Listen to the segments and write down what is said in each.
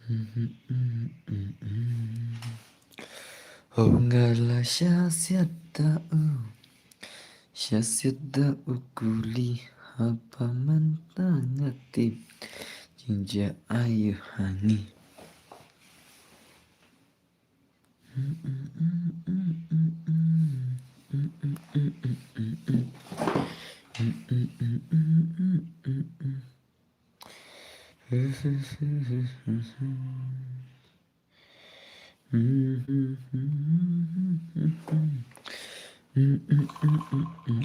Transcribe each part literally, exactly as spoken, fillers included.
Ho nga la sha siat da u, sha siat da u kuli haba mynta nga tip jingjia ayu hangi.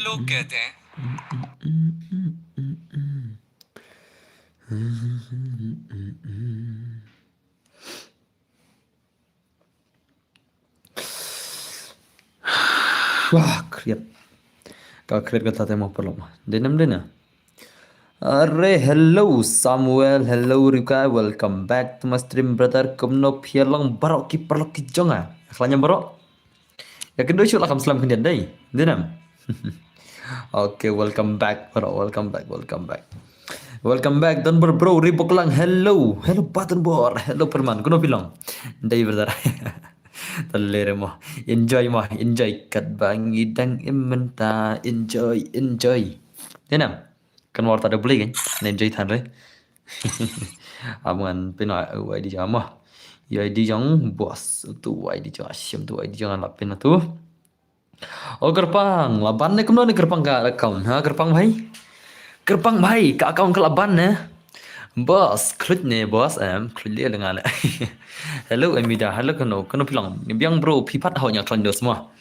Look at that. Wah, kriat. Ka kriat ka tate mo perlu ma. Denam dena. Are, hello Samuel, hello Rika, welcome back to my stream brother. Kumno phi ïa long baroh ki paralok ki jong nga? Khlanya baroh. Ya kendo shu la kam slam khyndiat dei. Denam. Okay, welcome back baroh, welcome back, welcome back. Welcome back Don Bor bro, Ribok Lang, hello. Hello Button Bor, hello Perman. Kumno phi long? Dei brother. Tale re mo. Enjoy mo, enjoy kat ba ngi dang im mynta. Enjoy, enjoy. Denam. Kan war ta da beli kan? Enjoy than re. Am ngan pyn u ID jong mo. U ID jong boss tu, u ID jong Ashim tu, u ID jong la pyn tu. O Kyrpang, la ban ne kumno ne Kyrpang ka account? Ha Kyrpang bhai? Kyrpang bhai, ka account ka la ban ne? Boss, klik ne boss em, klik dia dengan. Hello Amida, hello kano, kano phi long? Biang bro, phi pat hau nya tron dos mo.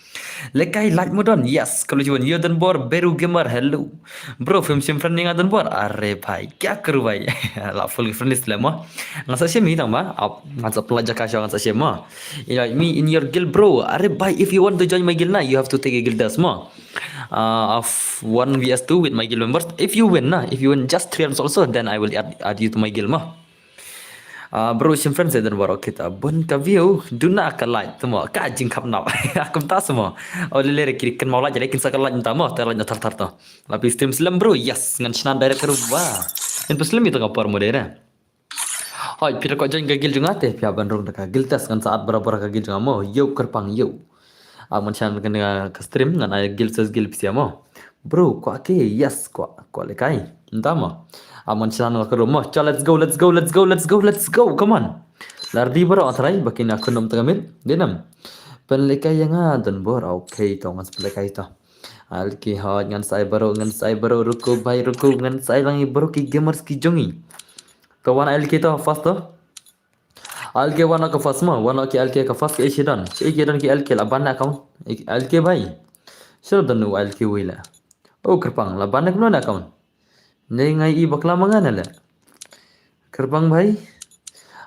Lekai like mo don, yes, kalau juan yo Don Bor, Beru Gamer, hello. Bro, film sim friend ni nga Don Bor, are bhai, kya karu bhai? La full friend list le mo. Nga sa sim hi tang ba, ap, nga sa pela jaka sha nga sa sim mo. You like me in your guild, bro? Are bhai, if you want to join my guild na, you have to take a guild test mo. Uh, of one V S two with my guild members. If you win na, if you win just three rounds also, then I will add, add you to my guild mo. Uh, bro, sim friend sa Don Bor kita. Bun ka view, duna ka like, tu mo. Ka jingkhap nap. Akum ta sa mo. O lele re kiri kan mau like, jadi kin sa ka like ta mo. Ta like na thar thar to. Lapi stream slem bro, yes. Ngan shna direct ru ba. Ngan pyn slem itu ka por mo dei re. Hoi, phi da kwah join ka guild jong nga te, phi hap ban rung da ka guild test ngan sa add barabor ka guild jong nga mo. Yo Kyrpang yo. Am ngan shna ka stream ngan ai guild test guild phi sia mo. Bro, kwah ke, yes, kwah, kwah lekai. Nta mo. Am ngan shna ka room mo. Cha, let's go, let's go, let's go, let's go, let's go. Come on. Lardi bro, atrai, bakin aku nom tengah mid. Denam. Pynlekai ïa nga Don Bor. Okay, to ngan pynlekai to. Alki hot ngan sai bro, ngan sai bro, ruku bhai, ruku ngan sai lang bro ki gamers ki jong i. To wan alki to fast to. Alki wan ka fast mo, wan ki alki ka fast ki shidan. Ki don ki alki la ban account. Alki bhai. Sir don u alki wila. O Kyrpang la ban kumno account. Ne ngai i bakla ma nga ne le. Kyrpang bhai.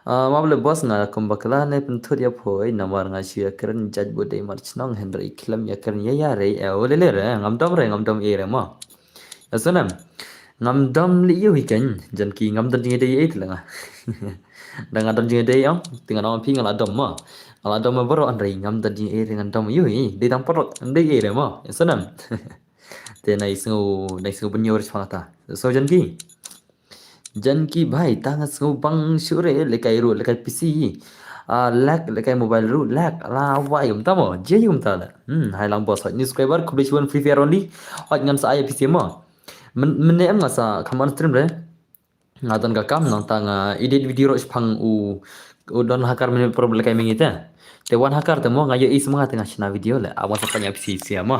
Ah, map le boss nga kum bakla ne pynthut ïa phoi namar nga shu ïa kren jait bu dei mar chnong hynrei khlem ïa kren ïa ïa re e o le le re ngam dom re ngam dom e re mo. Ïa sonem. Ngam dom li ïa wi ken jan ki ngam don jingïadei e le nga. Da nga don jingïadei ong tingan ong phi nga la dom mo. Nga la dom mo bro hynrei ngam don jingïadei re ngam dom ïa wi dei tang parot dei e re mo. Ïa sonem. Te nai sngew nai sngew bynñiaw re shpang ta. So jan ki. Jan ki bhai ta nga sngew bang shuh re lekai ruh lekai P C. Ah, lag lekai mobile ruh lag la wai um ta mo je um ta la. Hmm, hai lang boss hot new subscriber khublei shibun Free Fire only. Hot ngan sa ai P C mo. Men men ne em nga sa kham on stream re. Nga don ka kam nang ta nga edit video ruh shpang u u don hakar minit pro lekai mengi te. Te wan hakar te mo nga ïohi sma nga te nga shna video le. Amo sa panya P C mo.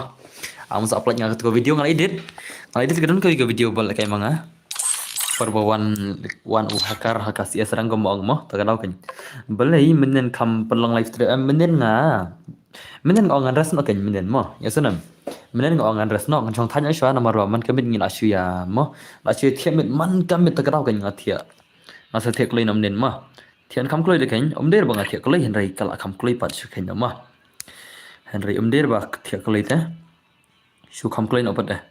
Amo sa upload nga ka video nga edit. Nga edit ka don ka video bal lekai manga. Por ba wan wan u hakar hakar si esrang ko mo ong mo ta ka dau kan. Balei menen kam pelong live stream menen nga. Menen nga ong ngan rest no kan menen mo. Ya senam. Menen nga ong ngan rest no ngan chong thanya shwa namar ba man kamit ngi la shu ya mo. La shu ya thiah mit man kamit ta ka dau kan nga thiah. Nga sa thiah kloi na menen mo. Thiah kam kloi de kan. Om der ba nga thiah kloi hynrei ka la kam kloi pat shu kan mo. Hynrei om der ba thiah kloi te. Shu kham kloi noh pat eh.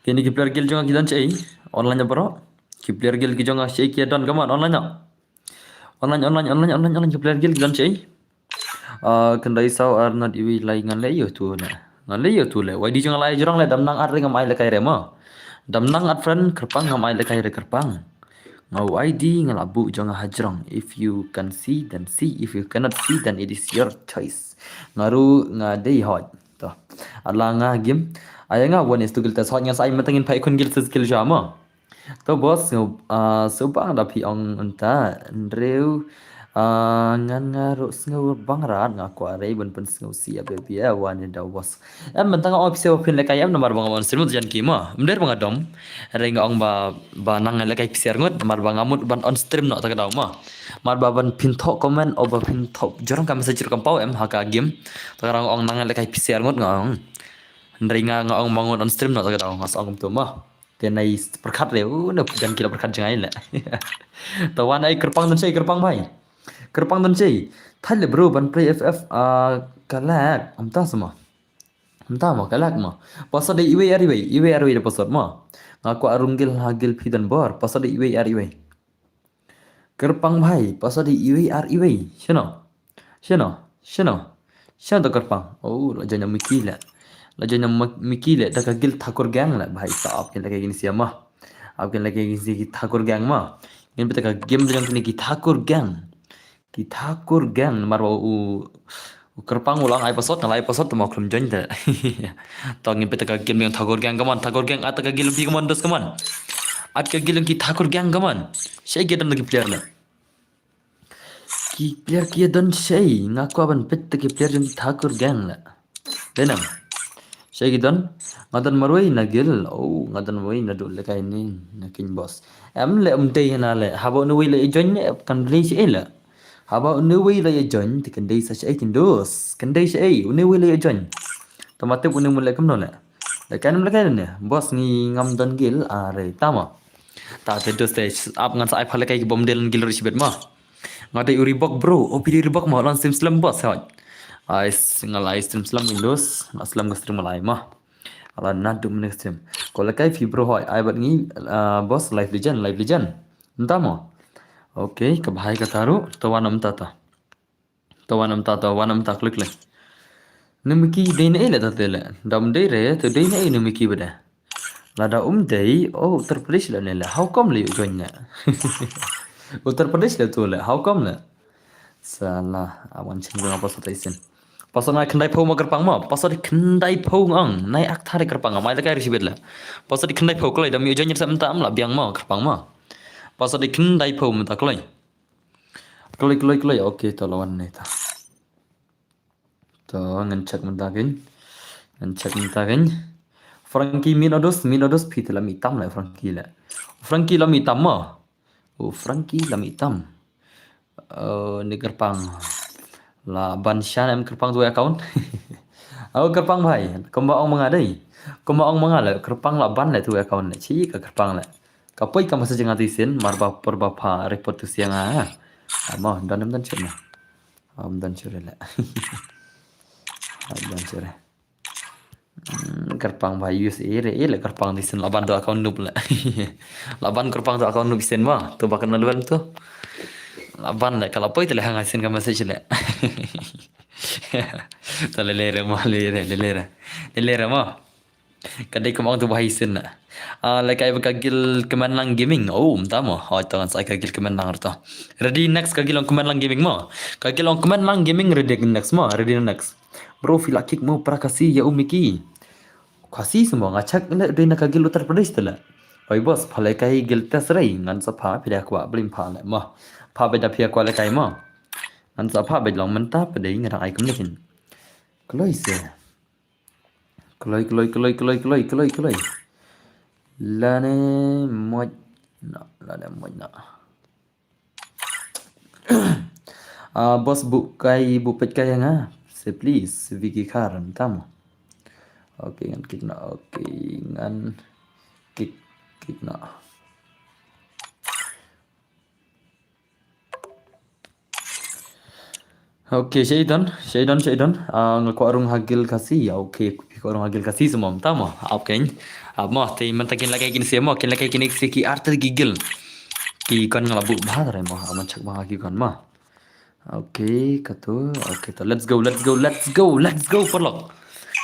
Kini ki player guild jong nga ki don chei online na bro. Ki player guild ki jong nga chei ki don kaman online na. Online online online online online ki player guild ki don chei. Ah, kendai saw ar not iwi lai ngan le yo tu ne. Ngan le yo tu le. Wai di jong lai jrong le dam nang ar ring am ai le kai re mo. Dam nang at friend, kyrpang ngam ai lehkai re kyrpang. Nga u I D nga la buh jong nga hajrong. If you can see, then see. If you cannot see, then it is your choice. Nga ruh nga dei hoi. To. Ala nga game. Ai nga wan is to gil test hoi nga sa ai matangin phai kun gil sa skill jama. To boss, nga, ah, subang da phi ong unta, Andrew, ah, ngan nga ruh sngew bang rat nga kwah rei ban pynsngew si a baby a wan da boss. Em, mynta nga ong phi se ba phin lehkai em namar ba nga wan stream jan ki ma. Mder ba nga dom. Rei nga ong ba, ba nang lehkai phi se arngut, namar ba nga mut ban on stream noh ta ka daw ma. Namar ba ban phin thoh comment, o ba phin thoh jorong ka message ruh kam paw em ha ka game. Ta ka daw nga ong nang lehkai phi se arngut nga ong. Rei nga nga ong ba ngan on stream noh ta ka daw nga sa ong kumtu ma. Te nai pyrkhat re, u, na jan ki la pyrkhat jngai le. To wan ai kyrpang don sei, kyrpang bhai. Kyrpang don sei. Thai le bro ban play F F, ah, ka lag. Amta sama. Amta ma, ka lag ma. Password dei iwei ar iwei, iwei ar iwei da password ma. Nga kwah rung gil ha gil phi don bor. Password dei iwei ar iwei. Kyrpang bhai, password dei iwei ar iwei. Shano? Shano? Shano? Shano to kyrpang? Oh, la join na Miki le. La join na Ma-, Miki le, da ka gil Thakur Gang le, bhai, sa ap kin lehkai kin siam ma. Ap kin lehkai kin si ki Thakur Gang ma. Ngin pita ka game jong kini ki Thakur Gang. Ki Thakur Gang, namar ba u, u kyrpang u la ong ai password, nga la ai password, to ma khlem join te. To ngin pita ka game jong Thakur Gang, come on, Thakur Gang, at ka gil phi, come on, dos, come on. At ka gil jong ki Thakur Gang, come on. Shei ki don ki player le. Ki player ki don shei, nga kwah ban peit ki player jong ki Thakur Gang le. Dei nang. Shei ki don, nga don marwei na gil, oh, nga don marwei na dul lehkai ni, na king boss. Em le um dei na le, haba une wei le join ne, kan dei shei le. Haba une wei le join, te kan dei sa shei kin dos, kan dei shei, une wei le join. To ma tip une mu le kumno le. Lehkai ne, lehkai ne, boss ngi ngam don gil, are, tama. Ta te dos te ap ngan sa ai pha lehkai ki bom del gil ruh shibit ma. Nga dei u Reebok bro, o phi dei Reebok ma, lan stream slem boss hoi. Ai s-, nga la ai stream slem Windows, nga slem ka stream nga la ai ma. Ala na du minit stream. Ko lehkai phi bro hoi, ai bad ngi, ah, boss Live Legend, Live Legend. Nta ma. Okay, ka bhai ka taru, to wan am ta ta. To wan am ta, to wan am ta, klik le. Ni Miki dei na ei le ta te le. Dam dei re, to dei na ei ni Miki bade. Lada um dei, oh, Uttar Pradesh le ne le. How come le u join ne? Uttar Pradesh le to le. How come le? Sala, awan chim jong apa sa ta isin. Password nga khyndai phew ma kyrpang ma. Password khyndai phew ngang. Nai ak thari kyrpang ma. Mai ta kai rishibit le. Password khyndai phew kloi dam ïoh join sa mynta am la biang ma kyrpang ma. Password khyndai phew mynta kloi. Kloi, kloi, kloi. Okay, to lawan ne ta. To, ngan check mynta kin. Ngan check mynta kin. Frankie min odos, min odos phi te la mi tam le Frankie le. Frankie la mi tam ma. Oh, Frankie la mi tam. Oh, ni kyrpang. La ban shan em kyrpang tu account. Oh, kyrpang bhai. Kumba ong manga dei. Kumba ong manga le kyrpang la ban le tu account le. Chi ka kyrpang le. Ka poi ka message nga ti sin mar ba por ba pha report tu siang ha. Ama dan dan chena. Am dan chere le. Am dan chere. Hmm, kyrpang ba U S A re, eh, le kyrpang di sin laban tu account nup le. Laban kyrpang tu account nup sin ma, tu ba kan luen tu. Laban le, kalau poi tu le hang sin ka message le. Tu le le re ma, le re, le le re. Le le re ma. Ka dei kumang tu ba hai sin na. Ah, le kai ba ka gil Kemenlang Gaming. Oh, mynta mo. Hoi to ngan sa ka gil Kemenlang to. Ready next ka gil ong Kemenlang Gaming mo. Ka gil ong Kemenlang Gaming ready next mo. Ready next. Bro, phi la kick mo para Khasi ïa u Miki. Khasi semua nga check le dei na ka gil Uttar Pradesh te le. Oi boss, pha le kai gil test rei ngan sa pha phi da kwah blim pha le mo. Pha beda phi kwah le kai mo. Ngan sa pha bed long mynta pha dei ngan ai kum le kin. Kloi se. Kloi, kloi, kloi, kloi, kloi, kloi, kloi. Lane moj na, lane moj na. Ah, boss bu kai, bu pet kai nga. Se please, Vicky Kar, tam. Okay, ngan kick na, okay, ngan kick, kick na. Okay, Shadon, Shadon, Shadon. Ah, nga kwah rung hagil Khasi. Ya, okay, kwah rung hagil Khasi semua. Tama, ap ken. Ap mo, te mynta kin lakai kin se mo, kin lakai kin se ki arter ki gil. Ki kon nga la bu bha re mo, aman chak bha ki kon mo. Okay, katu. Okay, to. Let's go, let's go, let's go, let's go, paralok.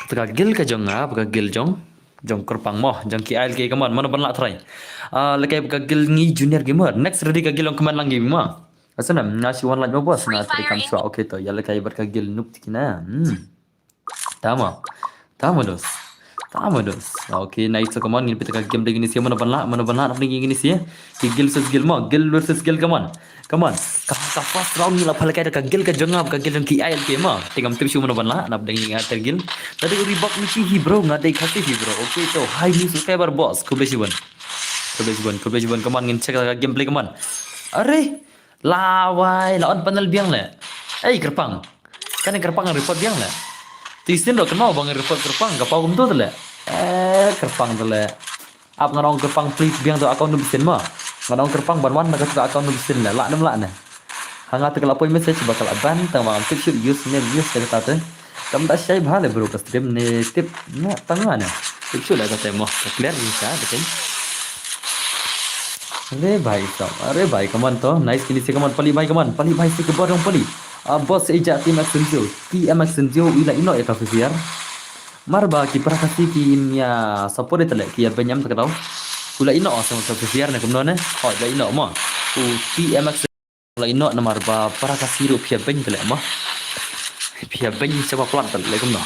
Katu ka gil ka jong nga, ka gil jong. Jong kyrpang mo, jong ki ail ki, come on, mano ban lah try. Ah, lehkai ka guild ngi Junior Gamer. Next ready ka guild jong kmen lang gi mo. Asana, nga shu wan lait mo boss, nga try kam shwa. Okay to, ïa lehkai bad ka guild noob tikina. Hmm. Tama. Tama dos. Tama dos. Okay, nice to, come on, ngin peit ka game dei kine shi, mano ban lah, mano ban lah, hapdeng kine shi. Ki guild versus guild mo, guild versus guild, come on. Come on. Ka, ka first round ngi la pha lehkai da ka guild ka jong nga, ka guild jong ki ail ki mo. Te ngam tip shuh mano ban lah, hapdeng ngi nga ter guild. Nga dei u Reebok Mickey hi bro, nga dei Khasi hi bro. Okay to, hi new subscriber boss. Khublei shibun. Khublei shibun, khublei shibun, come on, ngin check ka gameplay, come on. Are, lawai, la on panel biang leh. Ei, kyrpang. Kane kyrpang report biang leh. Te shisien ruh kynmaw ba ngi report kyrpang, ka paw kumto te leh. Eh, kyrpang te leh. Ap ngan ong kyrpang please biang to account nu bsien mo. Ngan ong kyrpang ban wan na katu ka account nu bsien leh. Lah ne em lah ne. Ha nga te ka la poi message ba ka la ban tang ba ngam tip shuh username use te kata te. Kam da shai bha leh bro ka stream ne tip na tang nga ne. Tip shuh leh kata mo. Ka clear ni ka te. Are bhai sab. Are bhai, come on to. Nice kine shi, come on. Pali bhai, come on. Pali bhai shi ka bor jong pali. Ah, boss ija T M X N G O. T M X N G O i la ïehnoh ïa ka F F R. Mar ba ki para Khasi kim ïa support ïa te leh, ki ïa beiñ em te ka daw. Ku la ïehnoh sa ka F F R ne kumno ne. Hooid la ïehnoh mo. U T M X la ïehnoh namar ba para Khasi ruh phi ïa beiñ te leh mo. Phi ïa beiñ shaba plat te leh kumno.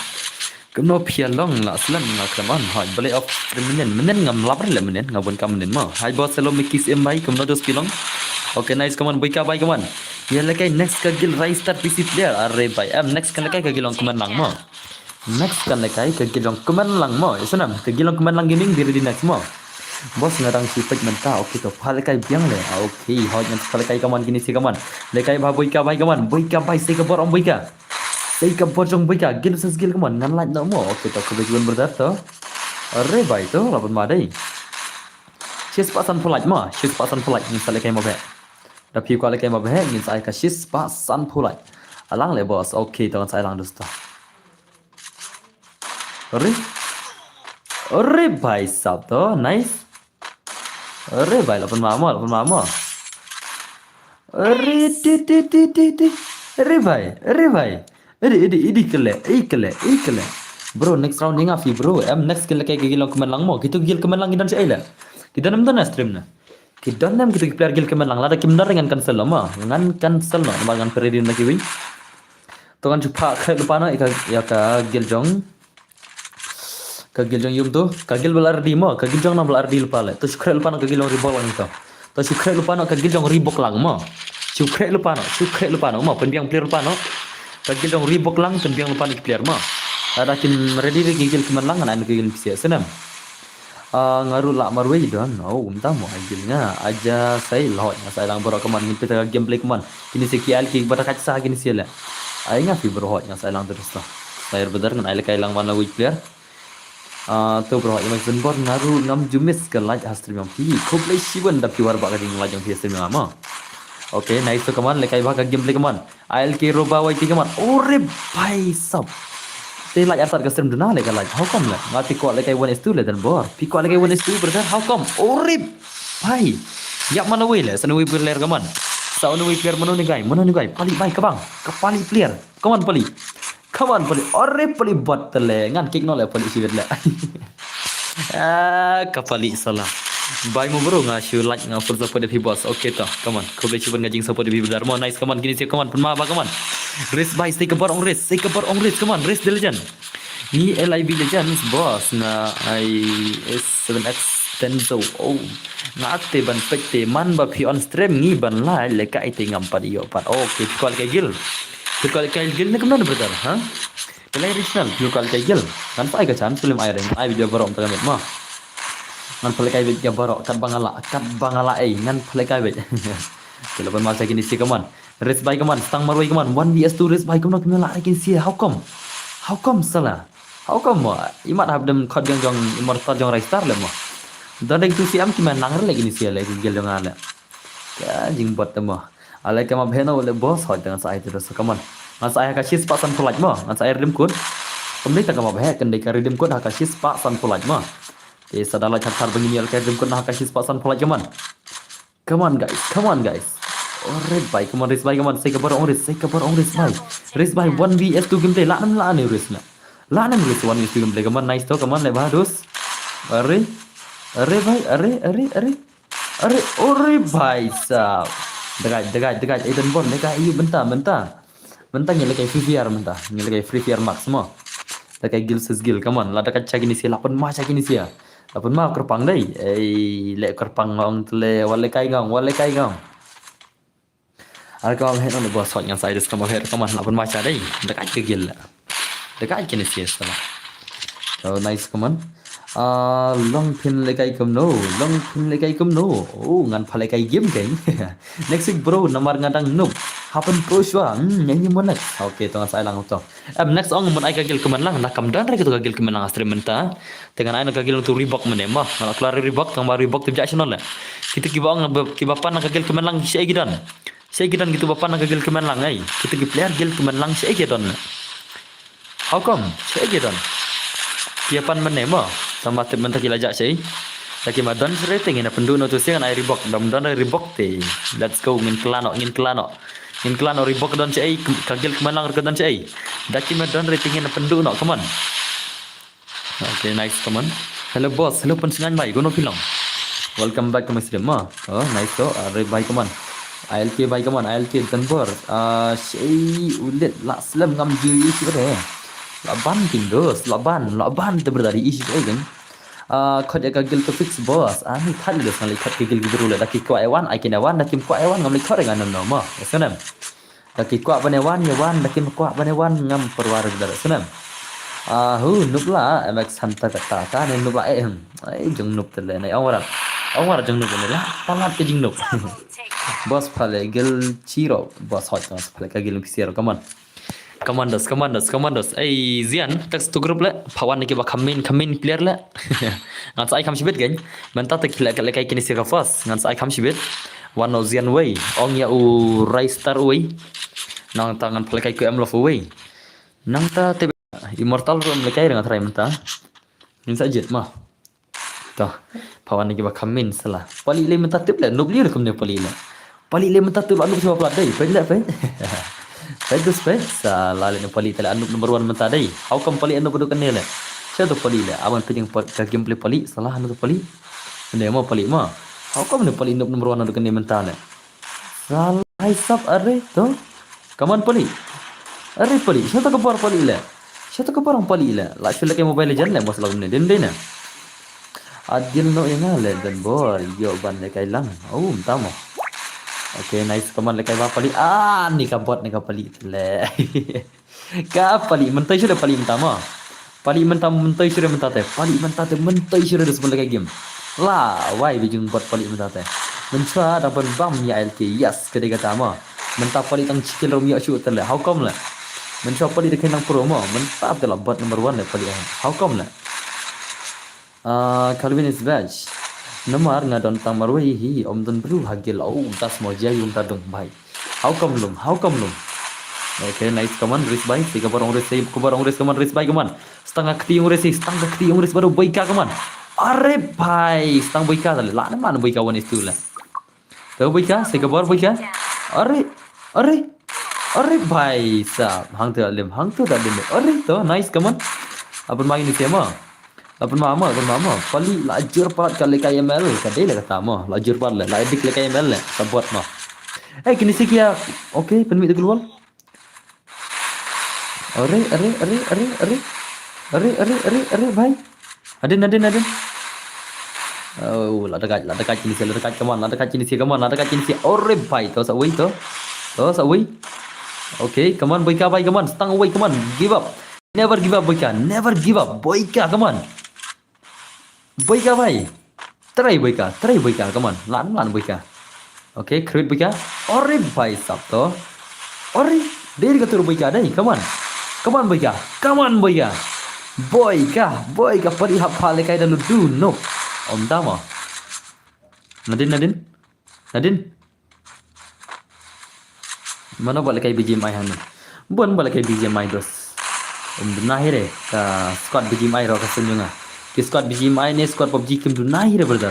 Kumno phi ïa long la slem nga khlem on. Hooid balei off stream mynnin. Mynnin ngam lap re leh mynnin, nga bun kam mynnin mo. Hi boss, hello Mickey Sim bhai, kumno dos phi long. Okay nice, come on, buika bhai, come on. Ïa lehkai next ka guild Rai Star P C player. Are bhai, em next ka lehkai ka guild jong kmen lang mo. Next ka lehkai ka guild jong kmen lang mo. Isnam, ka guild jong kmen lang gaming dei ready next mo. Boss nga dang shu peit mynta. Okay to, pha lehkai biang leh. Ah, okay, hooid ngan pha lehkai, come on, kine shi, come on. Lehkai bha buika bhai, come on. Buika bhai, sei ka bor ong buika. Sei ka bor jong buika, guild versus guild, come on. Ngan lait noh mo. Okay to, khublei shibun brother to. Are bhai to, la bun ma dei. Shispah sanphew lait mo, shispah sanphew lait ngin sa lehkai mo bheh. Da phi kwah lehkai mo bheh, ngin sa ai ka shispah sanphew lait. Alang leh boss, okay to ngin sa ai lang dus to. Are. Are bhai sab to, nice. Are bhai, la pynma mo, la pynma mo. Are ti ti ti ti ti. Are bhai, are bhai. Edi, edi, edi kele, edi kele, edi kele. Bro, next round ïa nga phi bro. Em next kin lehkai ka guild jong kmen lang mo. Kitu guild kmen lang ki don shaei leh. Ki don em don na stream na. Ki don em kitu ki player guild kmen lang. Lada kim don re ngan cancel noh mo. Ngan cancel noh. Namar ngan pyrshah na kiwei. To ngan shu phah khreh lypa noh ïa ka, ïa ka guild jong. Ka guild jong ïum to. Ka guild ba la ready mo. Ka guild jong na ba la ready lypa leh. To shu khreh lypa noh ka guild jong Reebok lang to. To shu khreh lypa noh ka guild jong Reebok lang mo. Shu khreh lypa noh, shu khreh lypa noh mo, pynbiang player lypa noh. Ka guild jong Reebok lang pynbiang lypa noh ki player mo. Lada kim ready re ki guild kmen lang ngan ai noh ki guild pisa snem. Ah, nga ruh lah marwei don. Oh, um ta mo ai guild nga. Aja sai leh nga sai lang baroh kmen ngin peit ka gameplay kmen. Kine shi ki ail ki ba da kait sa kine shi leh. Ai nga phi baroh nga sai lang terus to. Sai brother ngan ai lehkai lang wan la wei player. Ah, to bro, ïa mai sbun bor nga ruh ngam ju miss ka live ha stream jong phi. Khublei shibun da phi wad bad ka jinglaiv jong phi ha stream jong nga mo. Okay, nice to kmen, lehkai bha ka gameplay kmen. I L K Roba Y T kmen. Ore bhai sab. Te live arsat ka stream duna leh ka live. How come leh? Nga te kwah lehkai one S two leh dan bor. Phi kwah lehkai one S two brother. How come? Ore bhai. Ïap man away leh, sa na wei player kmen. Sa na wei player mano ni guy, mano ni guy. Pali bhai ka bang. Ka pali player. Come on pali. Come on pali. Ore pali bot te leh. Ngan kick noh leh pali shiwit leh. Ah, ka pali sala. Bye mo bro, nga shu like nga full support ïa phi boss. Okay to. Come on. Khublei shibun nga jing support ïa phi brother mo. Nice, come on. Kine shi, come on. Pynma bha, come on. Race bhai, sei ka bor ong race. Sei ka bor ong race. Come on. Race the legend. Ngi L I B Legends boss, nga ai S seven X Tenzo. Oh. Nga te ban peit te man ba phi on stream ngi ban live lehkai te ngam pat ïoh pat. Okay, phi kwah lehkai guild. Phi kwah lehkai guild ne kumno ne brother, ha? Te leh regional, phi kwah lehkai guild. Ngan pha ai ka chance, film ai ring, ai video baroh mynta ka miet mo. Ngan pha lehkai video baroh, katba nga lah, katba nga lah ei, ngan pha lehkai video. Te la ban ma sa kine shi kmen. Race bhai kmen, stang marwei kmen, one V S two race bhai kumno kumno lah kine shi, how come? How come sala? How come mo? Imat hap dem khot jong jong Immortal jong Rai Star leh mo. Don dei tu shi am ki man nang re leh kine shi leh ki guild jong nga leh. Ka jingbot te mo. Ale ka ma bheno leh boss hoi ngan sa ai te dos kmen. Ngan sa ai ha ka shispah sanphew lait mo. Ngan sa ai redeem code. Kumne ta ka ma bhe kan dei ka redeem code ha ka shispah sanphew lait mo. Te sa da lait thar thar ba ngin ïoh ka redeem code na ha ka shispah sanphew lait kmen. Come on guys, come on guys. Ore bhai, come on race bhai, come on. Sei ka bor ong race, sei ka bor ong race bhai. Race bhai, one V S two gameplay. Lah nam lah ne race na. Lah nam race one V S two gameplay. Come on, nice to, come on, leh bha dos. Are, are bhai, are, are, are. Are, are bhai sahab. Degaj, degaj, degaj. Ai don bor, degaj, ayu, mynta, mynta. Mynta ngi lehkai Free Fire mynta. Ngi lehkai Free Fire Max mo. Lehkai guild versus guild, come on. La degaj sha kine sia, la pynma sha kine sia. La pynma kyrpang dei. Ei, leh kyrpang ngong tle, wat lehkai ngong, wat lehkai ngong. Ar ka heh noh boss, hot ngan sa ai dus ka ma heh, come on, la pynma sha dei. Degaj ka guild. Degaj kine sia sala. Oh, nice, come on. Ah, long phin lehkai kumno, long phin lehkai kumno. Oh, ngan pha lehkai game keiñ. Next week bro, namar nga dang noob. Happen pro shuwa. Hmm, ngi mon next. Okay, to ngan sa ai lang to. Em, next ong mun ai ka guild kmen lang, na kam don re kito ka guild kmen lang ha stream mynta. Te ngan ai na ka guild to Reebok mynne mo. Nga la klar Reebok, tang ba Reebok tip ja channel le. Kito kiba ong ba, kiba pan na ka guild kmen lang shaei ki don. Shaei ki don kito ba pan na ka guild kmen lang ei. Kito ki player guild kmen lang shaei ki don. How come? Shaei ki don. Ki ïa pan mynne mo. Tang ba tip mynta ki la jah shaei. Da ki ma don shaei te ngin ïa pynduh noh to sien ngan ai Reebok. Dom don re Reebok te. Let's go, ngin kylla noh, ngin kylla noh. Ngin kylla noh Reebok don shaei, ka guild kmen lang ruh ka don shaei. Da ki ma don re te ngin ïa pynduh noh, come on. Okay, nice, come on. Hello boss, hello Pynsngain bhai, kumno phi long? Welcome back to my stream ma. Oh, nice to, are bhai, come on. I L K bhai, come on, I L K Denver. Ah, shaei u leit, la slem ngam ju i shi re. La ban king dos, la ban, la ban te berdari i shi re kan. Ah, khot ïa ka guild to fix boss. Ah, ni khat dos ngan leit khot ka guild ki bru le, da ki kwah ïa wan, ai kin ïa wan, da kim kwah ïa wan ngam leit khot re ngan nom nom ma. Yes, kan em? Da ki kwah ban ïa wan, ïa wan, da kim kwah ban ïa wan, ngam pyrwa re da snem. Ah, hu, noob la, M X Hunter kata, ta ne noob la eh, hmm. Ai, jong noob te le, ne, ong warat. Ong warat jong noob ne la, palat ka jing noob. Boss pale, guild chiro, boss hot, boss pale, ka guild kisiar, come on. Commandos, commandos, commandos. Ei, Zian, text to group le, pha wan ne kiba khamin, khamin clear le. Ngan sa ai kham shibit keiñ. Mynta te ki lehkai kine sia ka first, ngan sa ai kham shibit. Wan noh Zian wei, ong ïa u Raystar wei. Nangta ngan pha lehkai ku em lof wei. Nangta te Immortal ruh em lehkai re nga tharai mynta. Ngin sa jied ma. To. Pha wan ne kiba khamin sala. Pali le mynta tip le, noob le ruh kumne pali le. Pali le mynta tip la noob sima pla dei, peit le peit. Peit dus peit. Sala le ne pali te le noob number one mynta dei. How come pali noob du kane le? Sha to pali le. Aban peit ïa ka gameplay pali, sala hanu to pali. Ne ma pali ma. How come ne pali noob number one du kane mynta le? Sala hai sap are to. Come on pali. Are pali, sha to ka bor pali le. Sha to ka bor pali le. La shu lehkai Mobile Legend le, mos la ne din din ne. Adil no ïa nga le don bor, ïoh ban lehkai lang. Oh, mynta mo. Okay, nice, come on lehkai ba pali. Ah, ni ka bot ni ka pali le. Ka pali, mynta shu le pali mynta mo. Pali mynta, mynta shu le mynta te. Pali mynta te, mynta shu le dus ban lehkai game. La, wai bi jing bot pali mynta te. Mynta da ban bam ïa I L K, yes, ka dei kata mo. Mynta pali tang chikil rum ïoh shu te le. How come le? Mynta pali da kane nang pro mo. Mynta te la bot number one le pali. How come le? Ah, Calvin is best. Namar nga don tang marwei hi, ym don bru ha guild. Oh, das mo jia yung ta dung bai. How come lum? How come lum? Okay, nice, come on, race bai. Si ka barong race, si ka barong race, come on, race bai, come on. Stang ka kti yung race, stang ka kti yung race, baru boy ka, come on. Are bai, stang boy ka, la na man boy ka one is two la. To boy ka, si ka bor boy ka. Are, are, are bai sa. Hang tu lim, hang tu lim. Are to, nice, come on. Apa main ni siapa? Lapan mama, lapan mama. Pali la jur pat ka lehkai M L, ka dei le kata mo. La jur pat le, la edik lehkai M L le, ka bot mo. Eh, kini si kia. Okay, pynmih te global. Are, are, are, are, are. Are, are, are, are, bhai. Adin, adin, adin. Oh, la dekat, la dekat kini si, la dekat, come on, la dekat kini si, come on, la dekat kini si. Are, bhai, to sa wei to. To sa wei. Okay, come on, boy ka, bhai, come on. Stang wei, come on. Give up. Never give up, boy ka. Never give up, boy ka. Come on. Boy ka, bhai. Try, boy ka. Try, boy ka. Come on. Lan, lan, boy ka. Okay, crit, boy ka. Ore, bhai sab to. Ore, dei ka tur, boy ka, dei. Come on. Come on, boy ka. Come on, boy ka. Boy ka. Boy ka, pari hap pha lehkai da ludu. No. Om dama. Nadin, Nadin. Nadin. Mano ba lehkai B G M I hanu? Bun ba lehkai B G M I dos. Um duna hi re ka squad B G M I ro ka sun jong nga. Ki squad B G M I ne squad PUBG kim duna hi re, brother.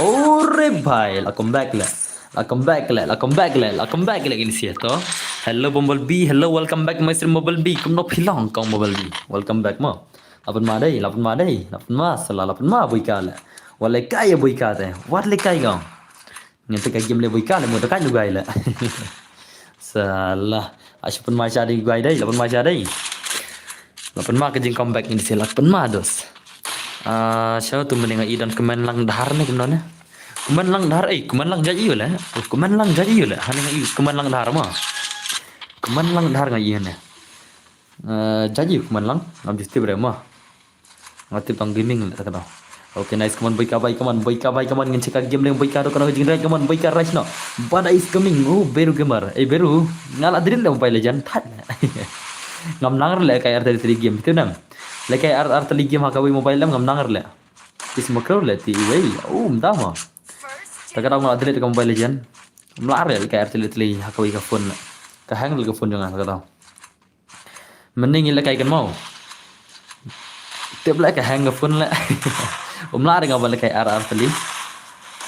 Ore bhai, la come back le. La come back le, la come back le, la come back le kini si to. Hello Bumblebee, hello, welcome back my stream Bumblebee. Kumno phi long kong Bumblebee? Welcome back mo. Lapan ma dei, lapan ma dei, lapan ma, sala lapan ma boika le. Wat le kai boika te, wat le kai gong. Ngan te ka game le boika le mo te kai lugai le. Sala, asu pan ma sha dei gai dei, lapan ma sha dei. Lapan ma ka jing comeback ni sila pan ma dos. Ah, sha tu mending i don kemen lang dahar ni kumno ne. Kemen lang dahar, eh, kemen lang jai yu le. Oh, kemen lang jai yu le. Hani ngai kemen lang dahar ma. Kemen lang dahar ngai yu ne. Eh, jai yu kemen lang, ngam jistip re ma. Nga tip tang gaming le ta ka dau. Okay, nice, kaman boika bai, kaman boika bai, kaman ngin check out game deng boika do kano jing rai, kaman boika right now. Bada is coming. Oh, Beru Gamer. Eh, Beru. Nga la delete le Mobile Legend. Thad. Ngam nang le kai ar tali game tu nam. Le kai ar ar tali game ha ka wei mobile lam ngam nang le. Is makro le ti wei. Oh, mdama. Ta ka dau nga la delete ka Mobile Legend. Mla re kai ar tali tali ha ka wei ka phone le. Ka hang le ka phone jong nga ta ka dau. Mending i le kai kan mau. Tip le ka hang ka phone le. Um la ring ba le kai ar ar tali.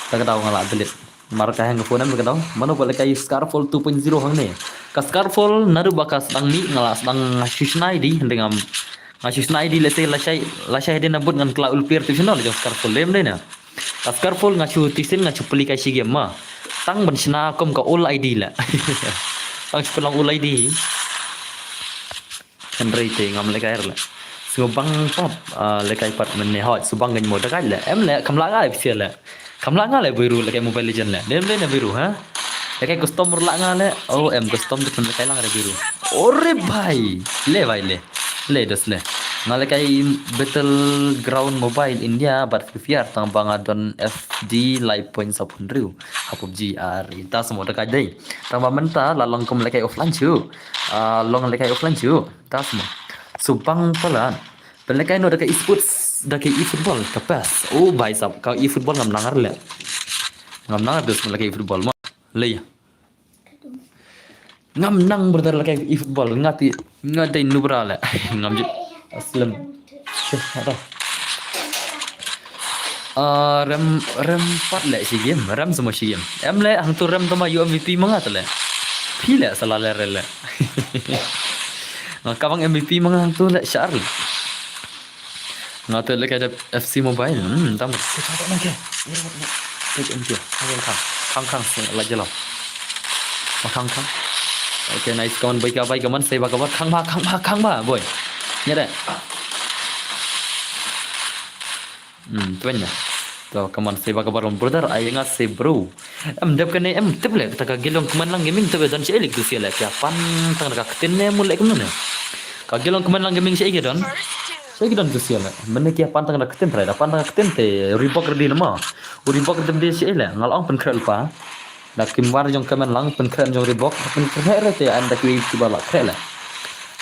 Ta ka dau nga la delete. Mar ka hang ka phone em ka dau. Mano ba le kai Scarfall two point zero hangne. Ka Scarfall naru ba ka sdang mih nga la sdang nga shu shna ïa di, hynrei ngam, nga shu shna ïa di le se la shai, la shai dei na but ngan kla ulpier tu shino le jong Scarfall lem dei na. Ka Scarfall nga shu tisin nga shu peli kai shi game ma. Tang ban shna kum ka ul I D la. Tang shu peli ul I D. Hynrei te ngam le kai le. Sngewbang pat, ah, le kai pat mynne hot, sngewbang gan mo da kai le. Em le, kam la nga le pisa le. Kam la nga le Biru le kai Mobile Legend le. Dem le na Biru, ha? Le kai custom la nga le. Oh, em custom tu le kai lang re Biru. Ore bhai. Le bhai le. Le dos le. Nga le kai Battleground Mobile India, but F P R tang ba nga don F D lai point sapun riu. Ha PUBG ar ita semua dekat dei. Tang ba mynta la long kum le kai offline chu. Ah, long le kai offline chu. Ta semua. Sngewbang palat. Pynlehkai noh da ka esports, da ka efootball, ka PES. Oh, bhai sab, ka efootball ngam nang ar le. Ngam nang ar le ka efootball ma. Le. Ngam nang brother le ka efootball, nga ti, nga dei nubra le. Ngam jit. Aslam. Shuh, hata. Ah, rem, rem pat le shi game, rem semua shi game. Em le, hangtu rem tu ma ïoh M V P ma nga tu le. Phi le, sala le re le. Nga ka bang M V P ma nga hangtu le, shar le. Nga tu le ka da F C Mobile. Hmm, tam. Ke cha ta na ke. Ke em ke. Khang khang. Khang khang, la jalo. Ma khang khang. Okay, nice. Kaman boy ka bai, kaman sei ba kabar. Khang ba, khang ba, khang ba, boy. Nya de. Hmm, tuan nya. To, kaman sei ba kabar brother, ai nga sei bro. Em dep kane em tip le, ta ka gilong kemen lang gaming tip don shi lik tu sia le. Kia pan tang ka ktin ne mu le kum ne. Ka gilong kemen lang gaming shi ike don. Shi ike don tu sia le. Mene kia pan tang ka ktin trai, da pan tang ka ktin te Reebok ready nama. U Reebok ready shi le, ngal ong pen krel pa. Da kim war jong kemen lang, pen kren jong Reebok, pen kren re te an da ki ki bala kren le.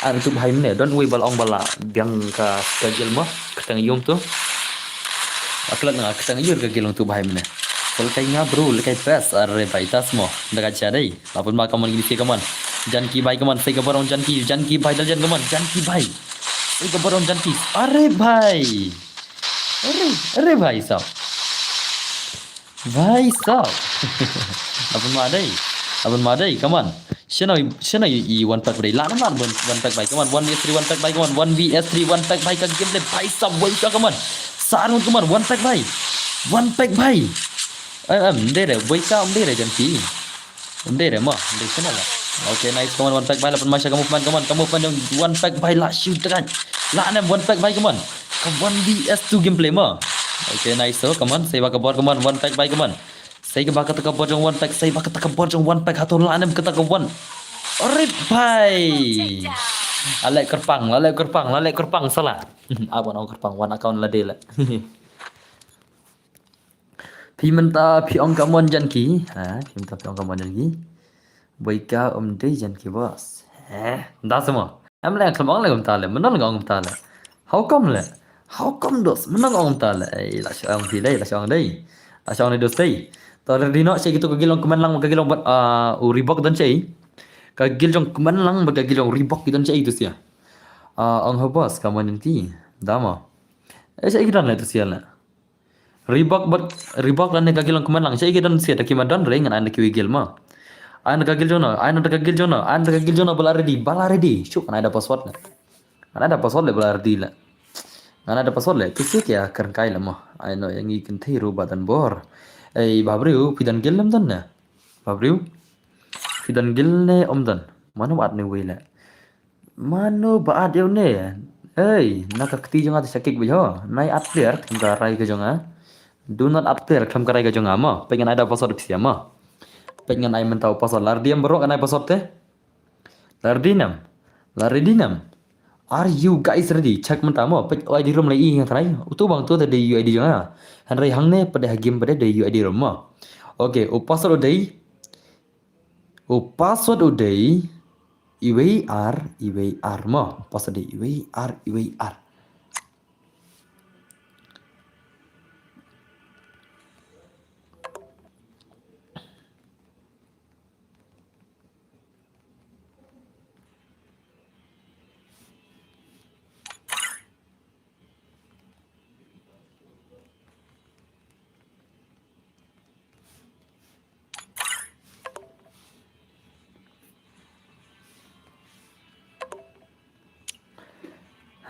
An tu bhai mene, don wei bala ong bala biang ka schedule mo, keteng yum tu. Aklat nga keteng yur ka gilong tu bhai mene. Pol kai nga bro, le kai PES, are bai tas mo, da ka cha dei. Lapun ma kaman gini si kaman. Janki bai kaman, sei ka barong Janki, Janki bai dal jan kaman, Janki bai. Sei ka barong Janki, are bai. Are, are bai sab. Bhai sab. Lapan ma dei. Lapan ma dei, come on. Shano, shano i, i one pack bhai. Lana man one, one pack bhai. Come on, one V S three one pack bhai. Come on, one V S three one pack bhai. Ka game le bhai sab, bhai sab, come on. Sarun, come on, one pack bhai. One pack bhai. Em, em, dei re, bhai ka, em, dei re, Janki. Em, dei re, ma, em, dei sana la. Okay, nice, come on, one pack bhai, lapan ma sha ka movement, come on, ka movement, one pack bhai, la, shoot, tekan. La, nem, one pack bhai, come on. Ka one V S two gameplay ma. Okay, nice, so, come on, sei ba ka bor, come on, one pack bhai, come on. Sei ka ba kata ka bor jong one pack, sei ba kata ka bor jong one pack, hato la nem kata ka one. Are bhai. Ale kerpang, ale kerpang, ale kerpang, sala. Abang ong kerpang, one account la de la. Phi mynta phi ong ka mon Janki. Ha, phi mynta phi ong ka mon Janki. Boi ka um dei Janki boss. Heh, da semua. Em le khlem ong le kumta le, mynno le ong kumta le. How come le? How come dos? Mynno ong kumta le. Ei, la shu ong phi dei, la shu ong dei. La shu ong dei dos dei. To ready noh, shei kito ka gilong kemen lang, ka gilong bat, ah, u Reebok don shei. Ka gil jong kemen lang, ba ka gilong Reebok ki don shei tu sia. Ah, ong ho boss, ka mon Janki. Da mo. Eh, shei ki don le tu sia le. Reebok bat, Reebok lane ka gilong kemen lang. Shei ki don sia da ki ma don re ngan ai da ki wi gil ma. Ai da ka gil jong no, ai da ka gil jong no, ai da ka gil jong no bala ready, bala ready. Shuk ngan ai da password le. Ngan ai da password le bala ready le. Ngan ai da password le, kisi kia kyrngkai le mo. Ai no yang i kynthei ruh ba don bor. Ei, ba briew, phi don guild lem don ne? Ba briew? Phi don guild ne om don? Mano ba at ne wei le. Mano ba at ïa une? Ei, na ka kti jong nga te sha kick beit ho. Nai at player khlem ka rai ka jong nga. Do not at player khlem ka rai ka jong nga mo. Peit ngan ai da password phi sia mo. Peit ngan ai mynta u password. La ready em baroh ngan ai password te? La ready ne em? La ready ne em? Are you guys ready? Check mynta mo. Peit u I D room la i nga trai. Uto bang to te dei u I D jong nga. Hynrei hangne pat dei ha game pat dei u I D room mo. Okay, u password u dei. U password u dei iwei ar, iwei ar mo. Password dei iwei ar, iwei ar.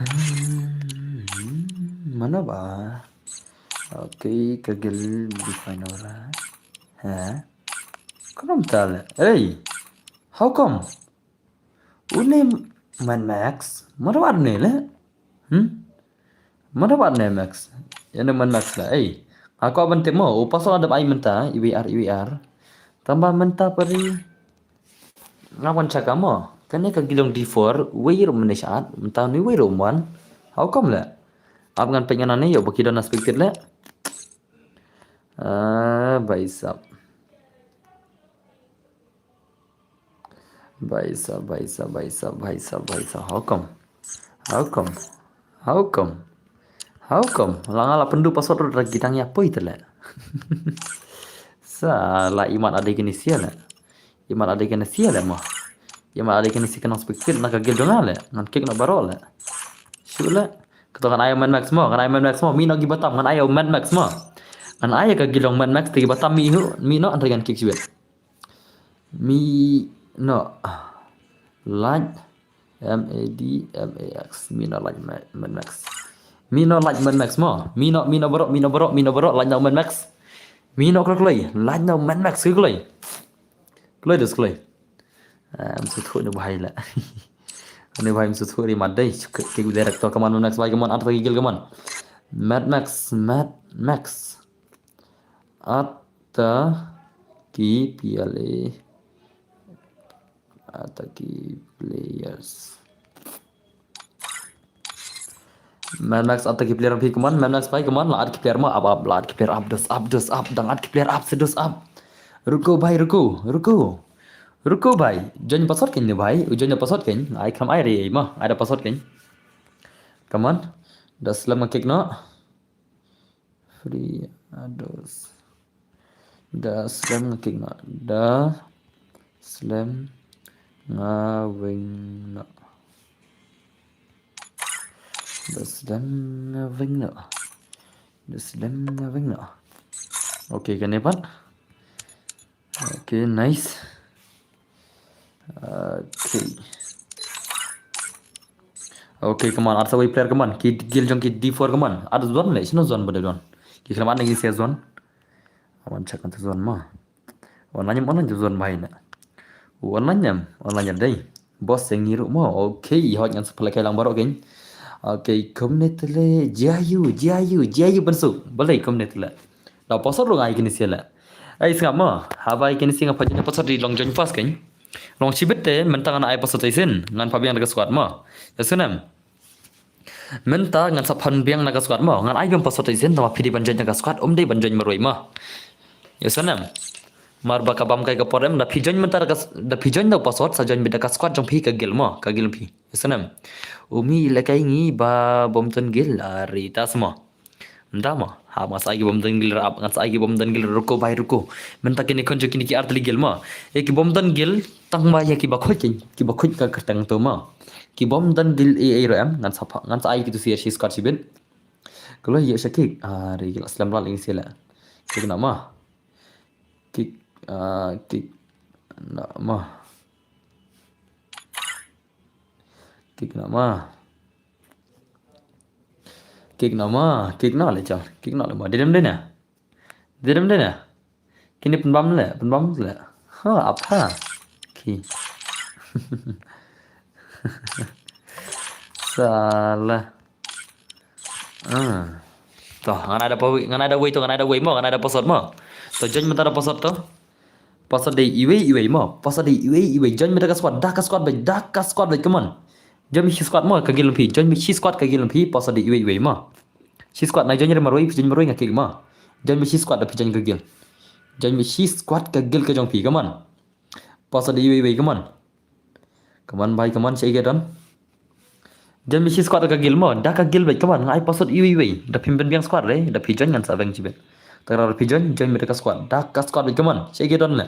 Hmm, mano ba? Okay, ka guild define ora. Ha? Kano mta le? Hey, how come? Une Mad Max? Mano ba une le? Hmm? Mano ba une Max? Ïa une Mad Max le. Hey, nga kwah ban tip mo. U password la dep ai mynta, iwei ar, iwei ar. Tangba mynta pari. Nga wan check mo. Kane ka guild long D four, wei ruh mynne sha at, mynta ni wei ruh mon. How come le? Ap ngan peit ngan ani, ïoh ba ki don expected le. Ah, bhai sahab. Bhai sahab, bhai sahab, bhai sahab, bhai sahab, bhai sahab. How come? How come? How come? How come? La nga la pynduh password ruh da ki dang ïa poi te le. Sa la imat ade kine sia le. Imat ade kine sia le mo. Imat ade kine sia kane expected na ka guild jong nga le. Ngan kick na baroh le. Shu le. Kato ngan ai Mad Max mo, ngan ai Mad Max mo. Mih noh ki batam, ngan ai Mad Max mo. Ngan ai ka guild long Mad Max te ki batam mih huh, mih noh hynrei ngan kick shibit. Mih noh. Lait. M A D M A X. Mih noh lait Mad, Mad Max. Mih noh lait Mad Max mo. Mih noh, mih noh baroh, mih noh baroh, mih noh baroh, lait noh Mad Max. Mih noh kloi kloi, lait noh Mad Max kloi kloi. Kloi dus kloi. Ah, ym sngewthuh ne bhai la. Ne bhai ym sngewthuh ri mat dei. Ki director kaman Mad Max bhai kaman, ata ki guild kaman. Mad Max, Mad Max. Ata ki P L A. Ata ki players. Mad Max, ata ki player phi kaman, Mad Max bhai kaman, la at ki player mo, ap, ap, la at ki player ap, dus ap, dus ap, dang at ki player ap, se dus ap. Ruko bhai, ruko, ruko. Ruko bhai, join password kein ne bhai, u join da password kein, ai kam ai re mo, ai da password kein. Kaman, da slem nga kick noh. Free ados. Da slem nga kick noh. Da slem nga weng noh. Da slem nga weng noh. Da slem nga weng noh. Okay, kane pat. Okay, nice. Okay. Okay, kaman, ar sa wei player kaman. Ki guild jong ki D four kaman. Ar zone le, shino zone ba da zone. Ki khlem ar ne ki sia zone. Awan check kan zone ma. Online em, online zone bhai na. Online em, online dei. Boss yang ngiru mo. Okay, hot ngan sa pala kai lang baroh kein. Okay, kumne tele, jiayu, jiayu, jiayu bensuk. Balei kumne tele. Da password ruh nga ai kine sia la. Ai sngap mo. Haba ai kine sia nga pha join password ri long join fast kein. Long shibit te mynta ngan ai password te shisien. Ngan pha biang da ka squad mo. Ïa sngap. Mynta ngan sa pha biang na ka squad mo. Ngan ai biang password te shisien tangba phi dei ban join na ka squad, um dei ban join marwei mo. Ïa sngap. Mar ba ka bam kai ka por em, da phi join mynta da ka s-, da phi join da u password sa join beit da ka squad jong phi, ka guild mo, ka guild phi. Ïa sngap. Umi la kai ngi ba bom ton guild, ah, ri tas mo. Nda mo, ha, ngan sa ai ki bom don guild rap, ngan sa ai ki bom don guild, ruko bhai ruko. Mynta kine khun jong kine ki artylli guild mo. Ïa ki bom don guild, tangba ïa ki ba khuid kein, ki ba khuid ka kyrteng to mo. Ki bom don guild ei ei ruh em, ngan sa pha, ngan sa ai ki tu sia shi squad shibit. Kalo ïa sha kick, ah, ri ki la slem lat lagi sia la. Kick na mo. Kick, ah, kick na mo. Kick na mo. Kick noh mo, kick noh le chal. Kick noh le mo. Dei dem dei na. Dei dem dei na. Kine pynbam le, pynbam le. Ha, apa? Ki. Salah. Ah. To, ngan ai da pa, ngan ai da wei to, ngan ai da wei mo, ngan ai da password mo. To, join mynta da password to. Password dei iwei iwei mo. Password dei iwei iwei. Join mynta ka squad, da ka squad beit, da ka squad beit, come on. Join beit shi squad mo, ka guild phi. Join beit shi squad ka guild phi, password dei iwei iwei mo. Shi squad, na join re marwei, join marwei nga kick mo. Join beit shi squad da phi join ka guild. Join beit shi squad ka guild ka jong phi, come on. Password dei iwei iwei, come on. Come on bhai, come on, shaei ka don. Join beit shi squad ka guild mo, da ka guild beit, come on, nga ai password iwei iwei. Da phim pynbiang squad re, da phi join ngan sa biang shibit. Te lada phi join, join beit da ka squad, da ka squad beit, come on. Shaei ka don le.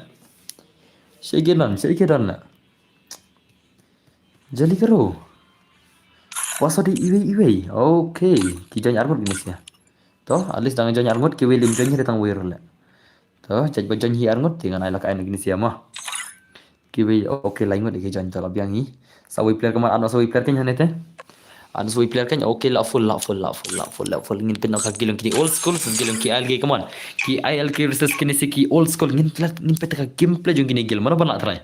Shaei ka don, shaei ka don le. Jali karo. Password dei iwei iwei. Okay, ki join arngut kine sha. To, at least dang join arngut, kiwei lim join hi re tang wei ruh le. To, jait ba join hi arngut, te ngan ai la ka ai na kine sha mo. Kiwei, okay, lai ngut ki join, to la biang hi. Sa wei player, come on, at noh sa wei player kein hangne te. At noh sa wei player kein, okay, la full, la full, la full, la full, la full. Ngin peit noh ka guild jong kine old school versus guild jong ki I L K, come on. Ki I L K versus kine sha ki old school, ngin peit, ngin peit ka gameplay jong kine guild. Mano ban lah try?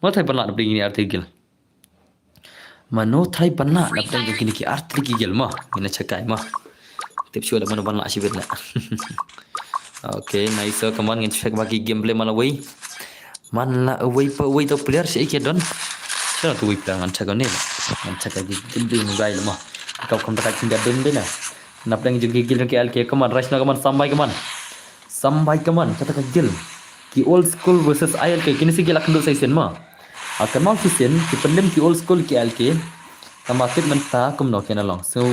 Mano try ban lah na pdeng kine ar tylli ki guild? Mano try ban lah na pdeng jong kine ki ar tylli ki guild mo? Ngin ïa check kai mo. Tip shuwa da mano ban lah shibit na. Okay, nice. So, come on, ngin check ba ki gameplay man la wei. Man la wei pa wei to player, shaei ka don. Sha to wei player, ngan check ne. Ngan check ki gameplay mo guy mo. Ka kham ta ka kin da don de na. Na pdeng jong ki guild jong ki I L K, come on, rush na, come on, sambai, come on. Sambai, come on, kata ka guild. Ki old school versus I L K, kine sha ki la kynduh sa shisien mo. Ha kynmaw shisien, ki pynlem ki old school ki I L K. Tangba tip mynta kumno kin long. So,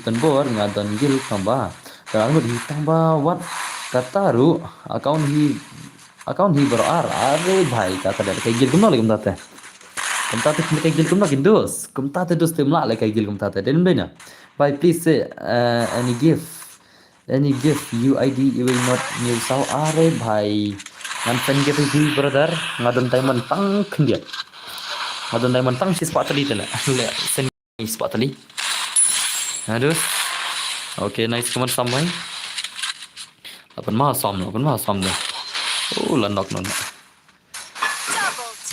don bor, nga don guild tangba. Ka ngut hi tangba, what? Kata ruh, account hi, account hi baroh ar, are bhai, kata da ka guild kumno lei kumta te. Kumta te ka guild kumno kin dus. Kumta te dus te mla lei ka guild kumta te. Dei ym dei na. Bhai, please say, uh, any gift. Any gift, U I D, iwei not new saw, are bhai. Ngan send gift ïa phi, brother. Nga don diamond tang khyndiat. Nga don diamond tang shispah tylli te le. Le, send shispah tylli. Aduh. Okay, nice, come on, sambai. La pynma som, la pynma som de. Oh, la knock, knock.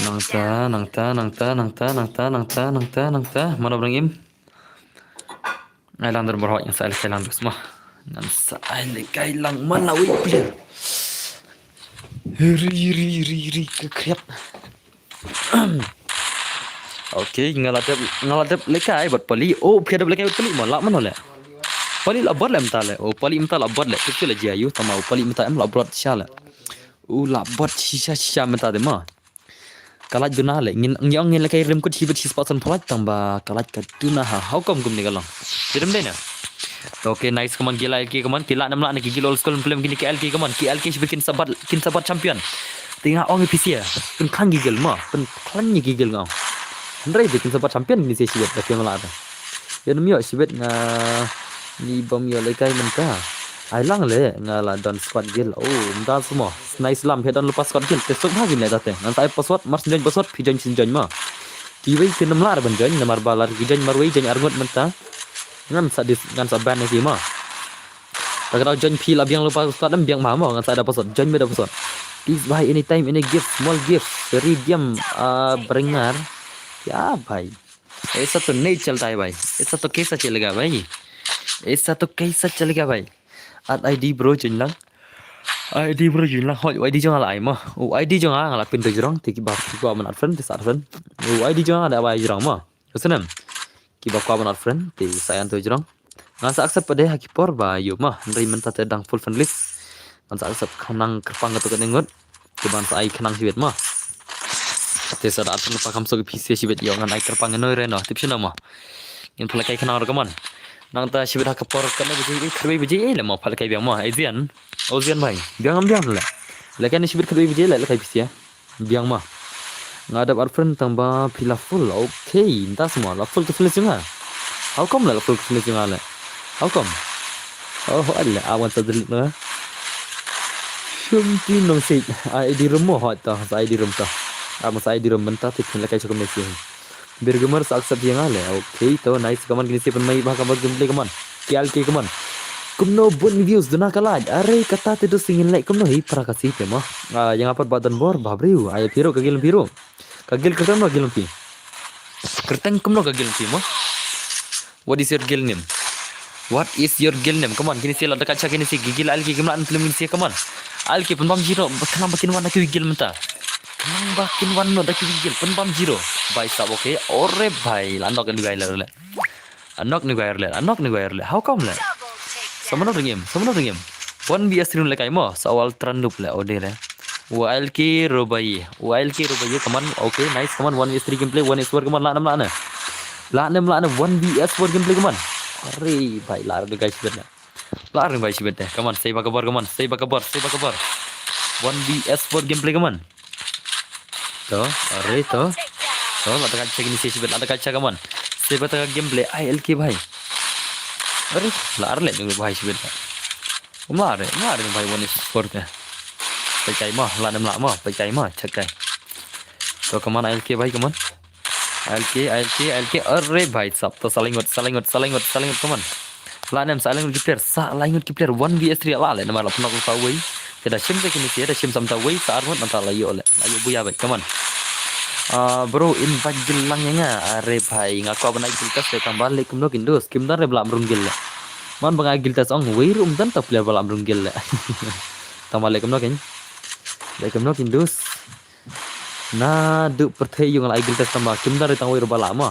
Nangta, nangta, nangta, nangta, nangta, nangta, nangta, nangta. Mano ba dang im? Ai lang dur baroh, ngan sa ai lehkai lang dur sma. Ngan sa ai lehkai lang man la wei player. Ri, ri, ri, ri, ka kriat. Okay, nga la dep, nga la dep lehkai bad pali. Oh, phi dep lehkai bad pali, mo lah mano le. Pali la bot le mynta le. Oh, pali mynta la bot le. Phi la jia yu, tama, oh, pali mynta em la bot sha le. Oh, la bot shisha shisha mynta de mo. Ka lait duna le, ngin, ngin ong ngin lehkai rim kut shibit shispah san phlait tangba ka lait ka duna ha. How come kumne ka long? Dei ym dei na. Okay, nice, come on, ki la ki, come on, ki la nam la na ki guild old school pynlem kine ki I L K, come on, ki I L K shibit kin sa bat, kin sa bat champion. Te nga ong ïa phi sha, pynkhlaiñ ki guild mo, pynkhlaiñ ki guild nga ong. Hynrei te kin sa bat champion kine sha shibit, da phi ym lah te. Ïa nym ïoh shibit nga ni bym ïoh lehkai mynta. Ai lang le, nga la don squad guild. Oh, mynta sma. Nice lam, phi don lypa squad guild. Te suk bha kin leh da te. Ngan sa ai password, mar shu join password, phi join shu join mo. Kiwei kin ym lah ban join, namar ba la ki join marwei, join arngut mynta. Ngan sa dis, ngan sa ban ïa ki mo. Te ka dei join phi la biang lypa squad, em biang ma mo, ngan sa ai da password, join me da password. Please bhai, anytime, any gift, small gift, redeem, ah, bringar. Ya bhai. ऐसा तो नहीं चलता है भाई, ऐसा तो कैसा चलेगा भाई, ऐसा तो कैसा चलेगा भाई. Add I D bro, join lang. I D bro, join lang. Hoi, I D jong nga la ai mo. Oh, I D jong nga la pin da jrong. Te kiba kwah ban add friend, te sa add friend. Oh, I D jong nga la ai jrong mo. Ka snem. Kiba kwah ban add friend, te sa ïa to jrong. Ngan sa accept pat de ha ki por ba ïoh mo. Hynrei mynta te dang full friend list. Ngan sa accept khnang kyrpang katto katne ngut. Te ban sa ai khnang shibit mo. Te sa da add friend pa kam so ki phi sha shibit ïoh ngan ai kyrpang ngan noi re no. Tip shano mo. Ngin pynlehkai khnang ruh, come on. Nangta shibit ha ka por katne baje, khatwei baje le mo pynlehkai biang mo. Ai Zian. Oh Zian bhai. Biang am biang le. Lehkai ne shibit khatwei baje le lehkai phi sha. Biang ma. Nga dep add friend tang ba phi la full. Okay, nda sma la full ka friend list jong nga. How come la full ka friend list jong nga le? How come? Oh, ho le, awan sa delete na. Shum ti nong sik. I D room mo hot ta, sa I D room ta. Awan sa I D room mynta te phin la kai chokom ne sing. Bir gamer sa accept ïa nga le. Okay, to nice, kaman kini si pynmai ba kaman gameplay kaman. K L K, come on. Kumno bun views duna ka like. Are kata te dus ngin like kumno hi para ka si te mo. Ah, ïa nga pat ba don bor ba briew. Ai phi ruh ka guild phi ruh. Ka guild kyrteng kumno guild phi. Kyrteng kumno ka guild phi mo. What is your guild name? What is your guild name? Come on, kine si la da ka cha kine si gigil al ki kim la an film kine si, come on. Al ki pynbam zero, khnang ba kin wan da ki guild mynta. Khnang ba kin wan no da ki guild, pynbam zero. Bhai sab, okay. Ore bhai, la nok ni guy le. Anok ni guy le, anok ni guy le. How come le? Someone ringim, someone ringim. One V S three le kai mo, sa wal tran dup le, ode le. Wa al ki robai, wa al ki robai, come on, okay, nice, come on, one V S three gameplay, one V S four, come on, la nam la ne. La nam la ne, one V S four gameplay, come on. Are bhai, la da guy shibet le. La ring bai shibet de. Come on, sei ba ka bor, come on. Sei ba ka bor, sei ba ka bor. One V S four gameplay, come on. To, are to. To, la da ka cha kine si shibet, la da ka cha, come on. Sei ba ta ka gameplay, I L K bhai. Are, la ar le bhai shibet. Ma are, ma are bhai one is four te. Pai kai ma, la nem la ma, pai kai ma, check kai. To, come on, I L K bhai, come on. I L K, I L K, I L K. Are bhai sab, to sa lai ngut, sa lai ngut, sa lai ngut, sa lai ngut, come on. La nem sa lai ngut ki player, sa lai ngut ki player, one V S three la le namar la pnok ta wei. Te da shim te kine si, da shim sam ta wei, sa ar ngut nang ta la ïoh le. La ïoh buya bhai, come on. Ah, bro, invite guild lang ïa nga. Are bhai, nga kwah ban ai guild kas te tang ba le kumno kin dus. Kim don re ba la mrung guild le. Man ba nga ai guild tas ong, wei ruh ym don ta player ba la mrung guild le. Tang ba le kumno kin. Le kumno kin dus. Naduh pyrthei ïa nga la ai guild tas tang ba kim don re tang wei ruh ba la ma.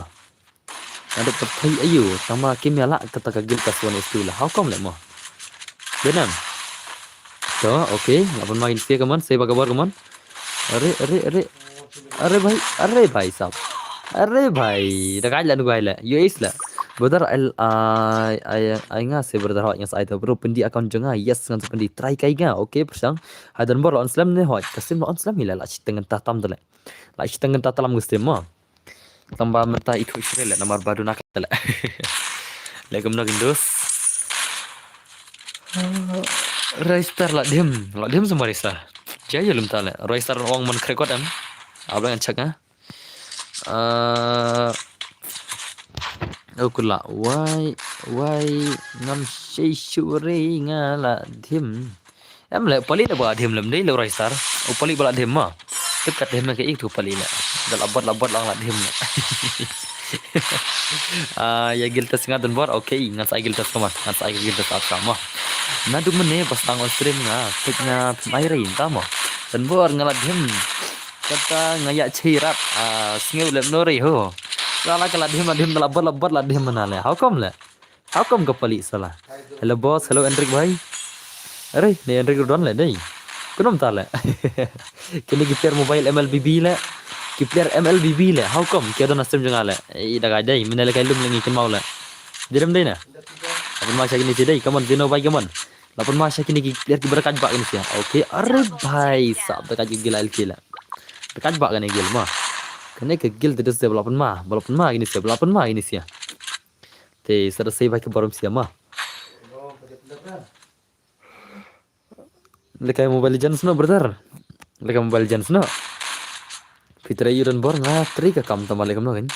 Naduh pyrthei aïu tang ba kim ïa la kata ka guild kas one is two la. How come le mo? Benam. To, okay, la pynma kin sei, come on, sei ba ka bor, come on. Are, are, are. Are bhai, are bhai sab. Are bhai, da kai la nu kai le. U S le. Brother, ai, ai, ai, ai nga sei brother, hoi nga sa ai to bro, pyndi account jong nga. Yes, ngan sa pyndi, try kai nga. Okay, pyrshang. Hai don bor la on slem ne hoi. Ka stream la on slem hi le, la shiteng ta tam de le. La shiteng ta talam ka stream mo. Tang ba mynta i thuh shrei le namar ba duna ka le. Le kumno kin dus. Roystar la dhim, la dhim semua Roystar. Jaya lum ta le. Roystar ong man krekot em. Abang check ha. Eh, aku la wai wai ngam sei sure nga la dhim. Em le pali da ba dhim lem dei le Roystar. U pali ba la dhim ma. Tip kat dhim ke ik tu pali le. Da la bot la bot lang la dhim le. Ah, ïa guild tas nga don bor. Okay, ngan sa ai guild tas ka ma. Ngan sa ai guild tas ap ka ma. Naduh mynne ba sdang on stream nga. Tik nga pynai rei ta ma. Don bor nga la dhim. Kata nga ïa chei rat. Ah, sngew lem no rei ho. Sala ka la dhim la dhim da la bot la bot la dhim na le. How come le? How come ka pali sala? Hello boss, hello Enric bhai. Are, ne Enric ruh don le dei. Kumno ta le. Kine ki player mobile M L B B le. Ki player M L B B le. How come ki don na stream jong nga le. Ei da kai dei, mine le kai lum le ngi kin mau le. Direm dei na. Apun ma sha kine si dei, come on, Zeno bhai, come on. Lapun ma sha kine ki player ki bra kaj ba kine si. Okay, are bhai, sab da kaj gila el kila. Da kaj ba kine gil ma. Kine ke gil de des de lapun ma, lapun ma kine si, lapun ma kine si. Te sa da sei ba ki barom siama. Lekai Mobile Legends no brother. Lekai Mobile Legends no. Phi trei ïa u don bor nga trei ka kam tama le kam no kan.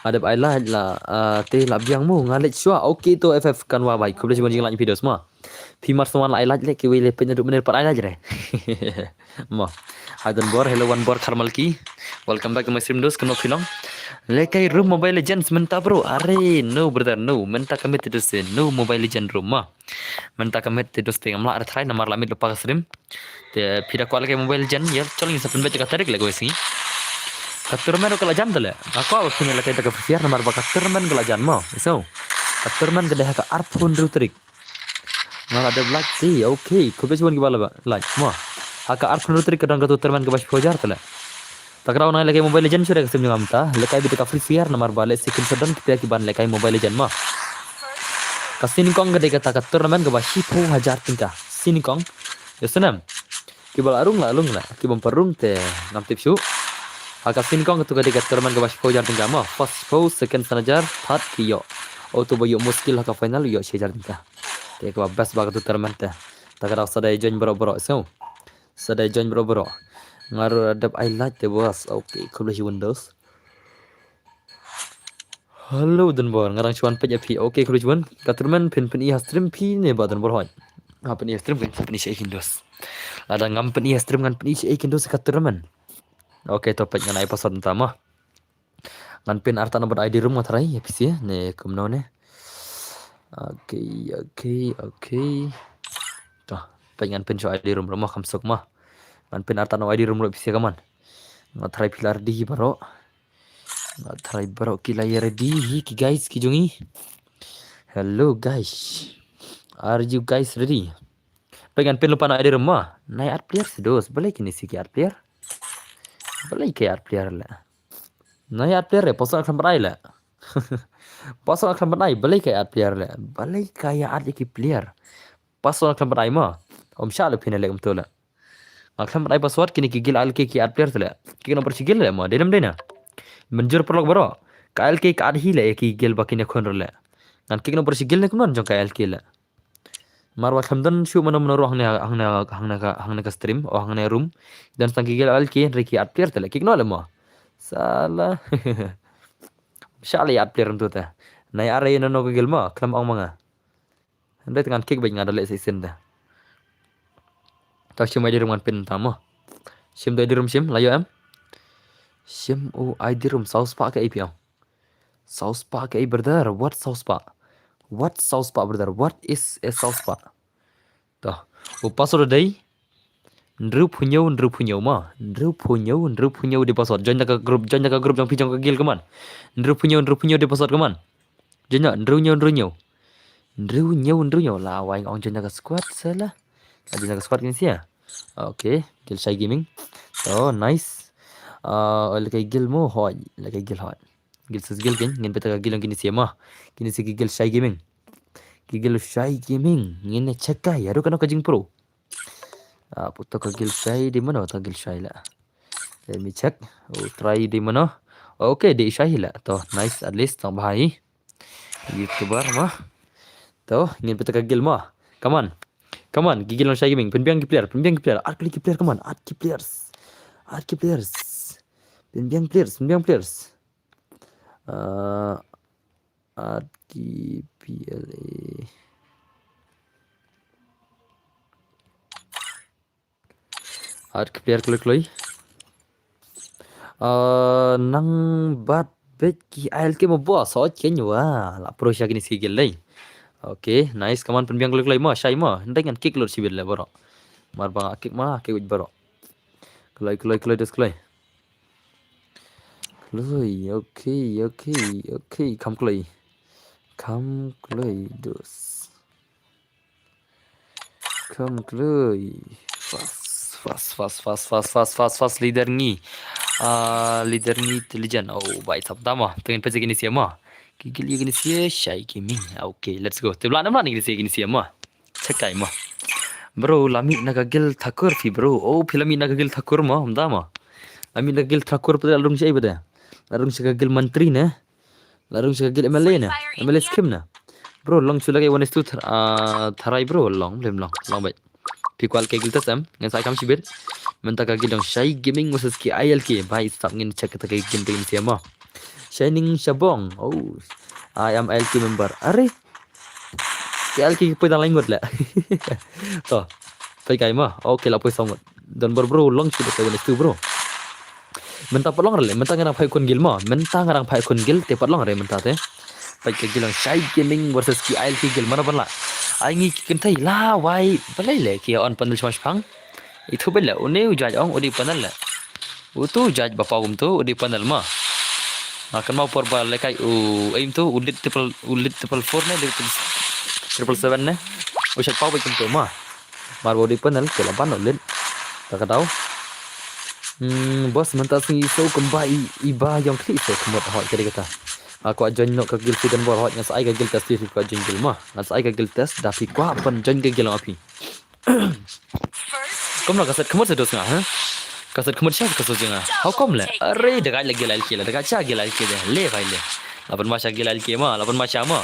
Nga dep ai like la, ah, te la biang mo nga leit shuwa. Okay to F F kan wa bai. Khublei shibun jingla ïa phi dos ma. Phi mar sngewbha la ai like le kiwei le peit naduh mynne pat ai like re. Mo. Hai don bor, hello wan bor kharmal ki. Welcome back to my stream dos, kano phi long. Lekai room Mobile Legends mynta bro. Are, no brother, no. Mynta ka miet te dos no Mobile Legend room ma. Mynta ka miet te dos te ngam lah re try namar la miet lypa ka stream. Te phi da kwah lekai Mobile Legend, ïa chol ngin sa pynbeit ka tarik le ko sngi. Ka tournament ka la jan te le. Nga kwah ba phin lekai da ka Free Fire namar ba ka tournament ka la jan mo. So. Ka tournament ka dei ha ka arphew hynriew tarik. Nga la dep like te, okay. Khublei shibun kiba la like mo. Ha ka arphew hynriew tarik ka don ka tournament kaba shiphew hajar te le. Ta ka daw nang lekai Mobile Legend shuh re ka sim jong nga mynta. Lekai beit da ka Free Fire namar ba lehse kin sa don ki player kiban lekai Mobile Legend ma. Ka sien nyngkong ka dei kata ka tournament kaba shiphew hajar tyngka. Sien nyngkong. Ïa snem. Kiba la rung la rung la. Kiba ym pat rung te ngam tip shuh. Ha ka sien nyngkong katu ka dei ka tournament kaba shiphew hajar tyngka ma. First shiphew, second san hajar, third ki ïoh. Uto ba ïoh muskil ha ka final ïoh shi hajar tyngka. Te kaba best ba katu tournament te. Ta ka daw sa dei join baroh baroh sngew. Sa dei join baroh baroh. Nga ruh la dep ai like te boss. Okay, khublei shibun dos. Hello Donbor, nga dang shu wan peit ïa phi. Okay, khublei shibun. Ka tournament phin pyni ha stream phi ne bah Donbor hoi? Ha pyni ha stream kan pyni shaei kin dos. Lada ngam pyni ha stream ngan pyni shaei kin dos ka tournament. Okay, to peit ngan ai password mynta mo. Ngan pyn artat na bad I D room nga tharai ïa phi sha ne kumno ne. Okay, okay, okay. To peit ngan pyn sha I D room ruh mo, kham suk mo. Ngan pyn artat na I D room ruh phi sha kumno. Nga tharai phi la ready baroh. Nga tharai baroh ki la ïa ready hi ki guys ki jong ngi. Hello guys. Are you guys ready? Peit ngan pyn lypa na I D room mo. Nai add player sha dos. Balei kine sha ki add player? Balei ki add player le? Nai add player re, password khlem pat ai le. Password khlem pat ai, balei ki add player le? Balei ki ïa add ïa ki player? Password khlem pat ai mo. Ym shah le phin leh kumto le. Nga khlem pat ai password, kine ki guild I L K ki add player te le. Kino para shi guild le mo, dei ne ym dei na. Mynjur paralok baroh. Ka I L K ka add hi le ïa ki guild ba kine khun ruh le. Ngan kino para shi guild ne kumno jong ka I L K le. Mar wat khlem don shuh mano mano ruh hangne hangne hangne ka hangne ka stream o hangne room. Don tang ki guild I L K hynrei ki add player te le, kino le mo. Sala. Shah le add player kumto te. Nai are ïa no no ka guild mo, khlem ong ma nga. Hynrei te ngan kick beit, nga da leh sa shisien te. To shim I D room ngan pyn ta mo. Shim to I D room shim, la ïoh em? Shim u I D room, saw spah ka A P M. Saw spah ka A P M brother, what saw spah? What saw spah brother? What is a saw spah? To, u password dei hynriew phew hynñiew, hynriew phew hynñiew mo. Hynriew phew hynñiew, hynriew phew hynñiew dei password. Join da ka group, join da ka group jong phi jong ka guild kumno. Hynriew phew hynñiew, hynriew phew hynñiew dei password kumno. Join da, hynriew hynñiew, hynriew hynñiew. Hynriew hynñiew, hynriew hynñiew. La wai nga ong join da ka squad seh la. La join da ka squad kine sha. Okay, guild Shai Gaming. To, nice. Ah, lehkai guild mo hoi, lehkai guild hoi. Guild sis guild kin, ngin peit ka guild kine sha mo. Kine sha ki guild Shai Gaming. Ki guild Shai Gaming. Ngin check kai, haduh kano ka jingpro. Ah, puto ka guild Shai dei mano, ta guild Shai la. Let me check. Oh, try dei mano. Okay, dei Shai la. To, nice, at least tang bha hi. YouTuber mo. To, ngin peit ka guild mo. Come on. Come on, ki guild Shai Gaming. Pynbiang ki player, pynbiang ki player. Add ki player, come on. Add ki players. Add ki players. Pynbiang players, pynbiang players. Ah, add ki P L A. Add ki player kloi kloi. Ah, nang bat bet ki I L K mo boss, oh chen wa. La pro sha kine sha ki guild dei. Okay, nice, come on, pynbiang kloi kloi mo, Shai mo. Hynrei ngan kick lut shibit le baroh. Mar ba nga kick ma, kick wit baroh. Kloi kloi kloi dos kloi. Kloi, okay, okay, okay, kham kloi. Kham kloi dos. Kham kloi. Fast, fast, fast, fast, fast, fast, fast, fast, leader ngi. Ah, leader ngi intelligent. Oh, bai sap tama. Tengen pese kine sha mo. Ki guild ïa kine sha, Shai Gaming. Ah, okay, let's go. Te bla nam bla kine sha kine sha mo. Check kai mo. Bro, la mih na ka guild Thakur phi bro. Oh, phi la mih na ka guild Thakur mo, ym da mo. La mih na ka guild Thakur phi la rung sha ei bade. La rung sha ka guild Mantri ne. La rung sha ka guild M L A ne. M L A scheme ne. Bro, long shu lehkai one is two thar-, ah, tharai bro, long, blim long, long bait. Phi kwah lehkai guild test em, ngan sa ai kam shibit. Mynta ka guild jong Shai Gaming versus ki I L K. Bhai sap ngin check kata ka guild jong ki sha mo. Shining Shabong. Oh, I am I L K member. Are. Ki I L K ki poi tang lai ngut le. To. Poi kai mo. Okay, la poi saw ngut. Don bor bro, long shu lehkai one is two bro. Mynta pat long re le, mynta nga dang phai khun guild mo. Mynta nga dang phai khun guild te pat long re mynta te. Peit ka guild long Shai Gaming versus ki I L K guild, mano ban lah. Ai ngi ki kynthei la wai, balei le ki on panel shipang shipang. Itu bel le, une u judge ong u dei panel le. Utu u judge ba paw kumtu u dei panel mo. Nga kynmaw por ba lehkai u, ei kumtu u lit triple, u lit triple four ne, lit triple seven ne. U shait paw beit kumtu mo. Mar ba u dei panel te la ban u lit. Ta ka daw. Hmm, boss mynta sngi i so kumba i, i ba ïong khlieh so khmut hoi ka dei kata. Nga kwah join noh ka guild phi Don bor hoi, ngan sa ai ka guild test phi, phi kwah join guild mo. Ngan sa ai ka guild test da phi kwah ban join ka guild jong phi. Kumno ka set khmut sa dos nga, ha? Ka set khmut sha ka so jong nga. How come le? Are da ka le guild I L K le, da ka sha guild I L K de. Le bhai le. La pynma sha guild I L K mo, la pynma sha mo.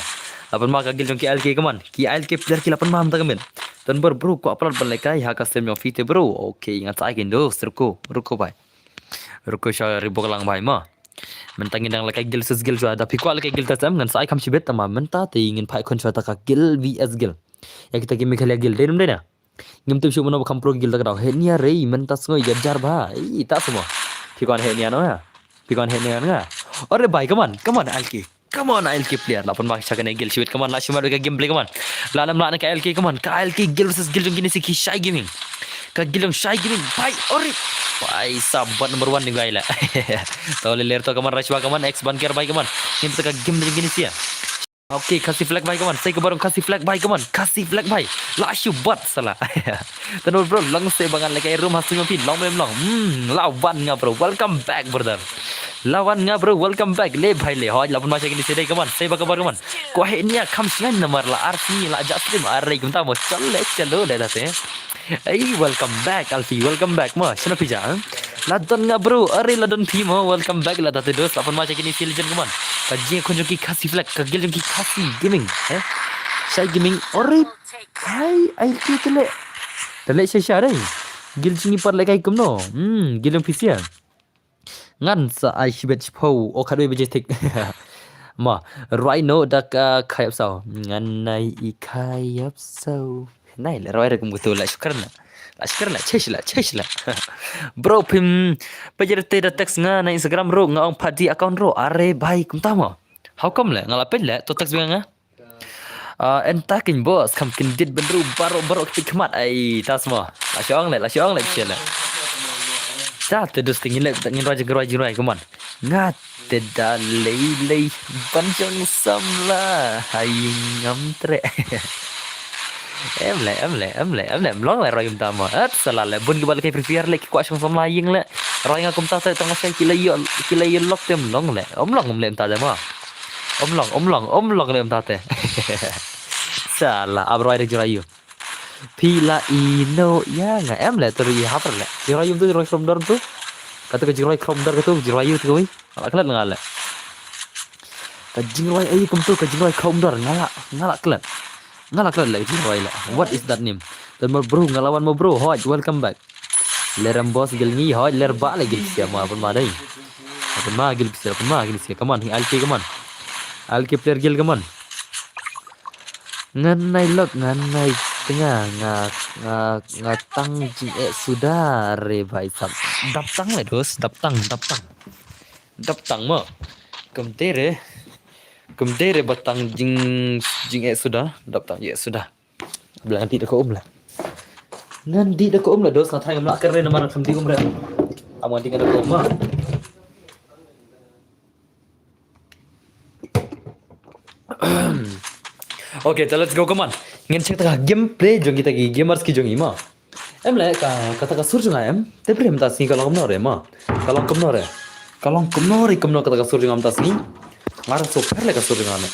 La pynma ka guild jong ki I L K, come on. Ki I L K player ki la pynma mynta ka miet. Don bor bro, kwah palat ban lehkai ha ka stream jong phi te bro. Okay, ngan sa ai kin dos, ruko, ruko bhai. Ruko sha ri bok lang bhai mo. Mynta ngin dang lehkai guild versus guild shuwa, da phi kwah lehkai guild te sem, ngan sa ai kham shibit, tangba mynta te ngin phai khun shuwa ta ka guild V S guild. Ïa kita ki Meghalaya guild, dei nym dei na. Ngim tip shuh mano ba kham pro guild ta ka daw. Heh nia re, mynta sngew ïa jar bha. Ei, ta sngewbha. Phi kwah heh nia no ya. Phi kwah heh nia nga. Ore bhai, come on, come on, Alki. Come on, Alki player. La pynbha sha kane guild shibit, come on, la shu mad ka gameplay, come on. La lam la na ka Alki, come on. Ka Alki guild versus guild jong kine si ki Shy Gaming. Ka guild jong Shy Gaming. Bhai, ore. Bhai, sabat number one ni bhai la. To le ler to, come on, Rashwa, come on, X Banker bhai, come on. Ngin sa ka game jong kine si ya. Okay, Khasi flag bhai, come on. Sei ka barong Khasi flag bhai, come on. Khasi flag bhai. La shu bat sala. Tano bro, long se bangan lehkai room ha sing phi, long mem long. Hmm, la wan nga bro. Welcome back, brother. La wan nga bro, welcome back. Le bhai le. Hoi, la pun ma sha kine si dei, come on. Sei ba ka bar, come on. Ko heh nia kham shngain namar la arsi la ja stream are kumta mo. Chale, chalo dei da te. Ei, welcome back, Alfie, welcome back mo. Shano phi ja, eh? La don nga bro, are la don phi mo, welcome back la da te dos, la pun ma sha kine si legend, come on. Ka jingkhun jong ki Khasi flag, ka guild jong ki Khasi Gaming, eh? Shy Gaming, ore, hai, ai ki tele. Tele sha sha dei. Guild jong ngi pat lehkai kumno. Hmm, guild jong phi sia. Ngan sa ai shibit shiphew, o khatwei baje thik. Ma, Rhino da ka khayap saw. Ngan nai i khayap saw. Nai le roi re kum kutu la shukran la. La shukran la, chesh la, chesh la. Bro, phim, pajar te da text nga na Instagram ro, nga ong padi account ro, are bhai kumta mo. How come le, nga la peit le, to text bha nga. Ah, en ta kin boss, kam kin dit bynru, baro, baro, kti khmat, ai, tas mo. La shong le, la shong le, bishia le. Ta te dus te ngin le, ngin roi, ngin roi, ngin roi, come on. Nga te da lei, lei, ban jong samla, hai ngam tre. Em le, em le, em le, em le, em long le roi kumta mo. At sala le, bun ki ba lehkai prepare le, ki kwah shong samla ïing le. Roi nga kumta te, tang shai ki la ïoh, ki la ïoh lok te em long le. Em long em le kumta te mo. Em long, em long, em long le kumta te. Sala, ab roi de jurayu. Phi la ino ya nga em le tu ri hap le. Jirayu tu, jirayu khlem dor tu. Kata ka jirayu khlem dor kata, jirayu tu kawei. Nga la klet nga le. Ka jingroi ai kumtu, ka jingroi khlem dor, nga la, nga la klet. Nga la klet le jingroi le. What is that name? Dan mo bro, nga la wan mo bro. Hoi, welcome back. Ler em boss guild ngi, hoi, ler ba le guild sia ma pun ma dei. Pun ma guild sia, pun ma guild sia. Come on, Alki, come on. Alki player guild, come on. Ngan nai lok, ngan nai tnga, nga, nga, nga tang jingeh suda re bhai sab. Dap tang le dos, dap tang, dap tang. Dap tang mo. Kumte re. Kumte re ba tang jing, jingeh suda, dap tang jingeh suda. Bla ngan dih da ka um la. Ngan dih da ka um la dos, nga tharai ngam lah kren re namar ngam dih um re. Am ngan dih da ka um ma. Okay, so let's go, come on. Ngin check ta ka gameplay jong kita ki gamers ki jong i ma. Em le ka, kata ka sur jong nga em. Te prim ta sngi ka long kumno re ma. Ka long kumno re. Ka long kumno re kumno kata ka sur jong nga em ta sngi. Nga ra so pher le ka sur jong nga em.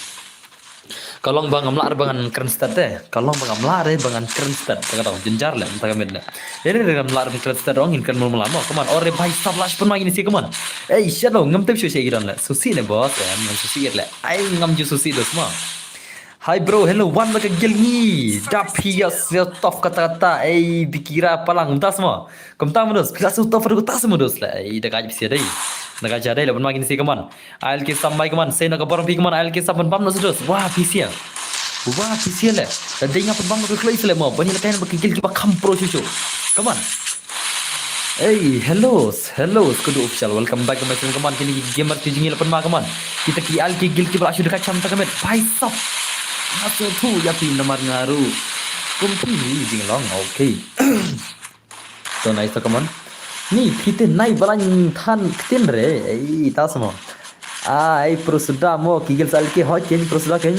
Ka long ba ngam lah re ba ngan kren stad te. Ka long ba ngam lah re ba ngan kren stad. Ka dang jynjar le, mynta ka miet le. Ere re ngam lah re ba kren stad ong, ngin kren mul mul mo. Come on, ore bhai sab, la shu pynma kine si, come on. Ei, shano, ngam tip shu shi ki don le. Susi ne boss, em, ngam susi le. Ai, ngam ju susi dos mo. Hi bro, hello, wan ba ka guild ngi. Dap hi ya se tof kata kata. Ei, bikira palang, mynta mo. Kumta mo dos, phi la shu tof ruh kumta mo dos le. Ei, da ka jip sia dei. Da ka ja dei le, pynma kine si, come on. Ai le ki sam bai, come on, sei na ka bor phi, come on, ai le ki sam ban bam na sudos. Wah, phi sia. Wah, phi sia le. Da dei nga ban bam na ka kloi sele mo. Ban ïa le kain ba ki guild ki ba kham pro shu shu. Come on. Hey, hello, hello, Skudu Official. Welcome back to my channel. Come on, kine ki gamer ki jingïalap ma, come on. Kita ki ai le ki guild ki ba la shu da ka cham ta ka met. Bhai sab. Nga sngewthuh ïa phi namar nga ruh kum phi hi jinglong. Okay. To nai sa, come on. Ni phi te nai ba lain than ktien re. Ei, ta sa mo. Ai, pro suda mo, ki guild sa le ki hoi ken, pro suda ken.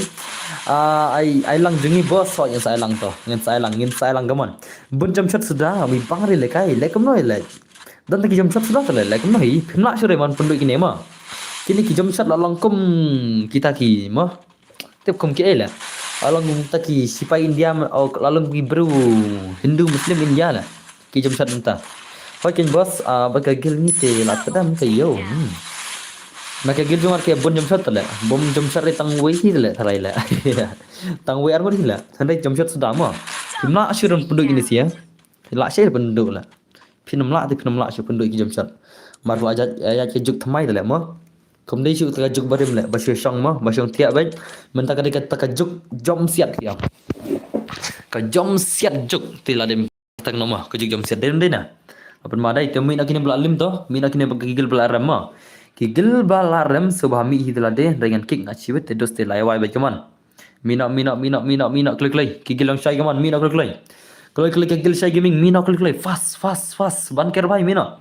Ai, ai lang jong ngi boss, hoi, ngin sa ai lang to. Ngin sa ai lang, ngin sa ai lang, come on. Bun jump shot suda, wi bang re le kai, le kumno le. Don ta ki jump shot suda le, le kumno hi. Phim lah shuh re ban pynduh kine mo. Kine ki jump shot la long kum kita ki mo. Tip kum ki ei le. La long kum ta ki sipai India, o la long ki bru Hindu Muslim India le. Ki jump shot mynta. Hoi ken boss, ah, ba ka guild ngi te la tdam ka ïew. Hmm. Ma ka guild jong ngi ki bun jump shot le. Bun jump shot re tang wei hi le, tharai le. Tang wei ar ngut hi le. Tharai jump shot suda mo. Phim lah shuh re ban pynduh kine si ya. Lah shuh re ban pynduh le. Phin ym lah te phin ym lah shuh pynduh ki jump shot. Mar la jait, jait ki juk thymmai te le mo. Kum dei shu ka juk barim leh, ba shu shong mo, ba shong thiah bad. Mynta ka dei kata ka juk jom siat thiah. Ka jom siat juk te la dem tang no mo, ka juk jom siat dei dei na. Apan ma dei te mih na kine ba la lim to, mih na kine ba ki gil ba la rem mo. Ki gil ba la rem so ba mih hi te la dei, dei ngan kick na chiwit te dos te la wai bad kaman. Mih na, mih na, mih na, mih na, mih na, klei klei. Ki gil long shai kaman, mih na klei klei. Klei klei ki gil shai gaming, mih na klei klei. Fast, fast, fast. Ban ker bai mih na.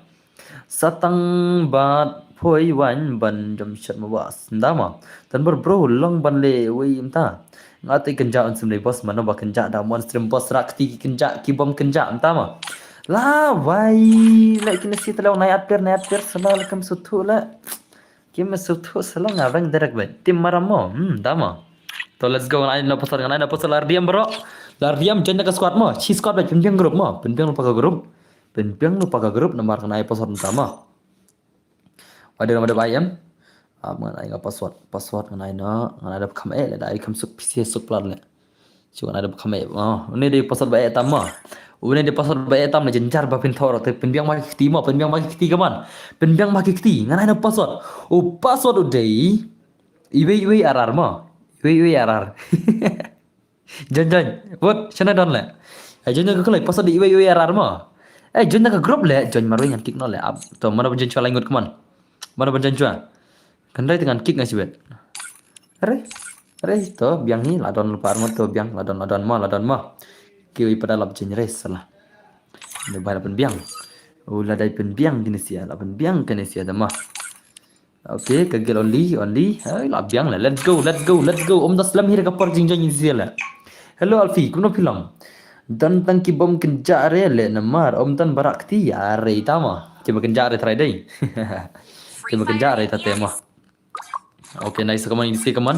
Satang bat phoi wan ban jom shat mo boss. Nda mo. Tan bor bro long ban le wei mta. Nga te kynja un sim le boss mano ba kynja da mon stream boss rak ti ki kynja ki bom kynja mta mo. La wai le kine si telo nai at per nai at per sala le kam suthu le. Kim suthu sala nga bang derek be. Tim maram mo. Hmm, da mo. To let's go ngai no pasar ngai no pasar la diam bro. La diam join ka squad mo. Chi squad be pynbiang group mo. Pynbiang pa ka group. Pynbiang nu pa ka group namar ngan ai password mynta mo. Wada wada bai em. Ah, ngan ai nga password, password ngan ai no, ngan ai da kham eh le da ai kham suk P C suk plan le. Chu ngan ai da kham eh. Oh, une dei password ba eh tam mo. Une dei password ba eh tam le jynjar ba pynthor te pynbiang ma ki kti mo, pynbiang ma ki kti kaman. Pynbiang ma ki kti ngan ai no password. Oh, password u dei. Iwei iwei arar mo. Iwei iwei arar. Join join. Wot, shana don le. Eh, join ka kulai password iwei iwei arar mo. Eh, join ka group le, join marwei ngan kick no le. Ab, to mana ban join chwa lai ngut kaman. Mana ban join chwa. Kan dai te ngan kick nga sibet. Are. Are to biang hi la don par mo to biang la don la don mo la don mo. Kiwi pada lap join re sala. Ne bai la pynbiang. Oh, la dai pynbiang kine sia, la pynbiang kine sia da mo. Okay, ka gel only, only. Hai, la biang la. Let's go, let's go, let's go. Om da slem hi ka por jing jing sia la. Hello Alfi, kumno phi long? Dan tang ki bom kynja re le namar om dan barak ti are tama. Ki ba kynja re trai dei. Ki ba kynja re ta tema. Okay, nice kaman ini si kaman.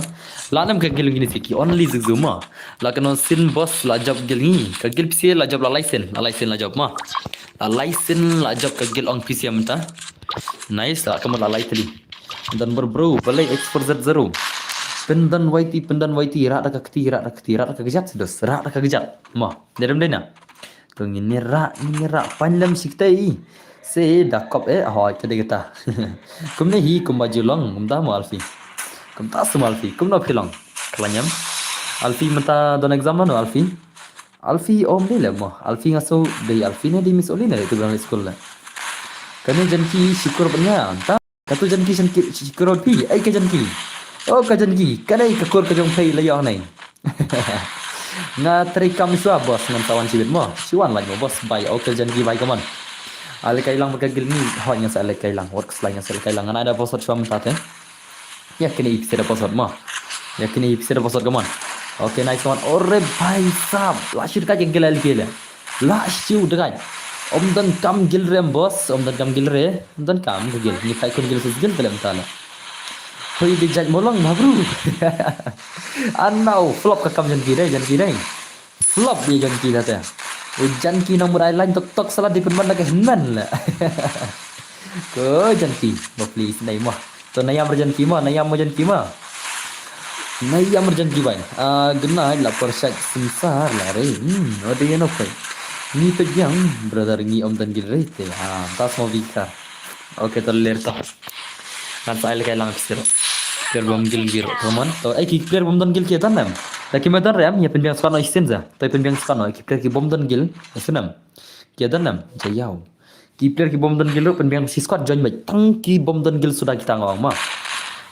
La nam ka gel ini si ki only zigzu ma. La kano sin boss la job gel ni. Ka gel psi la job la license, la license la job ma. La license la job ka gel ong psi mynta. Nice, la kaman la license. Dan ber bro, balai X four Z zero. Pyndan Y T, pyndan Y T, rat da ka kti, rat da ka kti, rat da ka kjat, dos, rat da ka kjat. Ma, derem dena. To ngin ni rat, ngin ni rat, pan lem siktai. Se da kop eh, hoi, kede kita. Kumne hi, kumba julong, kumta mo Alfi. Kumta sum Alfi, kumno phi long. Klanyam. Alfi mynta don exam no Alfi. Alfi om ni le mo. Alfi ngaso dei Alfi ne dei Miss Oli ne dei tu bang school le. Kane janki syukur banya. Ta Katu janki janki syukur pi. Ai ka janki. Oh ka janki. Kane ka kur ka jong phei la yong nai. Nga trei kam sua boss ngan tawan sibit mo. Siwan lai mo boss bai. Oh ka janki bai kaman. Ale kai lang ba ka gil ni. Hoi ngan sa ale kai lang. Work slai ngan sa ale kai lang. Ngan ada boss sua mynta te. Ya kini ipsi da boss mo. Ya kini ipsi da boss kaman. Okay nice one. Ore bhai sab. La shit ka jengkel ale kele. La shu dagaj. Om dan kam gil re em boss, om dan kam gil re. Om dan kam ka gil. Ni kai kun gil sus gil telem tala. Hoi di jaj molong ma bro. Anau flop ka kam janki dai, janki dai. Flop ye janki date. U janki nang murai lain tok tok salah di pun man lagi henman la. Ko janki, mo please nai mo. To nayam re janki mo, nayam mo janki mo. Nayam re janki bai. Ah, gna la por shak sensar la re. Hmm, ode ye no pai. Ni pe jang brother ngi om dan gil re te. Ah, tas mo bikar. Okay, to ler to. Ngan sa ai le kai lang psiro. Player bom gil giro. Come on. To ai ki player bom dan gil ki dan nam. Da ki me dan rem ya pynbiang squad no isin za. To pynbiang squad no ki player ki bom dan gil. Isin nam. Ki dan nam. Jayau. Ki player ki bom don gil ruh pynbiang si squad join bad tang ki bom don gil suda kita ngawang ma.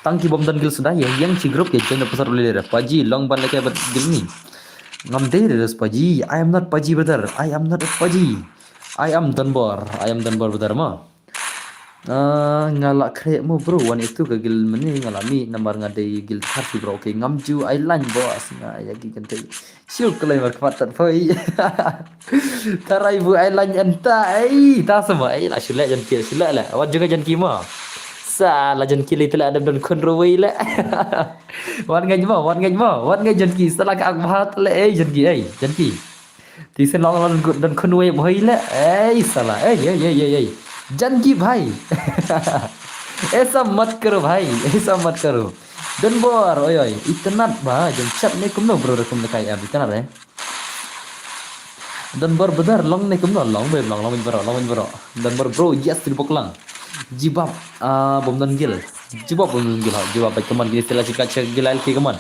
Tang ki bom don gil suda ya yang chi group ya join da pasar ulile re. Paji long ban leke bad gil ni. Ngam dei re res paji. I am not paji brother. I am not a paji. I am Donbor. I am Donbor brother ma. Ah, nga la kre mo bro wan itu ka gil mene nga la mi namar nga dei gil thar si bro. Okay, ngam ju ai lain boss nga ya ki kan dei. Shu klei mar khmat tat phoi. Tarai bu ai lain enta ai ta sama ai la shule janki shule la. Wat juga janki ma. Sa la janki le tela adam don khun ruwei la. Wat ngai ma, wat ngai ma, wat ngai janki sala ka ak bha tela ai janki ai janki. Ti sen long long don khun ruwei bhoi la. Ai sala ai ai ai ai ai. Janki bhai. Aisa mat karo bhai, aisa mat karo. Donbor oi oi itanat ba jom chat ne kumno bro kum lekai am itanat eh. Donbor brother long ne kumno long be long long bro long bro. Donbor bro yes ti bok lang. Jibab ah bom don gil. Jubab bym gil ha, jubab bhai, come on, kine sila sika check gila L K, come on.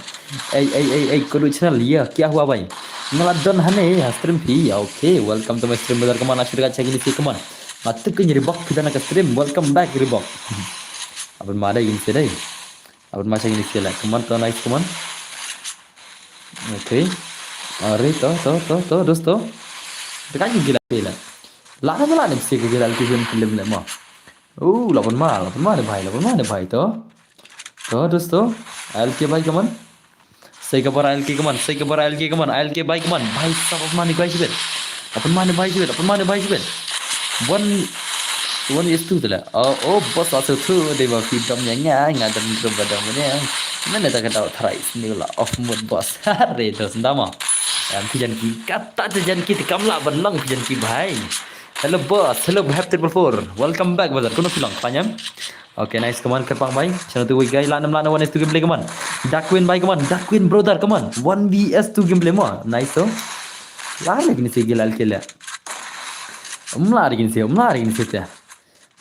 Ei, ei, ei, ei, kodu channel, ya, kya hua bhai? Nga la don hane ha stream phi. Okay, welcome to my stream brother, come on, ashir ka check kine si, come on. Nga tip kine Reebok phi don ha ka stream, welcome back Reebok. Aban ma dai kine si dai. Aban ma check kine si la, come on, to nice, come on. Okay. Are to, to, to, to, dosto. Tekan gila phi la. La na la ne si gila L K film film le ma. Oh, la pun ma, la pun ma ne bhai, la pun ma ne bhai to. To, dosto. L K bhai, come on. Sei ka bara L K, come on, sei ka bara L K, come on, L K bhai, come on. Bhai sab, apun ma ne bhai sibet. Apun ma ne bhai sibet, apun ma ne bhai sibet. One, one is two tala. Oh, oh, boss, also two, dei ba freedom ïa nga, nga don group ba dam ne. Mana ta ka dau thrai sini la off mode boss. Are dos ndama. Em ki jan ki, kata te jan ki te kam la ban long ki jan ki bhai. Hello boss, hello bhai triple four. Welcome back brother. Kono phi long panyam. Okay, nice, come on, kyrpang bhai. Chano tu wei guy, la nam la na one is two gameplay, come on. Dark Queen bhai, come on. Dark Queen brother, come on. One V S two gameplay mo. Nice to. Lar le kini si gila L K le. Umla kini si, umla kini si te.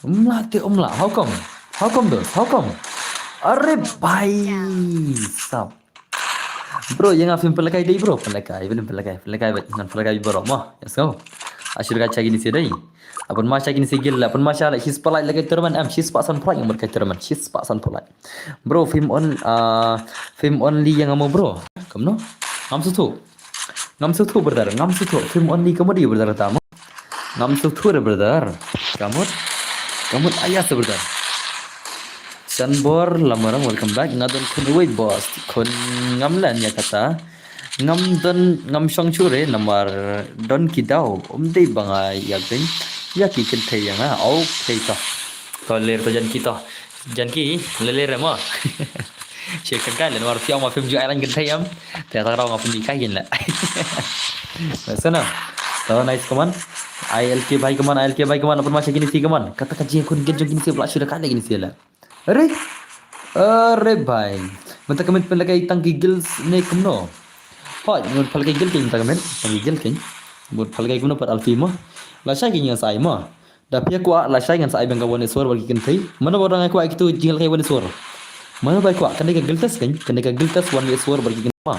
Umla te umla. How come? How come dos? How come? Are bhai sab. Bro, ïa nga film pynlehkai dei bro, pynlehkai, film pynlehkai, pynlehkai bad ngan pynlehkai bro mo. Let's go. Ashir ka check kini si dei. Apun ma check kini si gil, apun ma check la, shispah like lehkai tournament, em, shispah san prak yang berkai tournament, shispah san prak. Bro, film on, ah, film only ïa nga mo bro. Kumno? Ngam sngewthuh. Ngam sngewthuh brother, ngam sngewthuh. Film only comedy brother ta mo. Ngam sngewthuh re brother. Ka mut. Ka mut aya se brother. Sanbor Lamarang, welcome back. Nga don khun uwei boss. Khun ngam len ïa kata. Ngam don, ngam shong shuh re namar don ki daw. Um dei ba nga ïa kyn, ïa ki kynthei ïa nga. Okay to. To ler to jan ki to. Jan ki, le ler mo. Che kan kai len war phi ong ma phim ju ai lang kynthei em. Te ta rong apun di kai kin le. Sana. To nice, come on. I L K bhai, come on, I L K bhai, come on. Apun ma check kini si, come on. Kata ka jingkhun git jong kini si, bla shuh da kai le kini si le. Are. Are bhai. Mynta ka mynta pynlehkai tang ki gills ne kumno? Hoi, mut pynlehkai gill keiñ mynta ka mynta. Tang ki gill keiñ. Mut pynlehkai kumno pat Alfie mo. Lashai keiñ ngan sa ai mo. Da phi kwah lashai ngan sa ai biang ka one S four bad ki kynthei. Mano ba dang kwah kitu jinglehkai one S four. Mano ba kwah kane ka guild test keiñ, kane ka guild test one S four bad ki kynthei mo.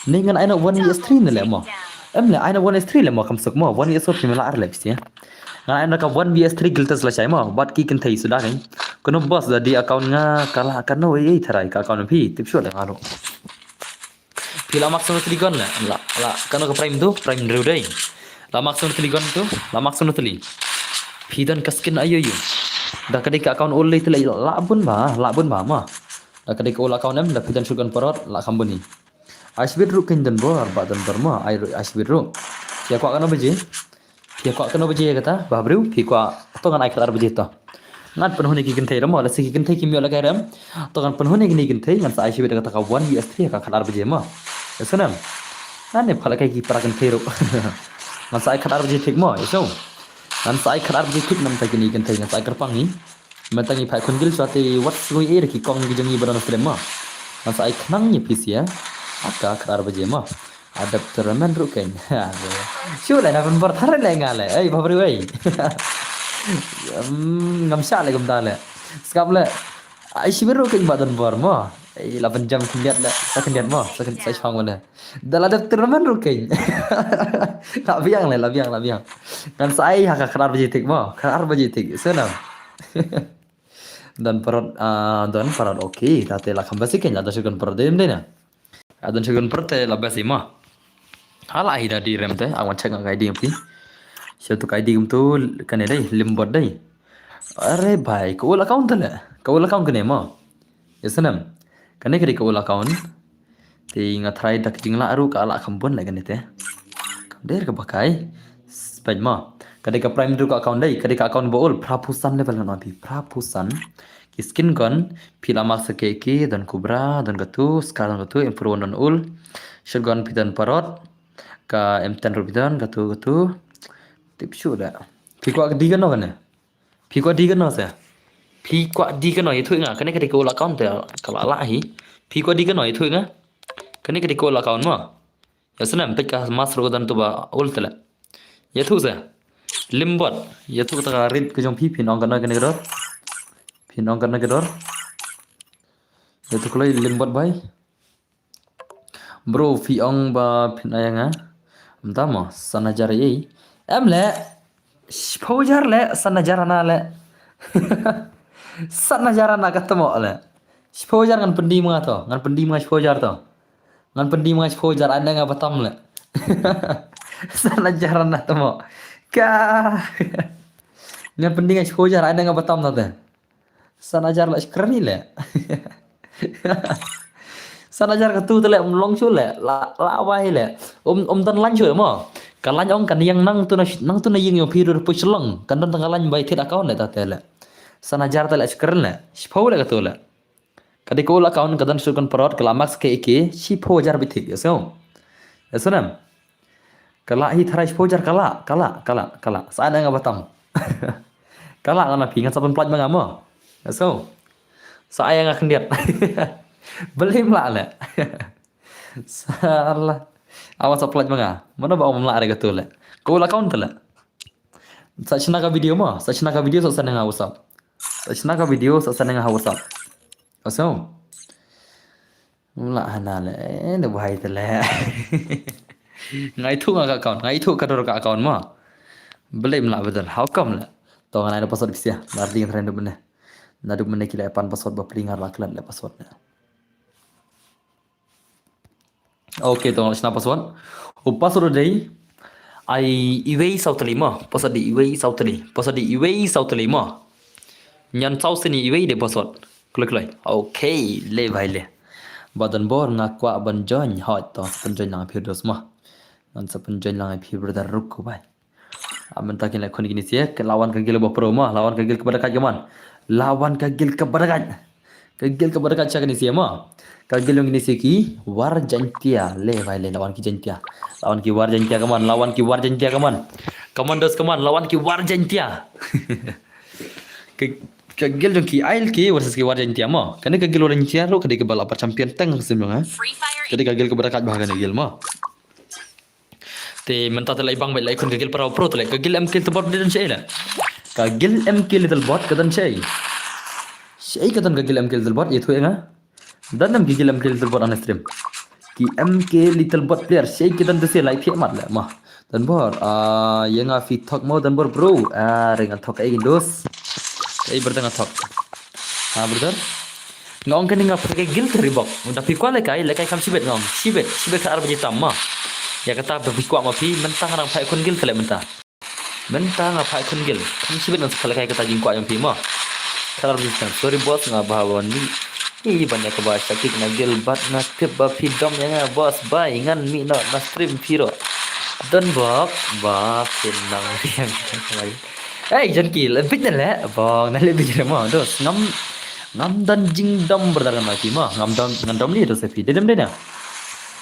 Ne ngan ai na one S three ne le mo. Em le ai na one S three le mo kam suk mo. One S four phi me la ar le phi. Nga ai na ka one V S three guild test lashai mo, bad ki kynthei suda keiñ. Kono boss da di account nga ka la kano ei ei tharai ka account phi, tip shuh da nga ruh. Phi la mak sunu tli gon la, la, la, kano ka prime tu, prime reu dei. La mak sunu tli gon tu, la mak sunu tli. Phi don ka skin ayo yo. Da ka dei ka account ol lei tli la bun ba, la bun ba ma. Da ka dei ka ol account em, da phi don shotgun parot, la kham bun hi. Ai shibit ruh keiñ don bor, ba don bor ma, ai ruh, ai shibit ruh. Phi kwah kano baje? Phi kwah kano baje kata, ba briew, phi kwah, to ngan ai khatar baje to. Ngan pynhun ïa ki kynthei rem mo, lehse ki kynthei kim ïoh lehkai rem. To ngan pynhun ïa kine ki kynthei, ngan sa ai shibit kata ka one V S three ka khatar baje mo. Ïa snem. Ngan ne pha lehkai ki para kynthei ruh. Ngan sa ai khatar baje thik mo, ïa snem. Ngan sa ai khatar baje thik namta kine ki kynthei, ngan sa ai kyrpang hi. Mynta ngi phai khun gil shuwa te wat sngui ei da ki kong ki jong ngi ba don stream mo. Ngan sa ai khnang ïa phi sia. Aka khatar baje mo. Adapter man ruh keiñ. Shu le na pynbor thar le nga le. Ei bha briew ei. Em, ngam shah le kumta le. Skap le. Ai shibit ruh keiñ ba don bor mo. Ei la pynjam khyndiat le. Sa khyndiat mo. Sa khyndiat sa shong mo le. Da la dep tournament ruh keiñ. La biang le, la biang, la biang. Ngan sa ai ha ka khatar baje thik mo. Khatar baje thik. Sngewbha. Don parot, ah, don parot, okay. Tate la kham basi keiñ, la don shotgun parot dei em dei na. La don shotgun parot te la basi mo. Hala hi da di rem te, awan check nga ka I D em phi. Sha tu ka I D em tu, kane dei, limbot dei. Are bhai, ka ul account te le. Ka ul account kane mo. Ïa snem. Kane ka dei ka ul account. Te nga try da ka jinglah ruh ka lah kham bun leh kane te. Kam der ka ba kai. Spend mo. Ka dei ka prime ruh ka account dei, ka dei ka account ba ul, phra phew san level ngan ong phi, phra phew san. Ki skin gun, phi la mak sa ki ki, don Cobra, don katu, Scar don katu, M four one don ul. Shotgun phi don parot. Ka M ten ruh phi don katu, katu. Tip shuh da. Phi kwah ka di kano kane? Phi kwah di kano se? Phi kwah di kano ïathuh nga? Kane ka dei ka ul account te ka la lah hi. Phi kwah di kano ïathuh nga? Kane ka dei ka ul account mo. Ïa snem peit ka mask ruh ka don tu ba ul te le. Ïathuh se. Limbot. Ïathuh ta ka rit ka jong phi, phin ong kano kane ka dor. Phin ong kano ka dor. Ïa tu kloi lim bot bai. Bro, phi ong ba phin ai ïa nga. Mynta mo, san hajar ei. Em leh. Shiphew hajar leh, san hajar na leh. San hajar na kata mo leh. Shiphew hajar ngan pyndi ma nga to, ngan pyndi ma nga shiphew hajar to. Ngan pyndi ma nga shiphew hajar, ai na nga batam leh. San hajar na to mo. Ka. Ngan pyndi ma nga shiphew hajar, ai na nga batam to te. San hajar la shikren leh. San hajar katu te leh, um long shuh leh, la, la wai leh. Um, um don lain shuh mo. Ka lain ong kan ïeng nangtu na, nangtu na ïing jong phi ruh poi Shillong. Kan don tang ka lain bai thied account leh ta te leh. San hajar te leh shikren leh. Shiphew leh katu leh. Ka dei ka old account ka don shuh kan parot ka la max ka eke, shiphew hajar bit thied, ïa sngew. Ïa sngew em. Ka la hi tharai shiphew hajar ka la, ka la, ka la, ka la. Sa ai na nga batam. Ka la ngan phi ngan sa pynpynlait ma nga mo. Ïa sngew. Sa ai nga khyndiat. Balei ym lah leh. Salah. Awan sa pynlait ma nga. Mano ba ong ym lah re katu leh. Ka old account te leh. Sa shna ka video mo, sa shna ka video sa send nga ha WhatsApp. Sa shna ka video sa send nga ha WhatsApp. Ïa sngew. Ym lah hana leh, eh, da bhai te leh. Nga ithuh nga ka account, nga ithuh ka dur ka account mo. Balei ym lah badal, how come leh? To nga ai da password ki sia, nar ding trend mynne. Naduh mynne ki la pan password bapli nga la klet leh password leh. Okay, to nga shna password. U password u dei ai iwei saw tylli mo. Password dei iwei saw tylli. Password dei iwei saw tylli mo. Ñion saw sien iwei dei password. Kloi kloi. Okay, leh bhai leh. Ba don bor nga kwah ban join. Hooid to, sa pynjoin lang phi dos mo. Ngan sa pynjoin lang phi brother ruh ko bhai. Ah, mynta kin leh khun kine sia, la wan ka guild ba pro mo, la wan ka guild kaba da kait ka mon. La wan ka guild kaba da kait. Ka guild kaba da kait sha kine sia mo. Ka guild jong kine sia ki War Jaintia, leh bhai leh, la wan ki Jaintia. La wan ki War Jaintia ka mon, la wan ki War Jaintia ka mon. Commandos ka mon, la wan ki War Jaintia. Ka, ka guild jong ki I L K versus ki War Jaintia mo. Kane ka guild War Jaintia ruh ka dei kaba la par champion teng sim jong nga. Ka dei ka guild kaba da kait bha kane guild mo. Te mynta te la i bang bad la i khun ka guild para pro te leh. Ka guild M K Little Bot ka don shaei leh. Ka guild M K Little Bot ka don shaei. Shaei ka don ka guild M K Little Bot, ïathuh ïa nga. Don em ki guild M K Little Bot on stream? Ki M K Little Bot player shaei ki don te se la i thiah mat leh mo. Don bor, ah, ïa nga phi thok mo don bor bro. Ah, re ngan thok ei kin dos. Ei brother nga thok. Ha brother. Nga ong kane nga pha ka guild te Reebok. Da phi kwah lehkai, lehkai kham shibit nga ong. Shibit, shibit khatar baje tam mo. Ïa kata ba phi kwah ma phi, mynta nga dang pha khun guild te leh mynta. Mynta nga pha khun guild. Kham shibit ngan sa pha lehkai kata jingkwah jong phi mo. Khatar baje tam. Sorry boss nga bha ban mih. Ih ban ïa kaba shakik na guild bad nga tip ba phi dom ïa nga boss bai ngan mih noh na stream phi ruh. Don bok ba phin nang riang. Ei, Jan Ki, leh bit na leh, bong na leh bit na mo, dos, ngam, ngam don jingdom brother ngan ma phi mo, ngam don, ngan dom lei dos phi, dei dom dei na.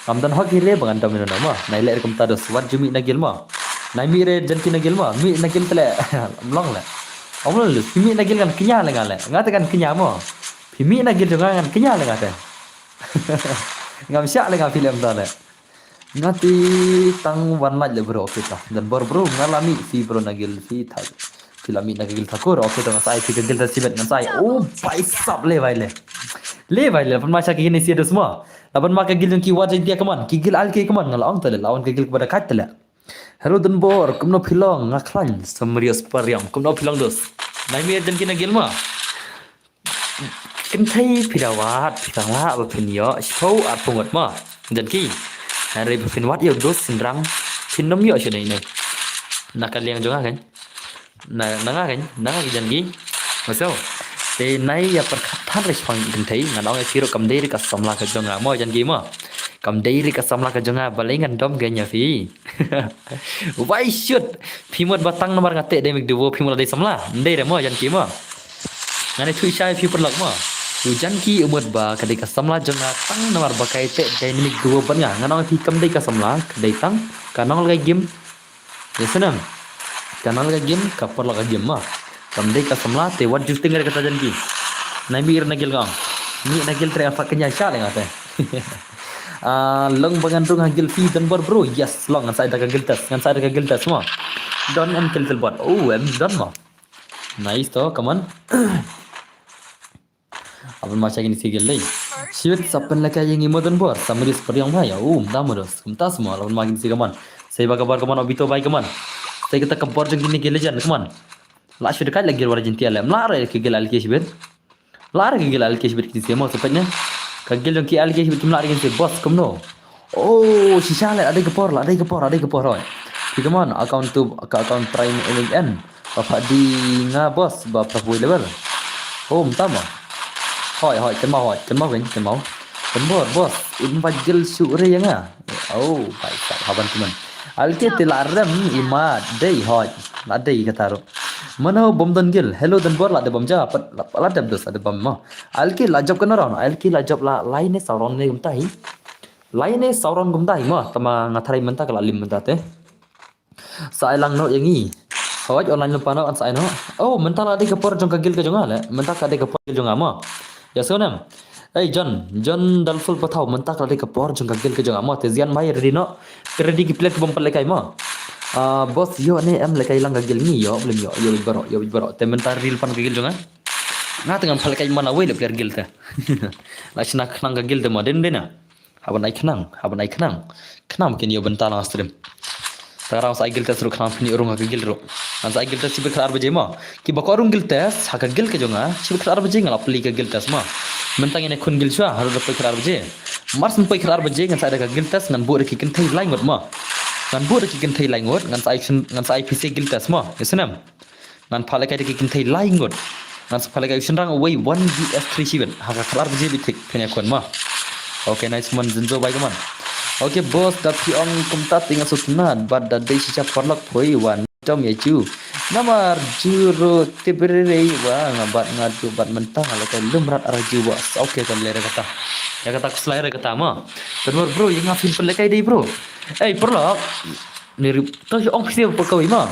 Ngam don hok hi re ba ngan dom ïa no mo, nai leh re kumta dos, wat ju mih na guild mo. Nai mih re Jan Ki na guild mo, mih na guild te leh, ym long leh. Ym long leh, phi mih na guild ngan kñia leh nga leh, nga te ngan kñia mo. Phi mih na guild jong nga ngan kñia leh nga te. Ngam shah leh nga phi leh kumta leh. Nga te tang wan lait leh bro, okay ta. Don bor bro, nga la mih phi bro na guild phi thak. Phi la mih na ka guild thakur, okay ta nga sa ai phi ka guild ta shibit ngan sa ai. Oh, bhai sab leh bhai leh. Leh bhai leh, la pynma sha ki kine sia dos mo. La pynma ka guild jong ki War Jaintia ka mon, ki guild I L K ka mon, nga la ong ta leh, la wan ka guild kaba da kait ta leh. Hello Don bor, kumno phi long, nga khlaiñ, Samrios Pariam, kumno phi long dos. Nai mih Jan Ki na guild mo. Kynthei phi da wad, phi tang lah ba phin ïoh shiphew arphew ngut mo. Jan Ki. Hynrei ba phin wad ïa u dos shynrang phin ym ïoh shuh nei nei. Na ka liang jong nga kan. Na, na nga kan, na nga ki Jan Ki. Maso. Te nai ïa pyrkhat than re shipang kynthei, ngan ong ïa phi ruh kam dei re ka samla ka jong nga mo Jan Ki mo. Kam dei re ka samla ka jong nga balei ngan dom kein ïa phi. Why should? Phi mut ba tang namar nga teh dynamic duo phi mut la dei samla. Ndei re mo Jan Ki mo. Ngan ïathuh shai phi paralok mo. U Jan Ki u mut ba ka dei ka samla jong nga tang namar ba kai teh dynamic duo bad nga. Ngan ong phi kam dei ka samla, ka dei tang ka nong lehkai game. Ïa snem. Ka nong lehkai game, ka paralok ka game mo. Kam dei ka samla te wat ju tieng re kata Jan Ki. Nai mih re na guild nga ong. Mih na guild te re nga sa kñia shah leh nga te. Ah, long ba ngan rung ha guild phi Don bor bro. Yes, long ngan sa ai da ka guild test. Ngan sa ai da ka guild test mo. Don M K Little Bot. Oh, em don mo. Nice to, come on. Apun ma check in si guild dei. Shit, sa pynlehkai ïa ngi mo Don Bor, sa mris pyrshang bha ïa, um, da mo dos, kumta sa mo, la pynma ki bisi kaman. Sa ïa ba ka bor kaman, Obito bai kaman. Sa ïa kata ka bor jong kine ki legend kaman. La shu da kai la guild war jin tiale, mla re ki guild alki shibit. La re ki guild alki shibit ki se mo, sa pynne. Ka guild jong ki alki shibit kim la re ki se boss kumno. Oh, shisha le, la dei ka por, la dei ka por, la dei ka por, hoi. Ki kaman, account to, ka account prime N N N. Ba pha di nga boss, ba pha pui level. Oh, mynta mo. Hoi, hoi, kynmaw, hoi, kynmaw, kynmaw. Kynmaw, boss, in ba guild shu re ïa nga. Oh, bai sa, haban kuman. Alki te la rem, i ma, dei, hoi. La dei kata ruh. Mano bom Don guild. Hello Don Bor, la dei bom ja, pat, la, la dei dos, la dei bom mo. Alki la jop kano round, alki la jop la, line ne saw round ne kumta hi. Line ne saw round kumta hi mo, tama nga tharai mynta ka la lim mynta te. Sa ai lang noh ïa ngi. Hoi, online lypa noh, kan sa ai noh. Oh, mynta la dei ka por jong ka guild ka jong nga le. Mynta ka dei ka por jong nga mo. Ïa sngewnem. Ei John, John Dalful Pathaw, mynta ka la dei ka por jong ka guild ka jong nga mo. Te Zian Mai ready noh. Te ready ki player ki bym pat lehkai mo. Ah, boss, ïoh ne em lehkai lang ka guild ngi, ïoh, blem ïoh, ïoh bit baroh, ïoh bit baroh. Te mynta ready lypa noh ka guild jong nga. Nga te ngam pat lehkai mana wei le player guild te. La shna khnang ka guild te mo, dei ne em dei na. Haba nai khnang, haba nai khnang. Khnang kin ïoh bynta lang stream. Tang rang sa ai guild test ruh khnang phin ïoh rung ha ka guild ruh. Ngan sa ai guild test shibit khatar baje mo. Kiba kwah rung guild test, ha ka guild ka jong nga, shibit khatar baje nga la plie ka guild test mo. Mynta ngin ïa khun guild shuwa, haduh da poi khatar baje. Mar syn poi khatar baje, ngan sa ai da ka guild test, ngan buh da ki kynthei lai ngut mo. Ngan buh da ki kynthei lai ngut, ngan sa ai syn-, ngan sa ai phi se guild test mo. Ïa snem. Ngan phah lehkai da ki kynthei lai ngut. Ngan sa phah lehkai u shynrang uwei one V S three shibit. Ha ka khatar baje bit thik phin ïa khun mo. Okay, nice man, Zinzo bai kaman. Okay, boss, da phi ong kumta te nga sngewtynnat, bad da dei shisha paralok phi wan tom ïa ju. Namar ju ruh tip rei rei wa nga bad nga ju bad mynta nga lehkai lum rat ar ju wa. Okay, ta lehkai kata. Ïa kata khuslai re kata mo. Don Bor bro, ïa nga phin pynlehkai dei bro. Ei, paralok. Ni ri-, to ong phi se por kawei ma.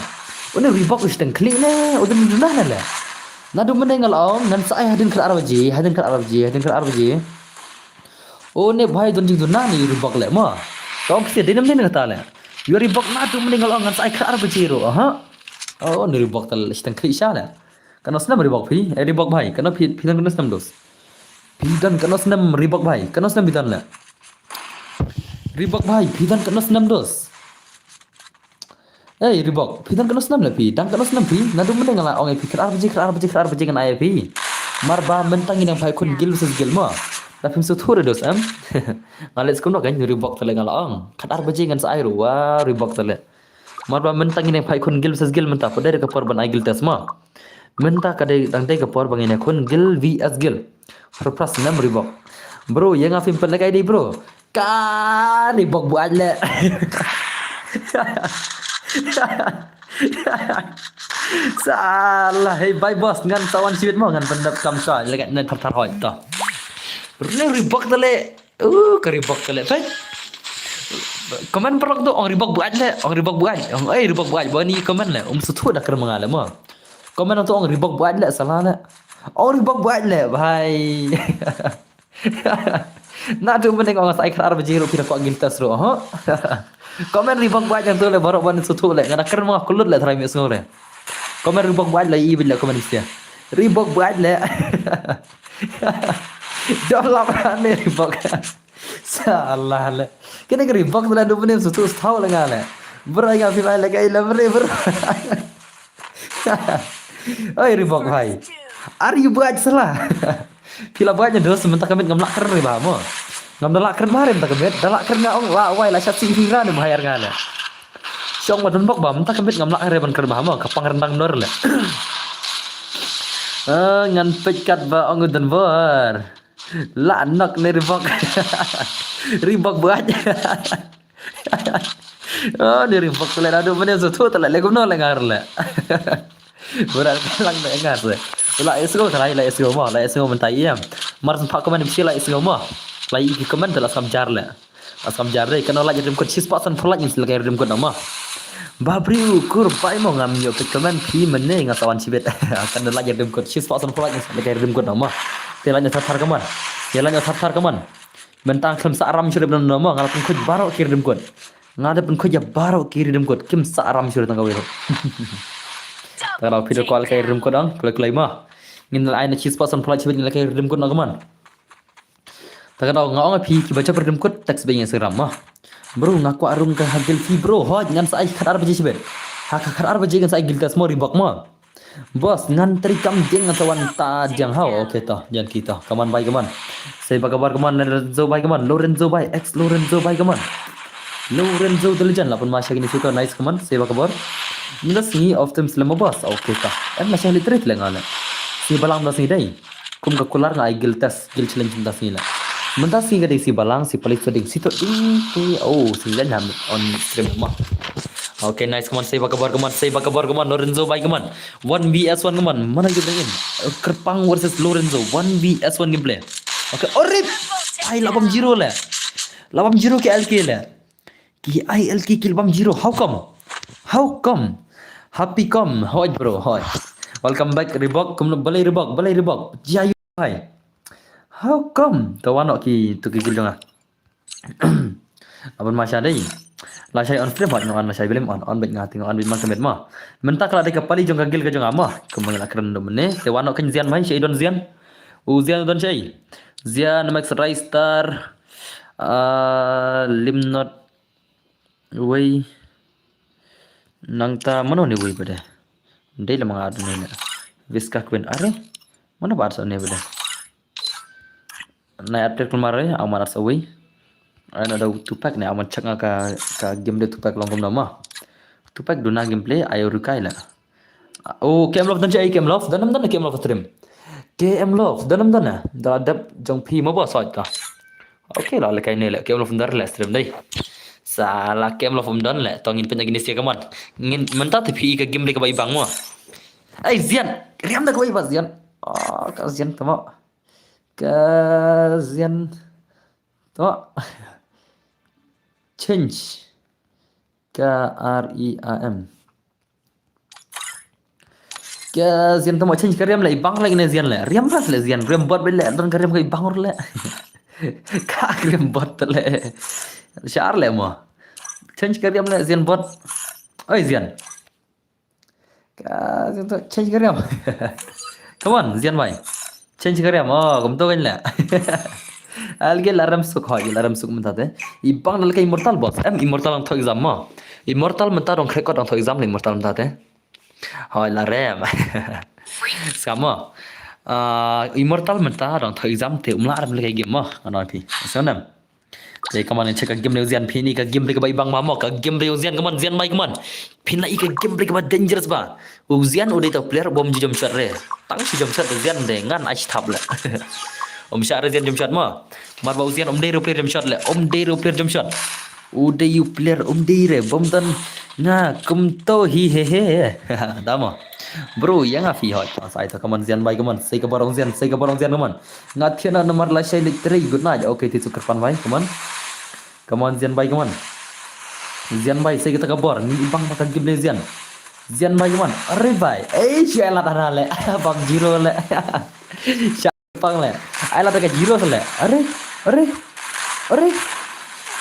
Une Reebok u shiteng khlieh ne, u dang duna ne le. Naduh mynne nga la ong, ngan sa ai hadien khatar baje, hadien khatar baje, hadien khatar baje. Une bhai don jingduna ni Reebok le ma. To ong phi se dei nam dei na kata le. Ïa Reebok naduh mynne nga la ong, ngan sa ai khatar baje ruh, ha. Oh, ni Reebok te le shiteng khlieh sha le. Kano snem Reebok phi? Eh, Reebok bhai, kano phi, phi don kano snem dos? Phi don kano snem Reebok bhai? Kano snem phi don le? Reebok bhai, phi don kano snem dos? Ei, Reebok, phi don kano snem le phi? Don kano snem phi? Naduh mynne nga la ong ïa phi khatar baje, khatar baje, khatar baje ngan ai ïa phi. Mar ba mynta ngi nang phai khun guild versus guild mo. Da phim sngewthuh re dos em. Nga leh skum noh kan Reebok te le nga la ong. Khatar baje ngan sa ai ruh wa Reebok te le. Mar ba mynta ngin ïa phai khun guild versus guild mynta, pat dei ka por ban ai guild test ma. Mynta ka dei dang dei ka por ba ngin ïa khun guild V S guild. Pyrpras nem Reebok. Bro, ïa nga phim pynlehkai dei bro. Ka Reebok buaid le. Salah, hey bye boss, ngan sa wan shibit mo, ngan pyndap kam sa lehkai ne thar thar hoi to. Bro, Reebok te le. Uh, ka Reebok te le, peit. Comment paralok tu, ong Reebok buaid le, ong Reebok buaid, ong, ei, Reebok buaid, ba ni comment le, um sngewthuh da kren ma nga le mo. Comment tu ong Reebok buaid le, salah le. Ong Reebok buaid le, bhai. Naduh mynne nga ong sa ai khatar baje ruh phi da kwah guild test ruh, ha? Comment Reebok buaid hangtu le, baroh ban sngewthuh le, nga da kren ma nga kyllut le, trai mi sngew le. Comment Reebok buaid le, i bit le, comment bisi. Reebok buaid le. Dolap ne Reebok. Salah le. Kine ka Reebok te le naduh mynne sngewthuh sngewthuh le nga le. Bro, nga phim ai lehkai le bro, bro. Oi, Reebok bhai. Are you buaid salah? Phi la buaid ne dos, mynta ka miet ngam lah kren re bha mo. Ngam da lah kren bha re mynta ka miet, da lah kren nga ong la wai la shat sih hira ne bha ïar nga le. Shong ma Don Bok ba, mynta ka miet ngam lah re ban kren bha mo, ka pang rendang nor le. Ah, ngan peit kat ba ong u Don Bor. La nok ne Reebok. Reebok buaid. Oh, ne Reebok te le naduh mynne sngewthuh te le le kumno le ngar le. Berat lang ne ngar le. La isngo trai la isngo mo, la isngo mynta ïam. Mar sngewthuh comment bisi la isngo mo. La i ki comment te la skam jar le. Askam jar dei, kano like redeem code, shispah san phew like ngin sa lehkai redeem code noh ma. Ba briew kur bai mo ngam ïoh peit comment phi mynne nga sa wan shibit. Kano like redeem code, shispah san phew like ngin sa lehkai redeem code noh ma. Te like na thar thar kaman. Te like na thar thar kaman. Mynta khlem sa ram shuh redeem noh ma, nga la pynkhuid baroh ki redeem code. Nga la pynkhuid ïa baroh ki redeem code, kim sa ram shuh tang kawei ruh. Tang la phi da kwah lehkai redeem code dang, kloi kloi ma. Ngin la ai na shispah san phew like shibit ngin lehkai redeem code noh kaman. Ta ka daw nga ong ïa phi kiba jop rit dum kut text beit ïa Instagram mo. Bro, nga kwah rung ka ha guild phi bro. Hooid, ngan sa ai khatar baje shibit. Ha ka khatar baje ngan sa ai guild test mo, Reebok mo. Boss, ngan trei kam jing ngan sa wan ta jang haw. Okay to, jan ki to. Come on bhai, come on. Sei ba ka bor, come on. Lorenzo bhai, come on. Lorenzo bhai, ex Lorenzo bhai, come on. Lorenzo the legend, la pynmasa kine shi to, nice, come on. Sei ba ka bor. Mynta sngi off time slem boss. Okay to. Em, la shah literate le nga le. Sei ba lang mynta sngi dei. Kum ka kular nga ai guild test, guild challenge mynta sngi le. Mynta sngi ka dei sei ba lang, sei palik to ding, sei to ding te. Oh, sei le nam on stream mo. Okay, nice, come on, sei ba ka bor, come on, sei ba ka bor, come on, Lorenzo bhai, come on. One V S one, come on. Mana ki bring in? Kyrpang versus Lorenzo. One V S one gameplay. Okay, ore. Ai, la bam zero le. La bam zero ki I L K le. Ki I L K ki la bam zero. How come? How come? Happy come. Hoi bro, hoi. Welcome back Reebok. Kum balei Reebok, balei Reebok. Jia yu hai. How come? To wan ki to ki guild jong nga. Aban ma sha dei. La shai on frame hot, on la shai bilim on, on beit nga ting on beit ma kemet ma. Mynta ka la dei ka pali jong ka guild ka jong nga ma. Kum la kren dum ne. Te wan ki Zian mai, shai don Zian. U Zian don shai. Zian Max Rai Star. Ah, Limnot. Wei. Nangta mano ne wei bade. Dei la manga adun ne. Viska Queen are. Mano ba sa ne bade. Na update kulmar re, aman asa wei. Ai na da Tupac ne, aman check nga ka, ka game de Tupac long kumno ma. Tupac duna gameplay, ayo rukai la. Oh, K M Love don shai, K M Love, don nam don K M Love stream. K M Love, don nam don na. Da dep jong phi ma ba sait ka. Okay, la le kai ne le, K M Love don le stream dei. Sa la K M Love don le, tong ngin pynta gini sia kaman. Ngin mynta te phi ka game de ka bai bang mo. Ai Zian, riam da ka bai ba Zian. Ah, ka Zian tama. Ka Zian tama. Change. Ka R E A M. Ka Zian tama change ka riam le, i bang le ne Zian le. Riam ras le Zian, riam bot le, don ka riam ka i bang le. Ka riam bot le. Shar le mo. Change ka riam le Zian bot. Oi Zian. Ka Zian to change ka riam. Come on, Zian bai. Change ka riam. Oh, kum to kan le. Al ge la rem suk hoi, la rem suk mynta te. I bang dal ka Immortal boss. Em Immortal ang thok exam mo. Immortal mynta dong krekot ang thok exam le Immortal mynta te. Hoi la rem. Skamo. Ah, Immortal mynta dong thok exam te um la rem le ka game mo. Ano phi. Sanam. Te kaman check ka game de Zian phi ni ka game de ka bai bang ma mo ka game de Zian kaman Zian bai kaman. Phi na i ka game de ka ba dangerous ba. U Zian u dei ta player bom ju jump shot re. Tang ju jump shot de Zian de ngan ai thap le. Um shot re Zian jump shot mo. Mar ba u Zian um dei ru player jump shot le. Um dei ru player jump shot. U dei u player um dei re bom don nga kum to hi he he. Da mo. Bro, ïa nga phi hot. Sa ai to kaman Zian bai kaman. Sei ka barong Zian, sei ka barong Zian kaman. Nga thiana namar la shai literate, good night. Okay, ti sukar pan bai kaman. Kaman Zian bai kaman. Zian bai sei ka ta ka bor, ni bang ba ka game le Zian. Zian bai kaman. Are bai. Ei, shai la ta na le. Bang zero le. Shai pang le. Ai la ta ka zero le. Are, are, are.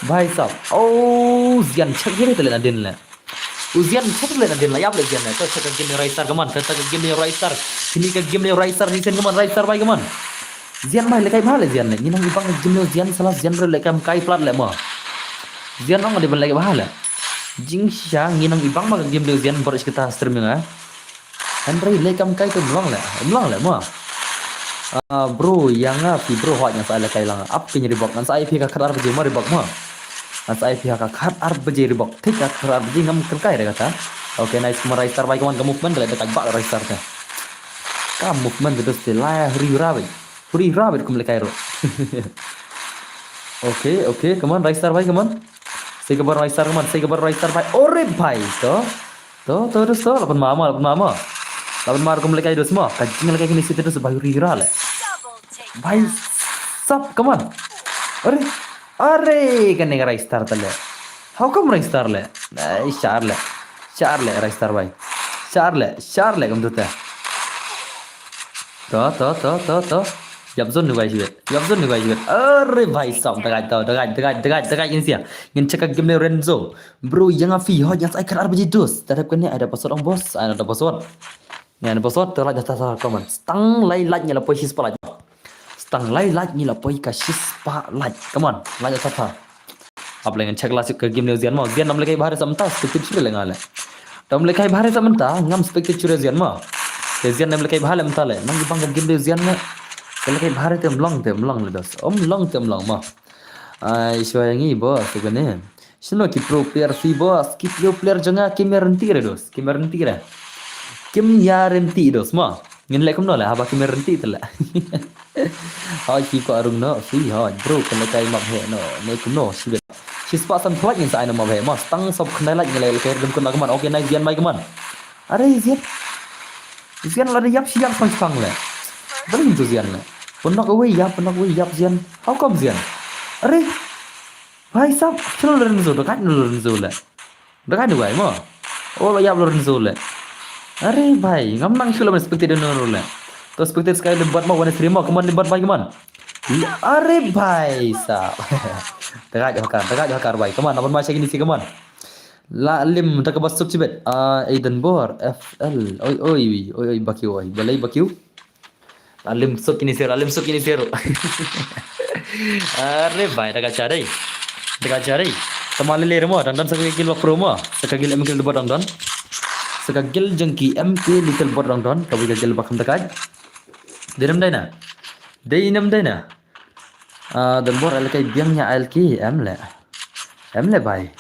Bai sap. Oh, Zian check zero te le na din le. U Zian check le na din la yap le Zian le. To check ka game Rai Star kaman. Ka ta ka game Rai Star. Sini ka game Rai Star ni sen kaman Rai Star bai kaman. Zian bai le kai ba le Zian le. Ngi nang i bang game Zian sala Zian re le kam kai plat le mo. Zian ong de ban le ba le. Jingshisha ngi nang i bang ma game Zian bor iskita streaming ah. Hynrei le kam kai to mlong le. Mlong le mo. Ah, bro, ïa nga phi bro hot ïa sa le kai lang. Ap pin Reebok ngan sa ai phi ka khatar baje mo Reebok mo. Ngan sa ai phi ka khatar baje Reebok. Thik ka khatar baje ngam kyrkai re kata. Okay, nice mo Rai Star bai kaman ka movement le da ka ba Rai Star ka. Ka movement de best la huri rabbit. Huri rabbit kum le kai ro. Okay, okay, kaman Rai Star bai kaman. Sei ka bar Rai Star kaman, sei ka bar Rai Star bai. Ore bai to. To, to, to, to, lapan mama, lapan mama. Lapan mama kum le kai dos mo. Ka jing le kai kini situ dos bai huri ra le. Bai sap, come on. Are, are, kane ka Rai Star ta le. How come Rai Star le? Ai, shar le. Shar le, Rai Star bai. Shar le, shar le, kum tu te. To, to, to, to, to. Yap zone ni bai shibit. Yap zone ni bai shibit. Are bai sap, dagai to, dagai, dagai, dagai, dagai, insia. Ngin check ka game ne Renzo. Bro, ïa nga phi, hoi, ïa sa ai kar ar baje dos. Tarap kane, ai da password ong boss, ai da password. Ngan password, te like da ta ta comment. Stang lai like nya la poi sis pa like. Tang lai like ngi la poi ka shispah like. Come on, like ata ta. Ap leng check la suk ka game ne u Zian mo. Zian nam lekai bahar sa mynta, spectate sure le nga le. Tam lekai bahar sa mynta, ngam spectate sure Zian mo. Te Zian nam lekai bahar le mynta le. Nang bang ka game ne u Zian ne. Te lekai bahar te mlong te mlong le dos. Om long te mlong mo. Ai shwa ngi bo su kane. Shino ki pro player si boss, ki pro player jong nga kim ïa rynti re dos, kim ïa rynti re. Kim ïa rynti dos mo. Ngin leh kumno le haba kim ïa rynti te le. Hoi ki ko arung no, si hoi bro kan lekai map he no, ne kumno si bet. Shispah san phlak ngin sa ai no map he mo. Tang sop khnai lak ngin leh lekai dum kun la kaman. Okay, nice Zian bai kaman. Are Zian. Zian la de yap si yap sang sang le. Bali tu Zian le. Pynok away yap, pynok away yap Zian. How come Zian? Are. Bhai sab, shano Lorenzo, dakat no Lorenzo le. Dakat no bai mo. Oh, lo yap Lorenzo le. Are bhai, ngam nang shu la spectate no le. To spectate sky le bat mo, one three mo, come on le bat bhai, come on. Are bhai sab. Dakat hakar, dakat hakar bhai, come on, aban ma shagini si, come on. La lim, dakat bas sub chibet. Ah, Aiden Bor, F L. Oi, oi, oi, oi, bakiu, oi. Balai bakiu. Alim suk ini sero, alim suk ini sero. Are bhai, daga charai. Daga charai. Tama lele remo, dang dang saka gil bak pro mo. Saka gil em gil bot dang dang. Saka gil jengki em ke little bot dang dang. Kawi ka gil bak ham daga. Dei nam dei na. Dei nam dei na. Ah, dan bor alkai biang nya alki em le. Em le bhai.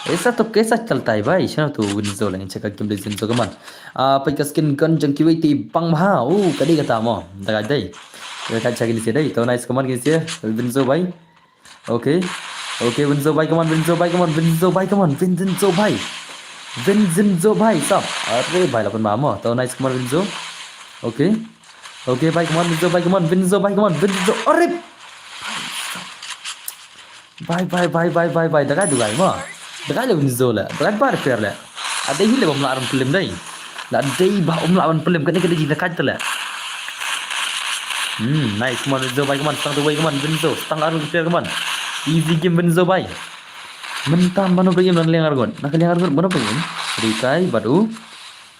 Aisa to kaisa chalta hai bhai. Shano to Winzo le ngin check ka game de Winzo kaman. Ah, peit ka skin gun jong kiwei te bang bha. Uh, ka dei kata mo. Da ka dei. Ka check ni se dei. To nice kaman ki se. Winzo bhai. Okay. Okay, Winzo bhai kaman, Winzo bhai kaman, Winzo bhai kaman, Win Winzo bhai. Win Winzo bhai sap. Are bhai la pynbha mo. To nice kaman Winzo. Okay. Okay bhai kaman, Winzo bhai kaman, Winzo bhai kaman, Winzo. Are. Bhai, bhai, bhai, bhai, bhai, bhai. Dakai dukai mo. Dakai le Winzo le. Dakai bar fair le. Adei hi le bam la ram film dei. La dei ba um la wan film kane kane jing dakai tele. Hmm, nice kaman Winzo bhai kaman, stang tu bhai kaman, Winzo, stang arung player kaman. Easy game Winzo bhai. Mynta mano bhai nan liang argon. Na ka liang argon mano bhai. Rikai badu.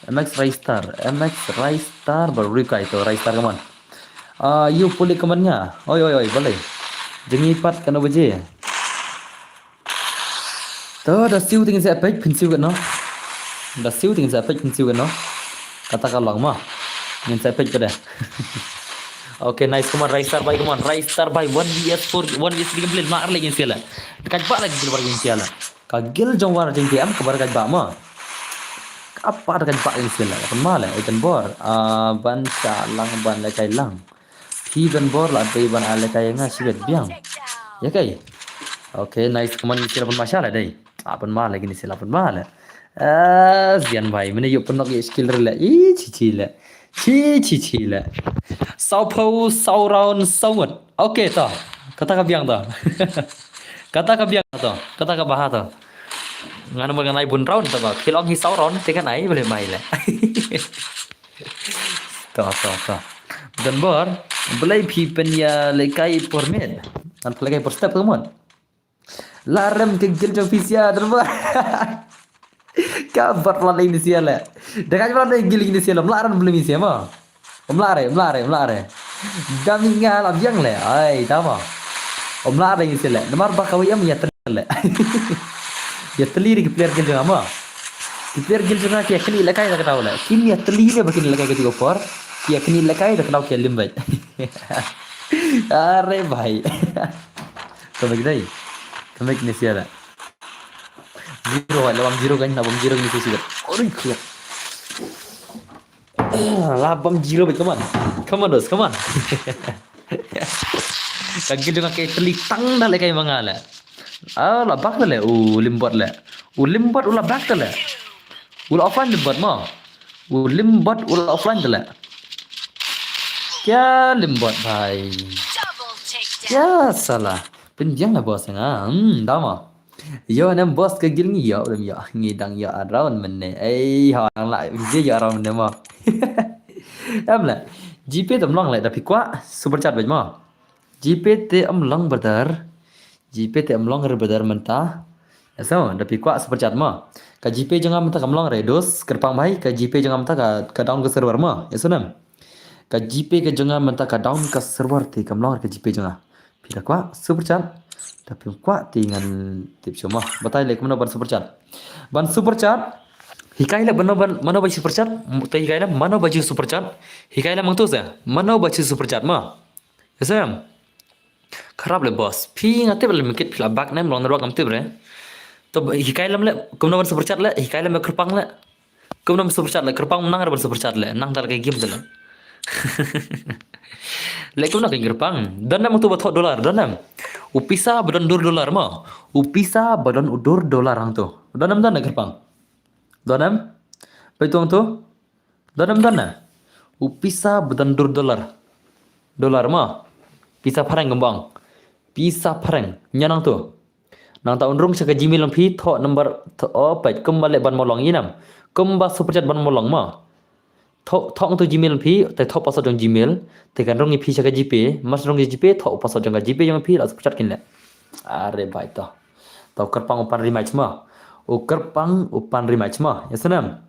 M X Raystar, M X Raystar badu Rikai to Raystar kaman. Ah, yu puli kaman nga. Oi, oi, oi, balai. Jengi pat kano baje. To da siu ting sa pek phin siu kano. Da siu ting sa pek phin siu kano. Kata ka long ma. Ngin sa pek pada. Okay, nice kaman Raystar bhai kaman. Raystar bhai one V S four, one V S three gameplay ma ar lagi siala. Kaj ba lagi gameplay lagi siala. Ka gil jong war jing T M ka bar ka ba ma. Ka apa da ka ba in sila kan ma le ikan bor. Ah, ban sa lang ban le kai lang. Phi ban bor la dei ban ale kai nga sibet biang. Ya kai. Okay, nice kaman ni sila pun masha le dei. Ah, pun ma le kini sila pun ma le. Ah, Zian bhai, mene yuk penok yuk skill rele. Ih, chichi le. Chi chi chi le. Saw phew, saw round, saw ngut. Okay to. Kata ka biang to. Kata ka biang to. Kata ka baha to. Ngan mo ngan ai bun round to ba. Khil ong hi saw round te kan ai bele mai le. To to to. Dan bor. Belai phi pen ya lekai por men. Ngan lekai por step kemon. Larem ke gil jong phi sia derba. Ka bat la dei ni sia le. Da ka bat la dei gil ni sia le. Mla ran belum sia ma. Mla re, mla re, mla re. Dami nga la biang le. Ai, tama. Mla re ni sia le. Namar ba ka wi am ya tele. Ya tele ri ki player gil jong ma. Ki player gil jong ki kini lekai da ka tau le. Kini ya tele ri ba kini lekai ka tiga por. Ki ya kini lekai da ka tau ki limbai. Are bhai. Kamek dai. Kamek ni sia da. Zero, la bam zero kan, la bam zero ni sia. Ori khlok. La bam zero bhai, come on. Come on dos, come on. Ka gil jong ka teli tang da le kai manga le. Ah, la bak da le. U limbot le. U limbot u la bak da le. U la offline limbot ma. U limbot u la offline da le. Kya limbot bhai. Kya sala. Pynjang la boss nga. Hmm, dama. Yo nem boss ka gil ngi yo dem yo. Ngi dang yo around mene. Ei ha dang la je yo around mene ma. Em le. G P te mlong le da phi kwah super chat bej ma. G P te mlong brother. G P te mlong re brother mynta. Eso da phi kwah super chat ma. Ka G P jong nga mynta ka mlong re dos kyrpang bhai ka G P jong nga mynta ka, ka down ka server ma. Eso nem. Ka GPay ka jong nga mynta ka down ka server te kam long ka GPay jong nga. Phi da kwah super chat? Da phim kwah te ngan tip shuh mo. Batai leh kumno ban super chat. Ban super chat. Hikai leh mano ban, mano ban super chat. Te hikai leh mano ban ju super chat. Hikai leh mang tu sa. Mano ban ju super chat mo. Ïa sa em. Kharap leh boss. Phi nga tip leh mynta phi la back nem long ruh ngam tip re. To hikai lem leh kumno ban super chat leh, hikai lem kyrpang leh. Kumno ban super chat leh, kyrpang nang re ban super chat leh, nang da leh ka game da leh. Leh kumno ka kyrpang. Don nam tu ba thoh dollar, don nam. U pisa ba don dur dollar mo. U pisa ba don u dur dollar hangtu. Don nam don nam kyrpang. Don nam. Peit tu hangtu. Don nam don nam. U pisa ba don dur dollar. Dollar mo. Pisa phareng kembang. Pisa phareng. Nia nangtu. Nangta un rung sha ka Gmail jong phi thoh number thoh, oh, peit kumba leh ban mo long ïa nam. Kumba super chat ban mo long mo. Thoh, thoh hangtu Gmail jong phi, te thoh password jong Gmail, te kan rung ïa phi sha ka GPay, mas rung ïa GPay, thoh password jong ka GPay jong phi, la super chat kin leh. Are bhai to. To kyrpang u pan rematch mo. U kyrpang u pan rematch mo. Ïa sa nam.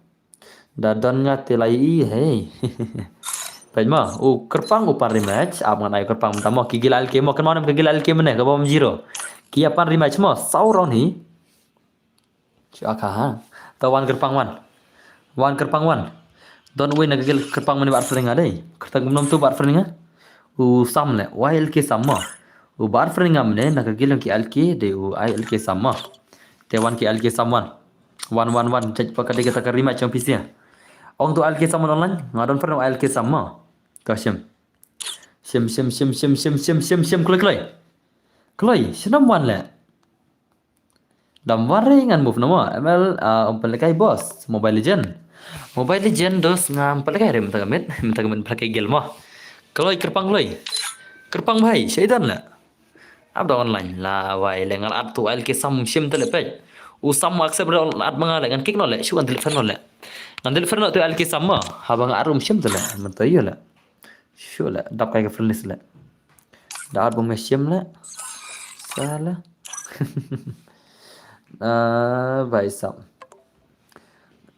Da don nga te la i hei. Peit mo, u kyrpang u pan rematch, ap ngan ai kyrpang mynta mo, ki gila L K mo, kynmaw nam ki gila L K mynne, kaba bam zero. Ki ïa pan rematch mo, saw round hi. Shu aka ha. Ta wan kyrpang wan. Wan kyrpang wan. Don uwei na ka gila kyrpang mynne ba ar pyrning nga dei. Kyrteng kumno tu ba ar pyrning nga. U Sam leh, u ai L K Sam mo. U ba ar pyrning nga mynne na ka gila ki L K dei u ai L K Sam mo. Te wan ki L K Sam wan. Wan, wan, wan, judge ba ka dei kata ka rematch jong phi sha. Ong tu L K Sam online, nga don friend L K Sam mo. Ka shim. Shim, shim, shim, kloi, kloi. Kloi, shnam wan leh. Dam wan re ngan move na mo. M L, ah, um pynlehkai boss. Mobile Legend. Mobile Legend dos ngam pynlehkai re mynta ka miet. Mynta ka miet pynlehkai gel mo. Kloi kyrpang kloi. Kyrpang bhai, shaitan leh. Ap da online la wai leh ngan add tu ai L K Sam shim te leh peit. U Sam accept re add ma nga leh ngan kick noh leh shu ngan delete friend noh leh. Ngan delete friend noh tu ai L K Sam mo. Haba nga add um shim te leh mynta ïa leh. Shu leh dap kai ka friend list leh. Da add bym shim leh. Salah. Ah, bhai sahab.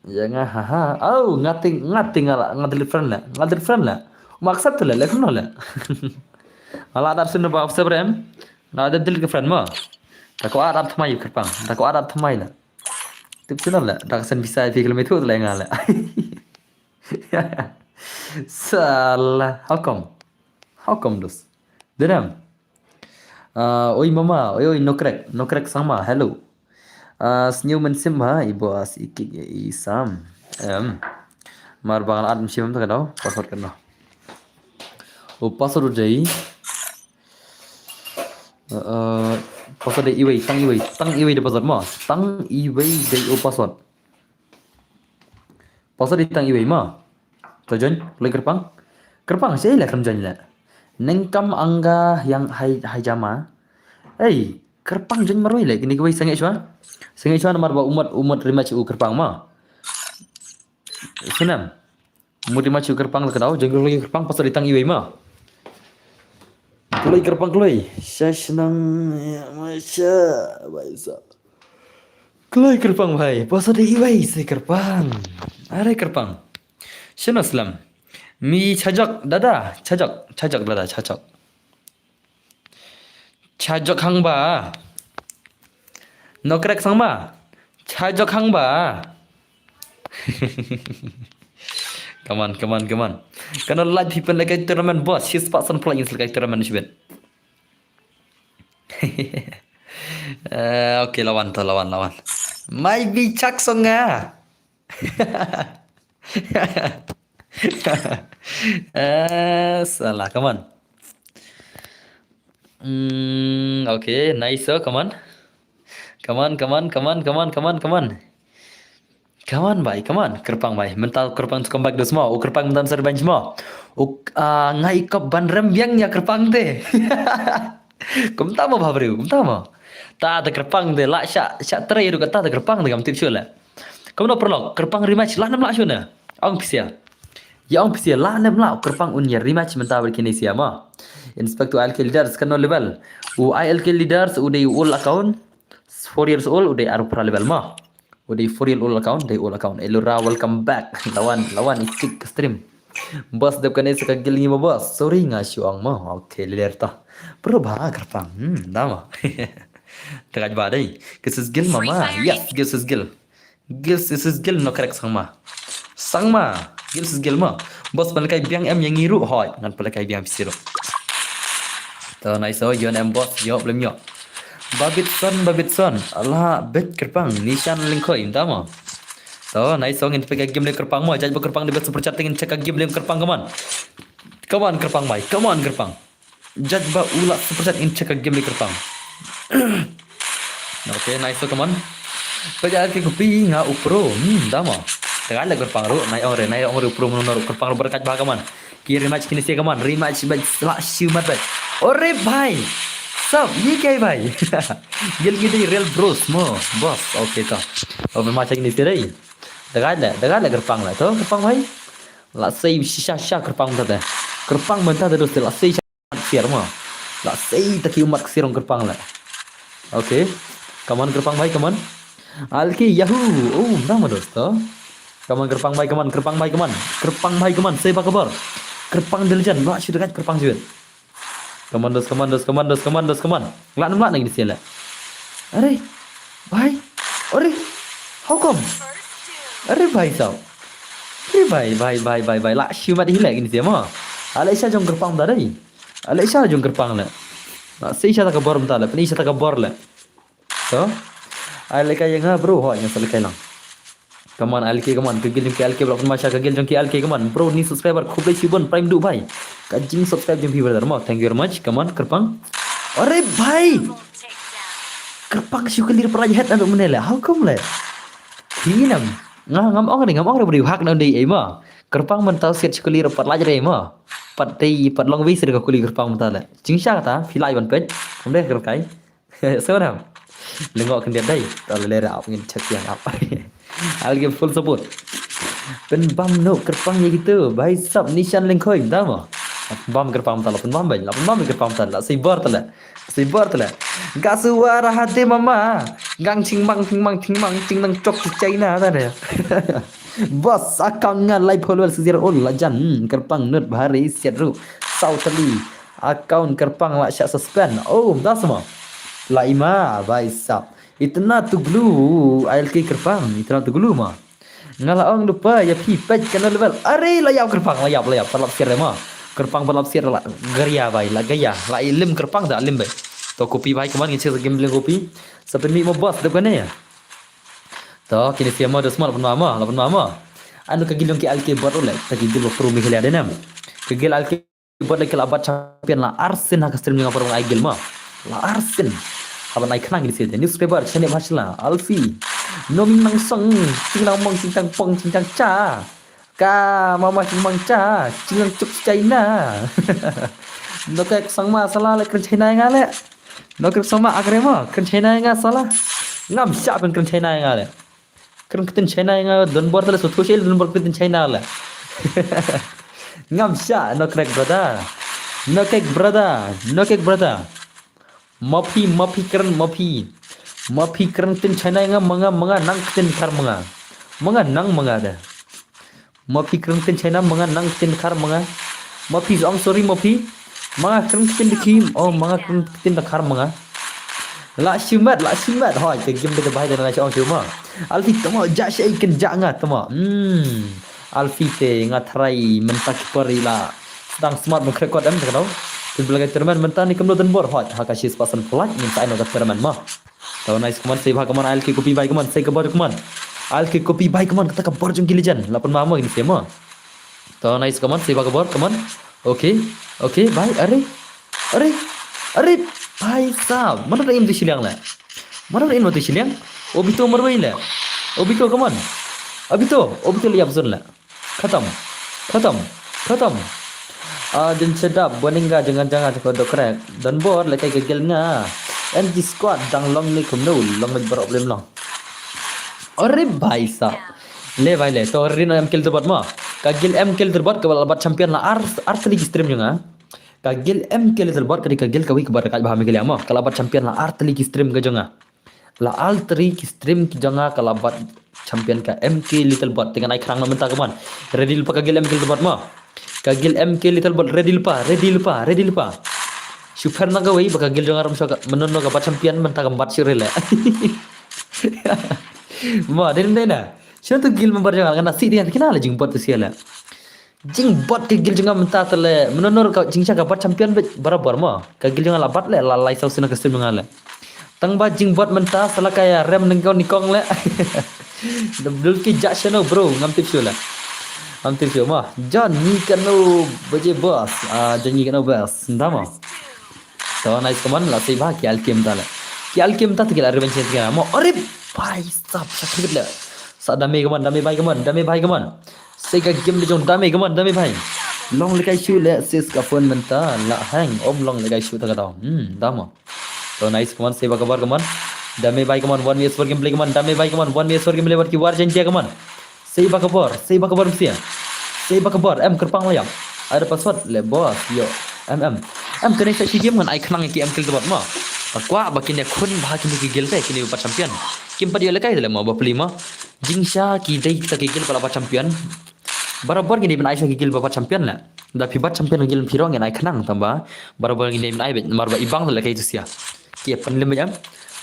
Ïa nga ha ha. Oh, nga ting, nga ting nga la, nga delete friend leh. Nga delete friend leh. Ma accept leh, leh kumno leh. Nga la add shuh ba accept re em. Nga delete ka friend mo. Da ko add thymmai kyrpang. Da ko add thymmai leh. Tip shuh leh. Da ka send visa phi kilometer leh nga leh. Salah. How come? How come dos? Denam. Ah, oi mama, oi oi, no crack, no crack sangma, hello. Ah, sniew mynsiem ha, i boss, i kick i sam. Em. Mar ba nga la add mynsiem te ka dei, password ka dei. U password u dei. Eh, password dei iwei, tang iwei, tang iwei dei password mo. Tang iwei dei u password. Password dei tang iwei mo. To join, kloi kyrpang. Kyrpang, sha i leh kyrpang join leh. Nengkam angga yang hai, hai jama. Ei, kyrpang join marwei leh, kine kiwei sangeh shwa. Sangeh shwa namar ba u mut, u mut rematch u kyrpang mo. Snem. U mut rematch u kyrpang leh ka dei, join kloi kyrpang password dei tang iwei mo. Kloi kyrpang kloi. Sha shnang, ïa, masha, bhai sahab. Kloi kyrpang bhai, password dei iwei se kyrpang. Are kyrpang. Shano slam. Mi chajok dada, chajok, chajok dada, chajok. Chajok hangba. No crack sangma. Chajok hangba. Come on, come on, come on. Kano live people like tournament boss, six percent play in like tournament shibit. Eh, okay, lawan to, lawan, lawan. Mai bi chak songa. Eh, salah, come on. Hmm, okay, nice, oh, come on. Come on, come on, come on, come on, come on, come on. Come on, bhai, come on. Kyrpang, bhai. Mynta kyrpang to come back dos mo. U kyrpang mynta sa revenge mo. U, ah, ngai kop ban rem biang ïa kyrpang te. Kumta mo bha briew, kumta mo. Ta te kyrpang te la sha, sha trei ruh kata te kyrpang te kam tip shuh leh. Kumno paralok, kyrpang rematch la nem la shuh ne. Ong phi sha. Ïa ong phi sha la nem la kyrpang un ïa rematch mynta bad kine sha mo. Inspect u I L K leaders kano level. U I L K leaders u dei u old account. Four years old u dei arphew phra level mo. U dei four year old account, dei old account. Elura, welcome back. Lawan, lawan i kick ka stream. Boss dep kane sa ka guild ngi ma boss. Sorry nga shu ong mo. Okay, ler ta. Pero ba kyrpang. Hmm, da mo. Tengah ba dei. Guild is guild mama. Yes, guild is guild. Guild is guild no correct sangma. Sangma. Guild is guild mo. Boss pynlehkai biang em ïa ngi ruh hoi. Ngan pynlehkai biang phi sih ruh. To nice o, ïoh em boss, ïoh lem ïoh. Babitson, Babitson. Alah, bet kyrpang. Nishan Lyngkhoi, ynda mo. To nice o, ngin peit ka game leh kyrpang mo. Judge ba kyrpang da bet super chat, ngin check ka game leh kyrpang, come on. Come on kyrpang bai, come on kyrpang. Judge ba u la super chat, ngin check ka game leh kyrpang. Okay, nice o, come on. Peit ka kupi nga u pro. Hmm, da mo. Tengah leh kyrpang ruh, nai ong re, nai ong re u pro mano ruh kyrpang ruh berkat ba, come on. Ki rematch kine seh, come on. Rematch ba lah shu mat ba. Ore bhai. Sab, ye kya hai bhai? Guild ki dei real bros mo. Boss, okay to. Open match kine seh dei. Dagat le, dagat le kyrpang le. To kyrpang bhai. Lah sei shisha sha kyrpang mynta te. Kyrpang mynta te dost, lah sei sha mat ksiar mo. Lah sei ta ki mat ksiar ong kyrpang le. Okay. Come on kyrpang bhai, come on. Alki yahoo. Oh, nama dost to. Come on kyrpang bhai, come on, kyrpang bhai, come on. Kyrpang bhai, come on. Sei ba kabar. Kyrpang diligent. Lah shu dagat kyrpang shu. Come on dost, come on dost, come on dost, come on dost, come on. Lah nam lah na kine seh le. Are bhai. Are. How come? Are bhai sab. Are bhai, bhai, bhai, bhai, bhai. Lah shu mat hi le kine seh mo. Ale sha jong kyrpang da dei. Ale sha jong kyrpang le. Lah sei sha ta ka bor mynta le. Pynlehkai sha ta ka bor le. To. Ai lehkai ïa nga bro, hoi nga sa lehkai lang. Come on, L K, come on. Ka guild jong ki L K, bro, pynmasa ka guild jong ki L K, come on. Bro, new subscriber, khublei shibun, Prime Du bhai. Ka jing subscribe jong phi brother mo. Thank you very much. Come on, kyrpang. Are bhai. Kyrpang shu kali pat lait head na duk mynne le. How come le? Phi nam. Nga ngam ong re, ngam ong re bro, hak na dei ei mo. Kyrpang mynta siat shu kali pat lait re mo. Pat dei, pat long wi sir ka kuli kyrpang mynta le. Jingshisha kata, phi lai ban peit. Kumne kyrkai. Sngewbha. Lyngngoh khyndiat dei. To lei lei ap ngin check ïa ap. I'll give full support. Pynbam noh kyrpang ïa kito. Bhai sab Nishan Lyngkhoi da mo. Pynbam kyrpang mynta la pynbam bhai. La pynbam kyrpang mynta la sei bor tele. Sei bor tele. Ga suara hati mama. Gang ching mang ching mang ching mang ching nang chok ki China ta ne. Boss account nga lai follower six zero all la jan. Hmm, kyrpang nut bhari siat ruh. Saw tali. Account kyrpang la shah suspend. Oh, da sama. La ima, bhai sab. Itna tu glue, I L K kyrpang. Itna tu glue ma. Nga la ong dupa, ïa phi peit ka level. Are, la ïap kyrpang, la ïap, la ïap. Pat lap siat ma. Kyrpang pat lap siat la. Garia bhai, la gaya. La ilim kyrpang da lim bhai. To kopi bhai, kman ngin check game bling kopi. Sa pynmih mo boss, dep kane. To, kine seh mo, da sma la pynma mo, la pynma mo. Anu ka guild jong ki L K bot le, ka guild pro mi khela de nam. Ka guild L K bot le ki la bat champion la arsien ha ka stream jong nga por ai guild ma. La arsien. Haban ai khnang di sel newspaper chane bhashla Alfi. Nomi nang song, ching nang mong, ching tang pong, ching tang cha. Ka mama ching mang cha, ching nang chuk China. No ka sang ma sala le kren China nga le. No ka sang ma akre ma kren China nga sala. Ngam sha pen kren China nga le. Kren ktin China nga don bor tale so thoshe don bor ktin China le. Ngam sha no crack brother. No crack brother. No crack brother. Mafi mafi kren mafi. Mafi kren ktin China nga manga manga nang ktin kar manga. Manga nang manga da. Mafi kren ktin China manga nang ktin kar manga. Mafi ong sorry mafi. Manga kren ktin dikhim. Oh manga kren ktin da kar manga. La shimat, la shimat. Hoi, ka game da bai da na shong shuma. Alfi tama ja shi ken ja nga tama. Hmm. Alfi te nga try mynta ki pari la. Sedang smart meng record em kano. Pin belaga tournament mynta ni kemlo den bor hoi. Haka shis pasan pelak mynta ino ka tournament ma. To nice kman sei bha kman I L K kopi bai kman sei ka bor kman. I L K kopi bai kman kata ka bor jong ki legend. Lapan ma mo ini sema. To nice kman sei bha ka bor kman. Okay. Okay bai are. Are. Are. Bai sab. Mana da im tu shiliang la. Mana da im tu shiliang. Obito marwai la. Obito kman. Obito. Obito liap zon la. Khatam. Khatam. Khatam. Ah, din sedap boninga jangan jangan ko dokrek. Dan bor lekai gegel nga. N G squad dang long ni kumno long ni problem long. Ore bhai sa. Le bhai le to rin em kill terbot ma. Ka gil em kill terbot ka bat champion la ar ar tali ki stream nga. Ka gil em kill terbot ka di ka gil ka wi ka bat ka ba mi kill ma. Ka la bat champion la ar tali ki stream ka jonga. La altri ki stream ki jong nga ka la bat champion ka M K Little Bot. Te ngan ai khrang na mynta ka mon. Ready lypa ka gel M K Little Bot mo. Ka guild M K Little Bot ready lypa, ready lypa, ready lypa. Shu pher na kawei ba ka guild jong nga ruh shu ka, mynno ka bat champion mynta kam bat shuh re le. Mo, dei dei na. Shu tu guild member jong nga, nga na si dei kina la jingbot tu sia le. Jingbot ka guild jong nga mynta te le, mynno ka jingshah ka bat champion beit barabor mo. Ka guild jong nga la bat le, la lai saw sien ka stream jong nga le. Tang ba jingbot mynta sa la ka ïa rem nyngkong nyngkong le. Dul ki jah shano bro, ngam tip shuh le. Ngam tip shuh mo. Jan ngi kano baje boss. Ah, jan ngi kano boss. Nda mo. To nice, come on, la sei ba ki alkim ta le. Ki alkim ta te ki la revenge ta mo. Are bhai sab, sakit le. Sa dame, come on, dame bhai, come on, dame bhai, come on. Sei ka game de jong dame, come on, dame bhai. Long lekai shu le, sis ka phone mynta la hang, om long lekai shu ta ka daw. Hmm, da mo. To nice, come on, sei ba ka bor, come on. Dame bhai, come on, one v one gameplay, come on, dame bhai, come on, one v one gameplay, wat ki war jan jia, come on. Sei ba ka bor, sei ba ka bor msia. Sei ba ka bor, em kyrpang la ïam. Ai da password le boss, yo. Em em. Em kane sa shi game ngan ai khnang ki em kill bot mo. Ba kwah ba kine khun ba kine ki guild te, kine ba champion. Kim pat ïoh lekai te le mo, ba pli mo. Jingsha ki dei kita ki guild ba la ba champion. Barabor ngi dei ban ai sha ki guild ba ba champion le. Da phi ba champion guild phi rong ngan ai khnang tang ba. Barabor ngi dei ban ai beit, mar ba i bang le kai tu sia. Ki pynlim em.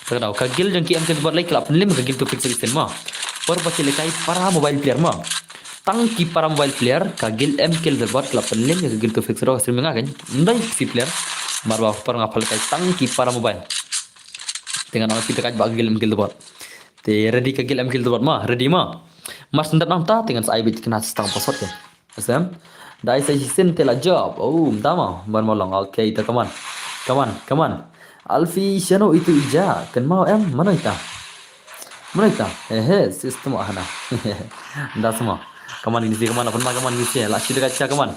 Ka daw ka guild jong ki em kill bot lei ki la pynlim ka guild tu fix station mo. Por ba ki lekai para mobile player mo. Tang ki para mobile player ka guild em kill bot ki la pynlim ka guild tu fix ro stream nga kan. Ndai si player. Mar ba por nga pha lekai tang ki para mobile. Te ngan ong ki te ka ba guild em kill bot. Te ready ka guild em kill bot mo, ready mo. Mar sendap nang ta te ngan sa ai beit kina stang password ke. Asem. Dai sa shisien te la job. Oh, mta mo. Ban mo long. Okay, to come on. Come on, come on. Alfi shano itu ija. Kan mau em, mano ita? Mano ita? He he, system hana. Da semua. Come on, ini sih, come on, apa nama, come on, ini sih. La shi da ka cha, come on.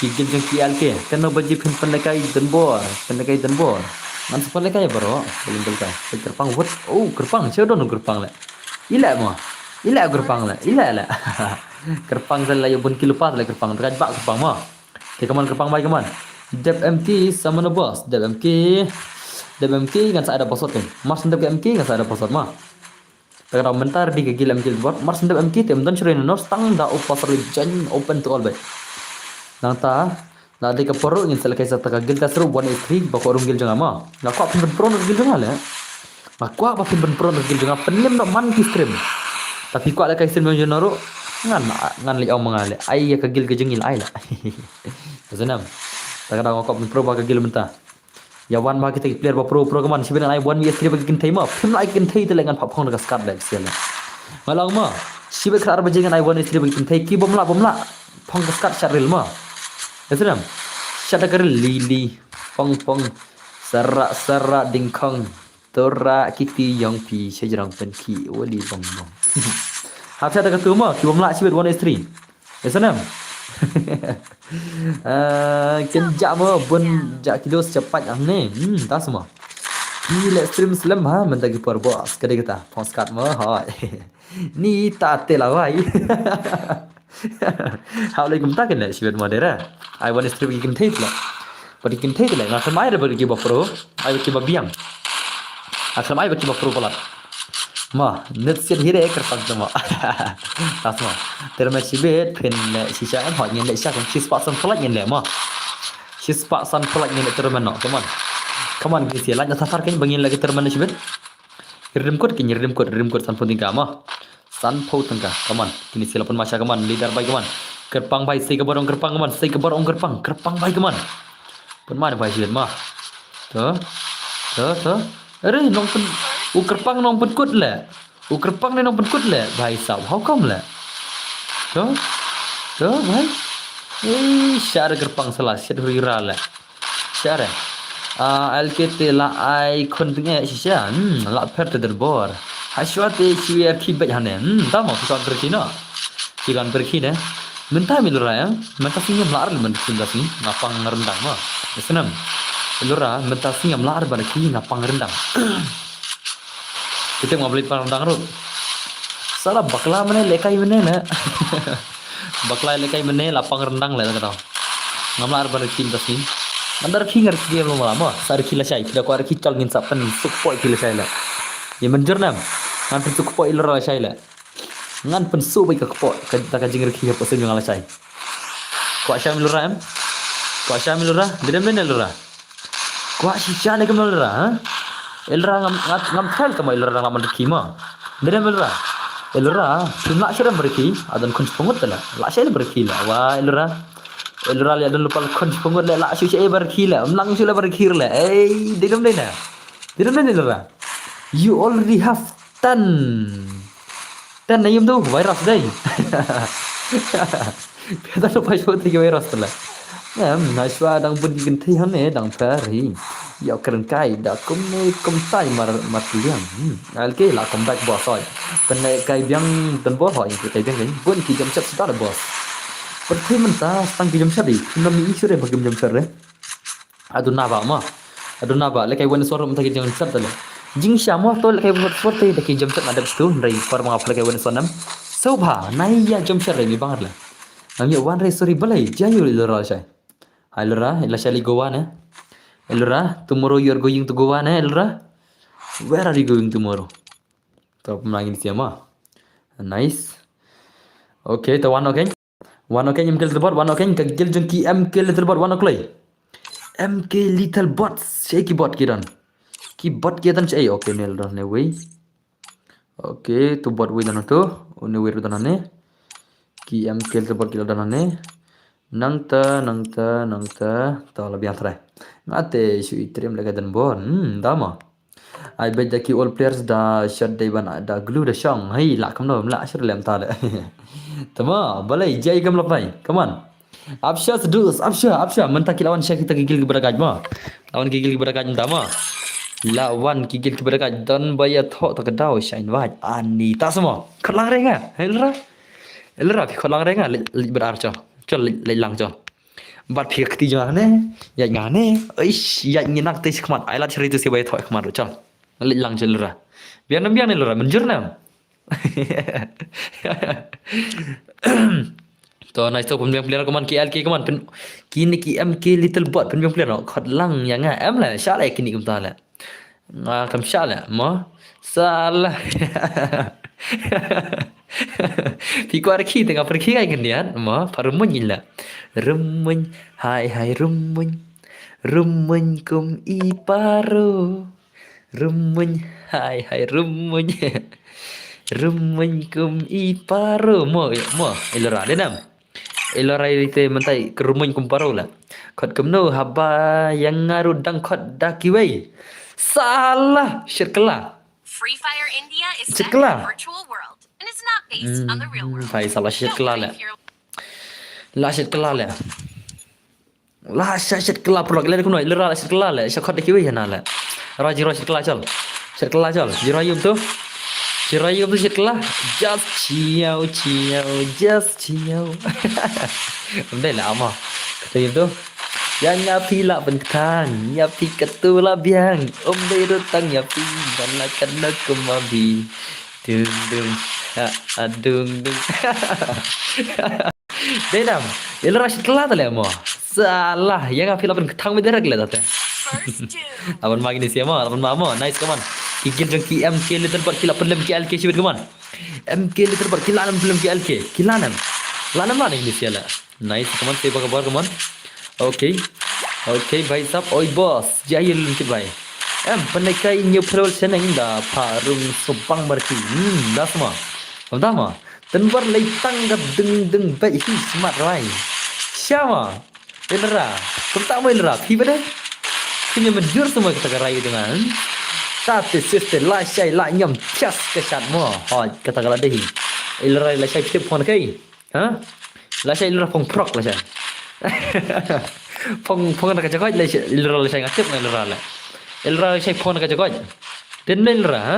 Ki game jong ki alke. Kano baji phin pynlekai denbor. Pynlekai denbor. Ngan sa pynlekai bro. Belum pynlekai. Kyrpang what? Oh, kyrpang. Siapa don kyrpang le? Ila mo. Ila kyrpang le. Ila le. Kyrpang sa la ïa bun ki lypa le kyrpang. Dekat bak kyrpang mo. Okay, come on, kyrpang bhai, come on. Dep M K sama na boss. Dep M K. Dep M K ngan sa ai da password kan. Mar sendap ka M K ngan sa ai da password mo. Ta ka daw mynta ready ka guild em kill bot. Mar sendap M K te mynta shuh re nor stang da up password le jan open to all beit. Nangta la dei ka por ruh ngin sa lekai sa ta ka guild ta sruh one eight three ba ko rung guild jong nga mo. Nga kwah phin ban pro na guild jong nga le. Nga kwah ba phin ban pro na guild jong nga, pynlim noh man ki stream. Tapi kwah lekai stream jong nga ruh ngan, ngan leh ong ma nga le. Ai ïa ka guild ka jong ngi la ai la. Ka snam. Ta ka daw nga kwah phin pro ba ka guild mynta. Ïa wan ba kita ki player ba pro pro ka man, shibit ngan ai one v three ba ki kynthei mo. Phim lah ai ki kynthei te le ngan phah phong da ka skat le sia le. Nga la ong mo. Shibit khrat ar baje ngan ai one v three ba ki kynthei, ki bym lah bym lah. Phong ka skat shat ril mo. Ïa snam. Shat da ka ril li li. Phong phong. Sara sara dingkhong. Tora kiti yong pi shajrang pen ki wali bong bong. Hap shat da ka tu mo, ki bym lah shibit one v three. Ïa snam. Ah, kin ja mo bun ja kilo sha pat ang ne. Hmm, ta sma. Ki le stream slem ha, mynta ki por boss. Ka dei kata, phong skat mo, hoi. Ni ta te la wai. Ha le kumta kin le shibit mo dera. Ai one v three ki kynthei le. Ba ki kynthei te le, nga khlem ai ba ki ba pro, ai ba ki ba biang. Nga khlem ai ba ki ba pro palat. Ma, net siat hi re kyrpang te ma. Tas ma. Te ma shibit phin le shisha em hot ngin le shisha kan shispah san phalat ngin le ma. Shispah san phalat ngin le te ma no. Come on. Come on, gisi la nya thar kan ba ngin le te ma shibit. Rim kut, kini rim kut, rim kut sanphew tyngka mo. Sanphew tyngka. Come on. Kini sila pun masha, come on. Leader bhai, come on. Kyrpang bhai, sei ka bor ong kyrpang, come on. Sei ka bor ong kyrpang. Kyrpang bhai, come on. Pun ma bhai sila ma. To. To, to. Are, nongpyn, u kyrpang nongpynkut le. U kyrpang ne nongpynkut le. Bhai sab, how come le? To. To, bhai. Eh, share kyrpang salah, shit hurira le. Share. Ah, L K T la ai khun tnge shisha. Hmm, la pher te derbor. Hashwa te shwer ki bej hane. Hmm, tamo ki kan pergi no. Ki kan pergi ne. Mynta mi lura ya. Mynta singem lar mynta sing. Ngapang rendang ma. Senam. Lura mynta singem lar ban ki ngapang rendang. Kita ngabli pang rendang ru. Sala bakla mane lekai mane na. Bakla lekai mane lapang rendang le kata. Ngam lah arba reki mynta sni. Ngan da reki ngan reki lama lama. Sa reki lashai. Phi da kwah reki tol ngin sa pynsuk poi phi lashai le. Ïa mynjur nam. Ngan pynsuk poi lura lashai le. Ngan pynsuk bai ka kpoi. Ka, da ka jing reki ha poi suk jong lashai. Kwah shah ïa Elra em? Kwah shah ïa Elra? Dei ne em Elra? Kwah shisha ne kum Elra, ha? Elra ngam, ngam, ngam thaw tang ma Elra dang lah man rkhie ma. Dei ne em Elra? Elra, phim lah shuh ban rkhie, haduh khun shiphew ngut te la. Lah shuh ban rkhie la. Wah, Elra. Elra leh haduh lypa khun shiphew ngut la, lah shuh shuh ban rkhie la. Ym lah shuh la ban rkhie la. Ei, dei ne em dei ne? Dei ne em dei ne Elra? You already have ten. Ten na ïum tu virus dei. Phi da tu pai shuh te ki virus te la. Em, na shuwa dang bun ki kynthei hangne dang pher hi. Ïa kren kai da kumne kumtai mar, mar liang. Hmm. Alke la come back boss oi. Pynleh kai biang don boss oi, kai biang kai. Bun ki jump shot shuh da boss. Pyrthei mynta tang ki jump shot hi. Phi nam i shuh re ba ki jump shot re. Haduh naba ma. Haduh naba, leh kai wan sor mynta ki jump shot te la. Jingshisha mo to leh kai wan sor te da ki jump shot nga dep shuh, hynrei por ma nga pynleh kai wan sor nam. Sngewbha, nai ïa jump shot re mi bang le. Ngam ïoh wan re sorry balei, jia ïoh Elra shai. Hi Elra, Elra shai leit Goa ne. Elra, tomorrow you are going to Goa ne, Elra? Where are you going tomorrow? To pynlong ngin siam ma. Nice. Okay, to wan okay. Wan okay, M K Little Bot, wan okay, ka guild jong ki M K Little Bot, wan okay. M K Little Bot, shaei ki bot ki don. Ki bot ki don shaei, okay, ne la don ne wei. Okay, tu bot wei don tu, ne wei don ne. Ki M K Little Bot ki la don ne. Nangta, nangta, nangta, to la biang trai. Nga te shu i trim leh ka don bot, hmm, da ma. Ai beit da ki old players da shot dei ban da glue da shong. Hei, lah kumno, lah shot lem ta le. Tama, balei, jai kam lok nai. Come on. Apsha sedus, apsha, apsha. Mynta ki la wan sha kita ki guild ki ba da gaj ma. La wan ki guild ki ba da gaj mynta ma. La wan ki guild ki ba da gaj don ba ïa thoh ta ka daw sha invite. Ani ta samo. Khot lang re nga. Hei Elra. Elra, phi khot lang re nga. Leit, leit ba da ar cho. Cho leit, leit lang cho. Bad phi ka kti jong nga ne, ïaid nga ne, ish, ïaid ngi nak te shi khmat, ai lad shari tu shi bai thoi khmat ru chal. Leit lang jel ra. Biang nam biang ne lura, mynjur nam. To nice to pynbiang player kaman ki L K kaman pyn, kine ki M K Little Bot pynbiang player no, khot lang ïa nga, em la, sha la kine kumta la. Nga kam shah leh mo. Salah. Phi kwah rkhie te nga pyrkhie ngai khyndiat mo. Pharummuiñ ila. Rummuiñ hai hai rummuiñ. Rummuiñ kum i paro. Rummuiñ hai hai rummuiñ. Rummuiñ kum i paro mo mo. Ilora denam. Ilora ite myntai ka rummuiñ kum paro la. Khot kumno haba ïa nga ruh dang khot da kiwei. Salah, shit kylla. Free Fire India is set in a virtual world and is not based on the real world. Phai salah shit kylla la. La shit kylla la. La sha shit kylla pulak la kumno ilora la shit kylla la. Sha khot da kiwei na la. Ra jiro shit kylla chal. Shit kylla chal. Jiro yum tu. Jiro yum tu shit kylla. Just chiau chiau. Just chiau. Ym dei la ama. Kata yum tu. Ïa nga phi la pynkthang, ïa phi katu la biang. Ym dei ruh tang ïa phi, ban la kan na kuma bi. Dung dung. Ha, ha, dung dung. Dei dam. Ilora shit kylla ta le mo. Salah, ïa nga phi la pynkthang me direct le ta te. Laban ma kine sia mo, laban ma mo. Nice kaman. Ki guild jong ki M K Little Bot ki la pynlem ki L K shibit kaman. M K Little Bot ki la nam pynlem ki L K. Ki la nam. La nam la ne kine sia la. Nice, come on, save ka bar, come on. Okay. Okay, bhai sab, oi boss. Jahil kit bhai. Em, pynleh kai new player shaneng da pharung subang barki. Hmm, da sama. Ym da ma. Tynwar lei tang ka ding ding bai hi smat rai. Shama. Ilra. Kumta mo ilra. Phi bade. Phi ne menjur semua kata ka rai dengan. Ta te sister la shai la nyam thias ka shat mo. Hoi, kata ka la dei hi. Ilra la shai phi phone kai. Ha? La shai ilra phong prok la shai. Phong, phong na ka jakoj la shai, ilra la shai nga tip nga ilra la. Ilra la shai phong na ka jakoj. Dei ne ilra, ha?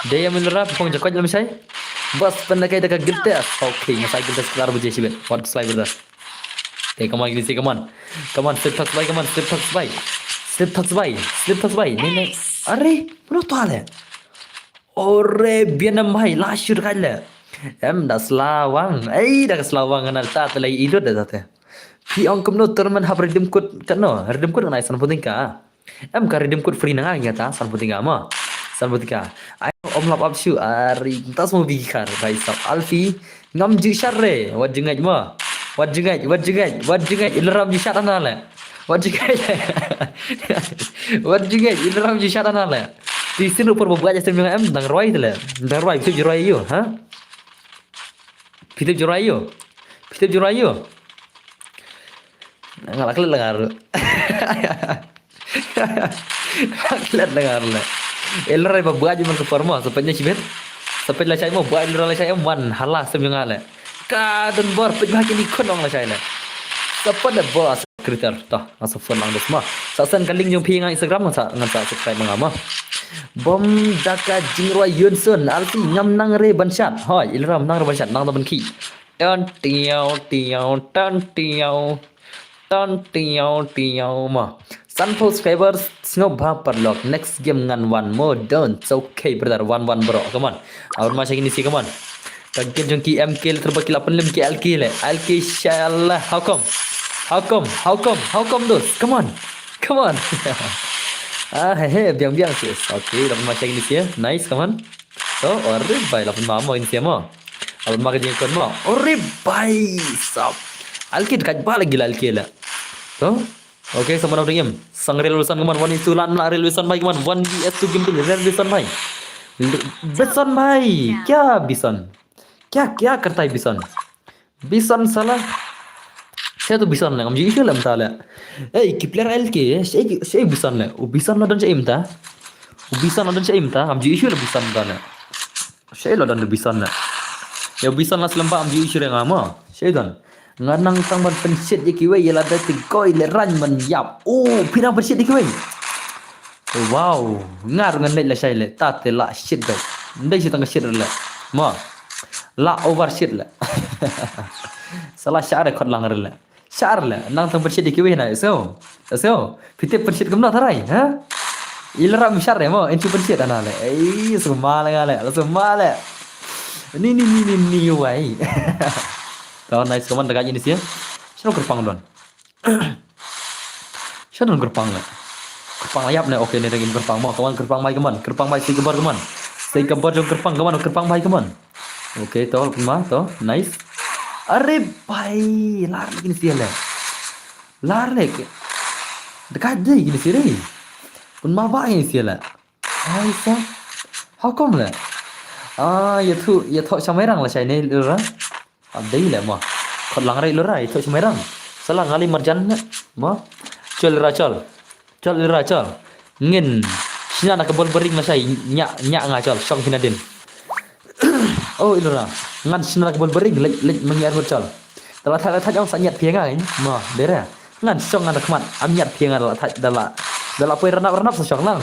Dei ïa ilra phong jakoj la shai. Bas pynleh kai da ka guild test. Okay, nga sai guild test klar buje shibit. What slide with us? Okay, come on, Iglesia, come on. Come on, slip thugs bai, come on, slip thugs bai. Slip thugs bai, slip thugs bai. Ni ni. Are, mano to ale? Ore, bianam hai, la shur kai le. Em da slawang. Ei, da slawang na ta te lai idot da te. Phi ong kumno tournament hap redeem code kano? Redeem code ngai san puting ka. Em ka redeem code free na ngai ta san puting ka ma. San puting ka. Ai om lap ap shu ari tas mo bi kar bai sap Alfi. Ngam ju share, wat jengaj ma. Wat jingait, wat jingait, wat jingait, ila ram jishat ana le. Wat jingait. Wat jingait, ila ram jishat ana le. Ti sin upor ba buat jisem yang em dang roi le. Dang roi, pitip jroi yo, ha? Pitip jroi yo. Pitip jroi yo. Ngalak le ngar. Klet lengar le. Elra ba buat jumang ke por mo, sepet nya chibet. Sepet la chai mo, buat elra la chai em wan, hala sem yang ale. Ka don bor, pet ba kini kon ong la chai le. Sepet le bor as creator. Toh, nga sa phone lang dos mo. Sa sen ka link jong phi nga Instagram, nga sa, nga sa subscribe nga mo. Bom daka jingroi Yunsun, alsi ngam nang re ban chat. Hoi, elra nang re ban chat, nang da ban ki. Tan tiaw tiaw, tan tiaw. Tan tiaw tiaw ma. San subscribers sngewbha paralok. Next game ngan wan mo don. It's okay brother. Wan wan bro. Come on. Aur ma shagini si, come on. Ka game jong ki M K le terba ki la pynlem ki L K le. L K shala. How come? How come? How come? How come those? Come on. Come on. Ah he he, biang biang sis. Okay, dapat ma shagini si. Nice, come on. To, ore bai, la pynma mo ini si mo. La pynma ka jingkon mo. Ore bai sap. Alkit kaj ba lagi la alkit la. To. Okay, sama dong dingim. Sang rel Wilson kaman, one is to lan la rel Wilson bai kaman, one V S two game tu rel Wilson bai. Bison bai. Kya Bison? Kya kya kartai Bison? Bison sala. Sha tu Bison le, ngam ju issue le mynta le. Ei, ki player L K, sha, sha Bison le. U Bison la don sha mynta. U Bison la don sha mynta, ngam ju issue le Bison mynta le. Sha la don Bison le. Ya Bison la slem ba ngam ju issue le nga mo. Sha don. Nga nang tang ban pynshit ïa kiwei ïa lada te koi le rang man ïap. Oh, phi nang pynshit ïa kiwei. Wow, nga ruh ngan leit lashai le, ta te la shit dei. Ndei shi tang ka shit le. Mo. La over shit le. Sala share khot lang le. Share le, nang tang pynshit ïa kiwei na, so. So, phi tip pynshit kumno tharai, ha? Ila ram share mo, en chu pynshit ana le. Ei, suma le nga le, suma le. Ni ni ni ni ni wai. To nice kaman da ka jinis ïa. Shano kyrpang don. Sha don kyrpang le. Kyrpang la ïap ne, okay ne dang im kyrpang mo. Kaman kyrpang bai kaman. Kyrpang bai sei kabar kaman. Sei kabar jong kyrpang kaman, kyrpang bai kaman. Okay, to, ma, to, nice. Are bai, lar le kini sia le. Lar le ke. Dekat dei kini sia dei. Pun ma ba kini sia le. Ai sa. How come le? Ah, ïa thu, ïa thu sha mai rang la shai ne lura. Adei le mo. Khot lang rei lura, ïa thu sha mai rang. Sala ngali marjan ne. Mo. Chol ra chol. Chol lura chol. Ngin. Shina na ka bol bering la shai nya nya nga chol. Shong pina din. Oh, ilura. Ngan shina ka bol bering lek lek mangi ar chol. Tala tala thaj ong sa nyat pia ngai. Mo, dera. Ngan shong ngan khmat am nyat pia ngai tala thaj dala. Dala poi ranap ranap sa shong lang.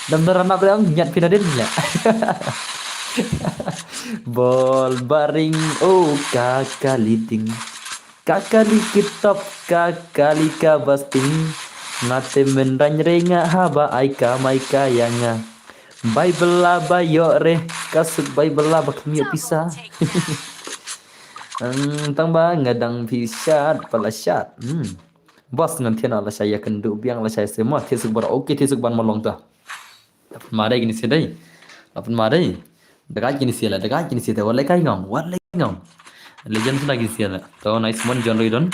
Dam da ranap dang nyat pina din nya. Bol baring oh ka ka liding. Ka ka li kitop ka ka li ka basting. Ngate men rang renga haba ai ka mai ka yanga. Bai bela ba ïoh re, ka suk bai bela ba khmih pisa. Ang tang ba nga dang pisa pa la shat. Hmm. Bos ngan thian la shai ïa kynduh biang la shai sema thian suk bar okay thian suk ban malong ta. Dapat ma dei kini sia dei. Dapat ma dei. Dakat kini sia la, dakat kini sia dei. Wat le kai ngam, wat le ngam. Legend sna kini sia la. To nice one John Roydon.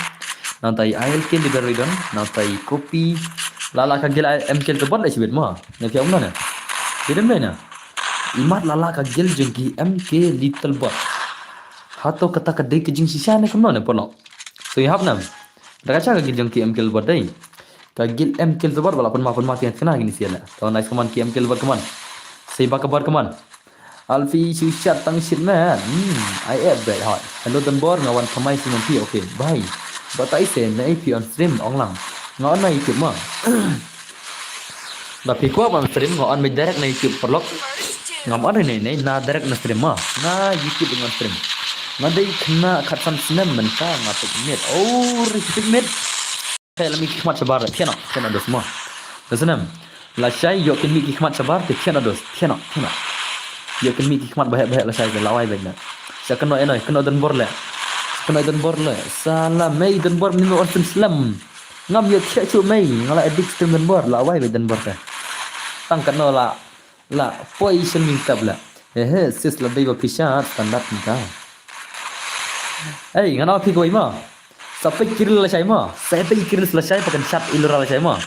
Nang tai I L K leader Roydon. Nang tai copy. Lala ka gil M K Little Bot la sibit ma. Na pia umna na. Bidem dei na. Imat lala ka gil jong ki M K Little Bot. Hato kata ka dei ka jingshisha ne kumno ne polok. So you have nam. Dakat sha ka gil jong ki M K Little Bot dei. Ka gil M K Little Bot wala pun ma pun ma tiang kena kini sia la. To nice kaman ki M K Little Bot kaman. Sei ba ka bot kaman. Alfi shu shat tang shit man. Hmm, I ap bet hot. Hello Don Bor nga wan thamai sing phi okay. Bye. Batai se na phi on stream ong lang. Nga on na YouTube ma. Da phi kwah ban stream nga on me direct na YouTube paralok. Ngam on ne ne na direct na stream ma. Na YouTube ngan stream. Nga dei khna khatsan snem mynta nga pek mit. Oh, ri pek mit. Te la mih ki khmat shabar, thiana, thiana dos mo. Dos nem. La shai ïoh kin mih ki khmat shabar, te thiana dos, thiana, thiana. Ïoh kin mih ki khmat bahek bahek la shai la wai bek na. Sha kano enoi, kano Don Bor le. Kano Don Bor le. Sala mei Don Bor ni mo orsin slem. Ngam ïoh thiah chu mei, nga la addict stem Don Bor, la wai bek Don Bor te. Tang kano la, la poi shen ming tab la. He he, sis la dei ba pisa standard ni ka. Hey, ngana phi koi ma. Sa peit ki reels lashai mo. Sa peit ki reels lashai, ba kan shad Elora lashai mo.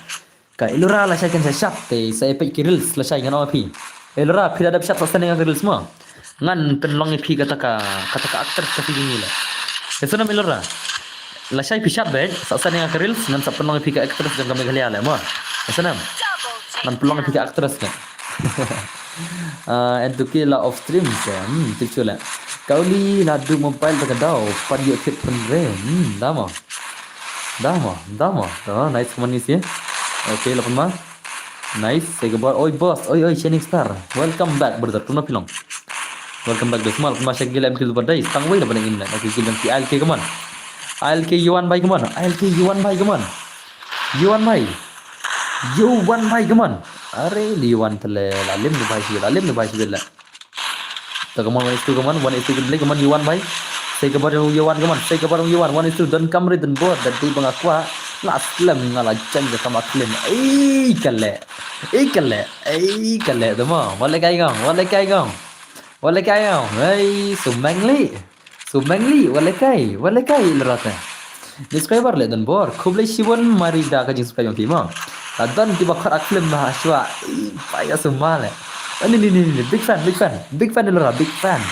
Ka Elora lashai kan shad shad te sa peit ki reels lashai, ngan ong ïa phi. Elora, phi la dep shad sa seng ïa ki reels mo. Ngan pynlong ïa phi kata ka, kata ka actress ka phi jong ngi la. Ïa snem Elora. Lashai phi shad beit sa seng ïa ki reels, ngan sa pynlong ïa phi ka actress jong ka Meghalaya la mo. Ïa snem. Ngan pynlong ïa phi ka actress ka. Ah, en tu ki la off stream se. Hmm, tip shu la. Ka Uli la du mobile ta ka daw, pat ïoh kit phone re. Hmm, da mo. Da mo, da mo. Oh, nice money si. Okay, la pynma. Nice, say goodbye. Oi boss, oi oi, Shining Star. Welcome back brother. Kumno phi long? Welcome back dos. Mal pynma sha ki la em ki super days. Tang wei la pynma in la. Okay, ki dang ki L K, come on. L K Yuan bai, come on. L K Yuan bai, come on. Yuan bai. Yuan bai, come on. Are li Yuan tele la lim ni bai sibit, la lim ni bai sibit la. Ta come on, one is two, come on, one is two, come on, Yuan bai. Say goodbye to Yuan, come on, say goodbye to Yuan, one is two, don kamri don bor, da dei ba nga kwah. La slem nga la jan ka kama klim. Ei kale. Ei kale. Ei kale, tama. Wat le kai gong, wat le kai gong. Wat le kai gong. Ei, sumeng li. Sumeng li, wat le kai, wat le kai, Elora te. Subscriber le don bor, khublei shibun mari da ka jingsubscribe jong phi mo. La don kiba khot ak film ba shuwa. Ih, ba ïa sumar le. Ani ni ni ni, big fan, big fan, big fan Elora, big fan.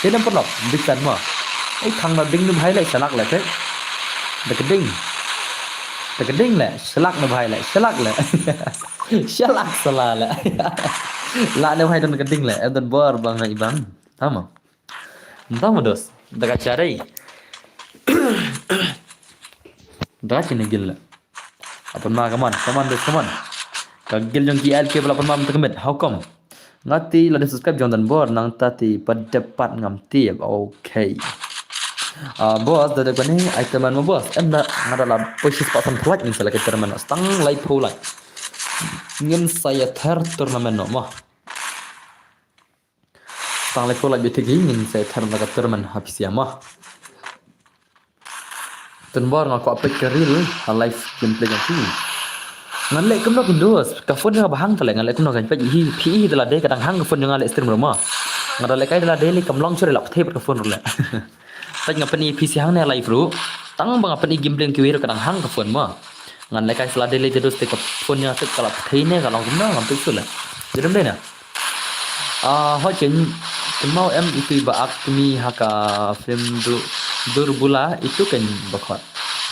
Te nam paralok, big fan mo. Ei khang na ding ni bhai le, shalak le te. Da ka ding. Da ka ding le, shalak ni bhai le, shalak le. Shalak sala le. La ni bhai don ka ding le, em don bor bang na ibang. Tama. Ntang mo dos, da ka charei. Da ka chine gil la. Apan ma, come on, come on dos, come on. Ka gil jong ki L K ba la pan ma mynta ka miet, how come? Nga te la dep subscribe jong don bor, nangta te pat dep pat ngam tip. Okay. Ah, boss, da dep kane ai tournament mo boss. Em da, nga da la poi shispah san phew lak ngin sa la ka tournament. Stang laiphew lak. Ngin sa ïa ther tournament no mo. Tang le ko la bitik hi ngin sa ther na ka tournament ha P C M ah. Tun bor nga kwah peit ka reel ha live gameplay jong phi. Ngan leh kumno kumno, ka phone jong nga ba hang ta leh, ngan leh kumno kan peit hi phi hi ta la dei, ka dang hang ka phone jong nga leh stream ruh ma. Nga da leh kai ta la dei leh kam long shuh leh la peit ka phone ruh leh. Peit nga peit ïa phi shi hangne live ruh. Tang ba nga peit ïa gameplay kiwei ruh ka dang hang ka phone ma. Ngan leh kai sa la dei leh jadus te ka phone jong nga te ka la peit ne ka long kumno ngam peit shuh leh. Jadum dei na. Ah, hoi ken, kynmaw em itu ba ak kmie ha ka film du, Durbula itu ken ba khot.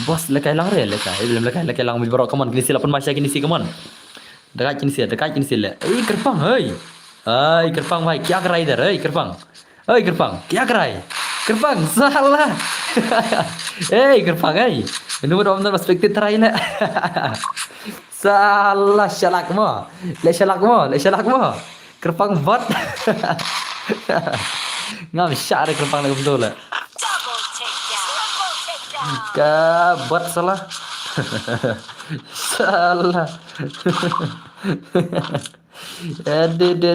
Boss leh kai lang re leh kai, leh kai, leh kai lang mi baroh, come on, kine shi la pynma sha kine shi, come on. Dekat kine shi, dekat kine shi leh. Ei, Kyrpang, hei. Ei, Kyrpang bhai, kya kar raha idhar, ei, Kyrpang. Ei, Kyrpang, kya kar raha hai? Kyrpang, sala. Ei, Kyrpang, ei. Inu ba dom na perspektif try leh. Sala shalak mo. Leh shalak mo, leh shalak mo. Kyrpang bot. Ngam shah re Kyrpang leh kumto leh. Ka bot sala. Sala. Eh, de, de,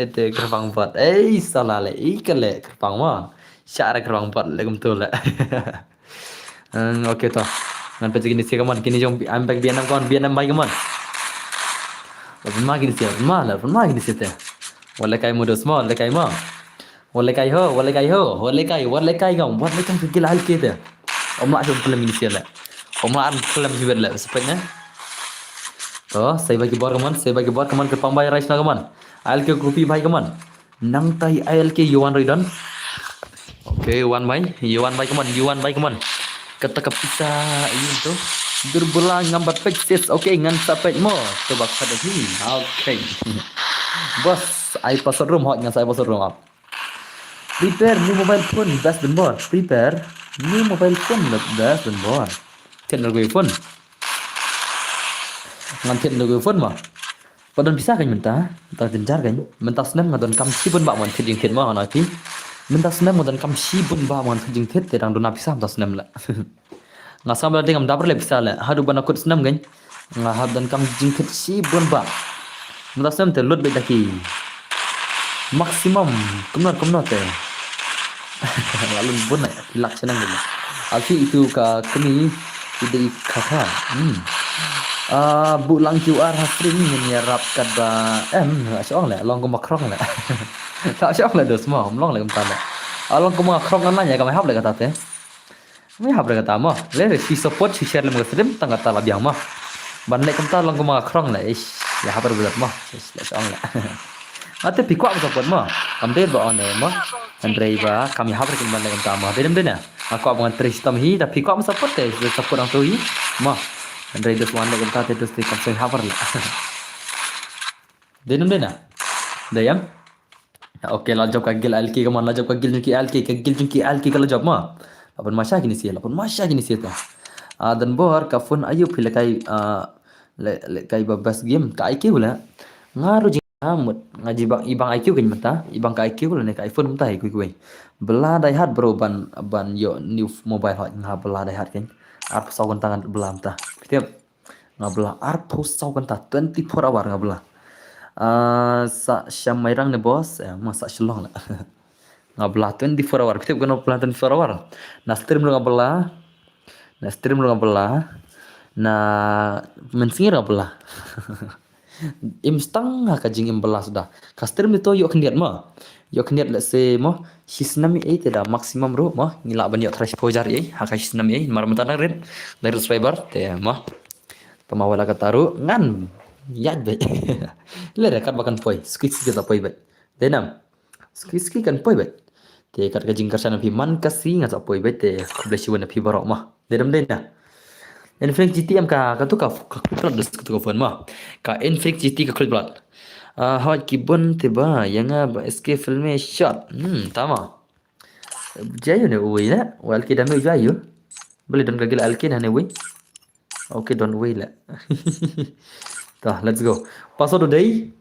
de, Kyrpang bot. Ei, sala leh. Ei, ka leh Kyrpang mo. Shah re Kyrpang bot leh kumto leh. Hmm, okay to. Ngan peit kine shi, come on, kine jong, I'm back B N M, come on, B N M bhai, come on. La pynma kine shi, la pynma, la pynma kine shi te. Wat leh kai mo dos mo, leh kai mo. Wat leh kai ho, wat leh kai ho, wat leh kai, wat leh kai ngam, wat leh kai ka gila hal kite. Om lah shu pynlem kine shi leh. Om lah an pynlem shi bet leh, sepet ne. To, sai bhai ki bor, come on, sai bhai ki bor, come on, Kyrpang bhai, rise na, come on. Al ke kopi bhai, come on. Nangta i L K Yuan ruh i don. Okay, Yuan bhai, Yuan bhai, come on, Yuan bhai, come on. Kata ka pisa ïa tu. Durbula ngam pat peit sis. Okay, ngan sa peit mo. To ba kata hi. Okay. Boss, ai password room hot, ngan sa ai password room up. Prepare new mobile phone, best don bor. Prepare new mobile phone, best don bor. Thied noh ïa ka phone. Ngan thied noh ïa ka phone ma. Ba don pisa kan mynta, ta jynjar kan. Mynta snem nga donkam shibun bah ban thied jingthied ma, nga na phi. Mynta snem nga donkam shibun bah ban thied jingthied, te dang duna pisa mynta snem leh. Nga sngap ba la dei ngam dap re leh pisa leh. Haduh ba na kut snem kan. Nga hap donkam jingthied shibun bah. Mynta snem te lut beit da ki maximum kumno kumno te. La lun bun eh, ki lak shaneng bun. Alfi itu ka kmie i dei kha kha. Hmm. Ah, buh lang Q R ha stream ngin ïarap katba em, la shu ong leh, long kumba khrong leh. La shu ong leh dos mo, long leh kumta leh. Ah, long kumba khrong kan leh, ka mai hap leh kata te. Ngi hap re kata mo. Le re shu support shu share lem ka stream tang kata la biang mo. Ban leh kumta long kumba nga khrong le ish. Ïa hap re bulat mo. Ish, leh shong le. Ate phi kwah ban support mo. Kam dei ba on eh mo. Hynrei ba kam ïa hap re kin ban leh kumta mo. Dei dem dei na. Nga kwah ban trei shitom hi da phi kwah ban support te support ang tu hi. Mo. Hynrei dus wan leh kumta te dus te kam soi hap re le. Dei dem dei na. Dei em. Okay, la jop ka guild L K, come on, la jop ka guild jong ki L K, ka guild jong ki L K ka la jop mo. La pun masha kine sien, la pun masha kine sien ta. Ah, Don Bor, ka phone aïu phi lehkai, ah, le, lehkai ba best game, ka I Q le. Nga ruh jing nga mut, nga ji bang, i bang I Q kein mynta, i bang ka I Q lane ka iPhone mynta hi kui kui. Bla die hard bro ban, ban ïoh new mobile hot nga bla die hard kein. Arphew saw kynta ngan bla mynta. Phi tip. Nga bla arphew saw kynta, twenty-four hour nga bla. Ah, sa Shamairang ne boss, eh, ma sa Shillong la. Nga bla twenty-four hour, phi tip kano bla twenty-four hour. Na stream ruh nga bla. Na stream ruh nga bla. Na mynsngi ruh nga bla. Im stang ha ka jingim bla suda. Ka stream ni to ïoh khyndiat mo. Ïoh khyndiat lehse mo. Shi snem ei te da maximum ruh mo. Ngi lah ban ïoh thra shiphew hajar ei. Ha ka shi snem ei. Mar mynta dang rit. Dang rit subscriber. Te mo. Tama wala kata ruh ngan ïaid beit. Le da kat ba kan poi. Suki suki ta poi beit. Dei nam. Suki suki kan poi beit. Te kat ka jingkyrshan na phi man ka sngi ngan sa poi beit te khublei shibun na phi baroh ma. Dei nam dei na. Infinix G T em ka ka tu ka ka khublei dus ka tu ka phone ma. Ka Infinix G T ka khublei. Ah, hot ki bun te ba ïa nga ba S K Filmation. Hmm, tama. Jayu ne uwi ne. Wal ki dam jayu. Beli don ka gila alkin hane uwi. Okay, don uwi le. Ta, let's go. Password u dei.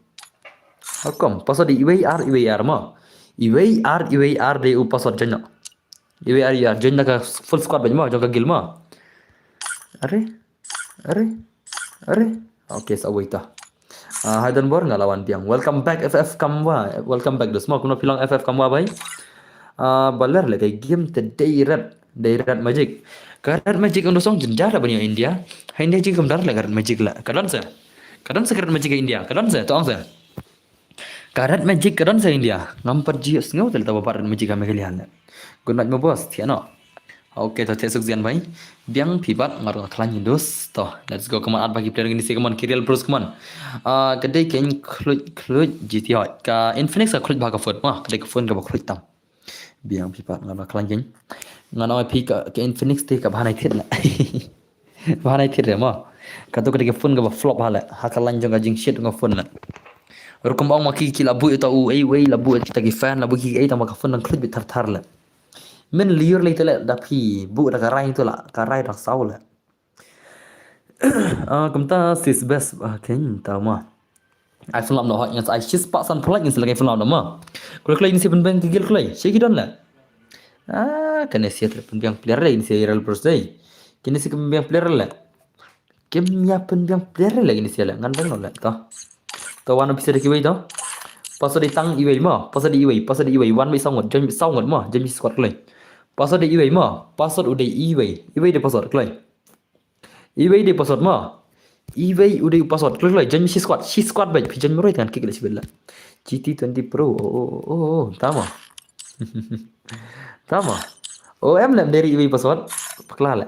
How come? Password iwei ar iwei ar ma. Iwei ar iwei ar dei u password join. Iwei ar iwei ar join da ka full squad bad ma jong ka guild ma. Are? Are? Are? Okay, sa wait ta. Ah, hai Don Bor nga la wan biang. Welcome back F F Kamwa. Welcome back dos ma. Kumno phi long F F Kamwa bai? Ah, baler le kai game te dei red, dei red magic. Ka red magic ong dosong jynjar la ban ïa India. Hai India jing kumdar le ka red magic la. Ka don se. Ka don se ka red magic ka India. Ka don se, to ong se. Ka red magic ka don se India. Ngam pat ji sngew te le ta ba red magic ka Meghalaya le. Good night ma boss, thiah no. Okay, to thiah suk zian bai. Biang phi bad nga rung khlaiñ dos. To, let's go. Come on, at ba ki player ngin si, come on, ki real bros, come on. Ah, ka dei kein khluit khluit G T hoi. Ka Infinix ka khluit ba ka phone ma, ka dei ka phone ka ba khluit tam. Biang phi bad nga rung khlaiñ kein. Nga na phi ka, ka Infinix te ka ba hanai thied la. Ba hanai thied re ma. Ka to ka dei ka phone ka ba flop ha la. Ha ka lain jong ka jingshit jong ka phone la. Rukom ong ma ki ki la bu ita u ei wei la bu ita ki fan la bu ki ei tang ba ka phone dang khluit bit thar thar la. Men liur lei te le da phi bu da ka rai tu la ka rai da saw le. Ah, kumta sis best, ah, kein ta ma. Ai phone lam no hot ngan ai sis pa san pulai ngan selagi phone lam no ma. Kulai kulai ni si pen beng kigil kulai. Si ki don le. Ah, kane si pen beng player le ni si real bros dei. Kini si pen beng player le. Kim ïa pen beng player le kini si le ngan beng no le to. To wan pisa de kiwei to. Password di tang iwei ma. Password di iwei, password di iwei. Wan bai saw ngut, join bai saw ngut ma. Join bai squad kulai. Password di iwei ma. Password u dei iwei. Iwei de password kulai. Iwei de password ma. Iwei u dei password kulai kulai. Join shi squad, shi squad bai. Phi join marwei kan kik le shi bela. G T twenty Pro. Oh, oh, oh, oh, oh. Tama. Tama. O M le mderi iwei password. Pakla le.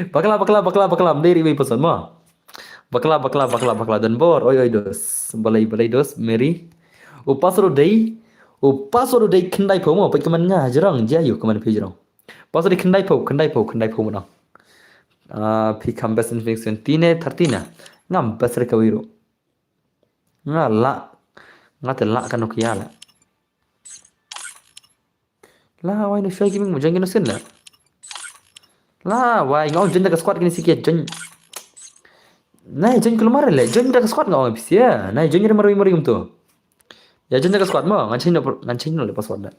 Bakla, bakla, bakla, bakla, mdei ri iwei password ma. Bakla, bakla, bakla, bakla, Don Bor, oi, oi, dos. Balei, balei, dos, Mary. U password u dei, u password u dei khyndai phew ma, peit kaman nga, jrong, jia yu, kaman phi jrong. Password u dei khyndai phew, khyndai phew, khyndai phew ma. Ah, phi kam best in Infinix twenty ne, thirty ne. Ngam best re ka wiru. Nga la, nga te la ka Nokia la. La wai no shai gaming mo join kino sin la. La wai ngau join da ka squad kini si ki join. Nai join kulmar le join da ka squad ngau pisia. Nai join re marui marui kumtu. Ya join da ka squad mo ngan change no ngan change no le password da.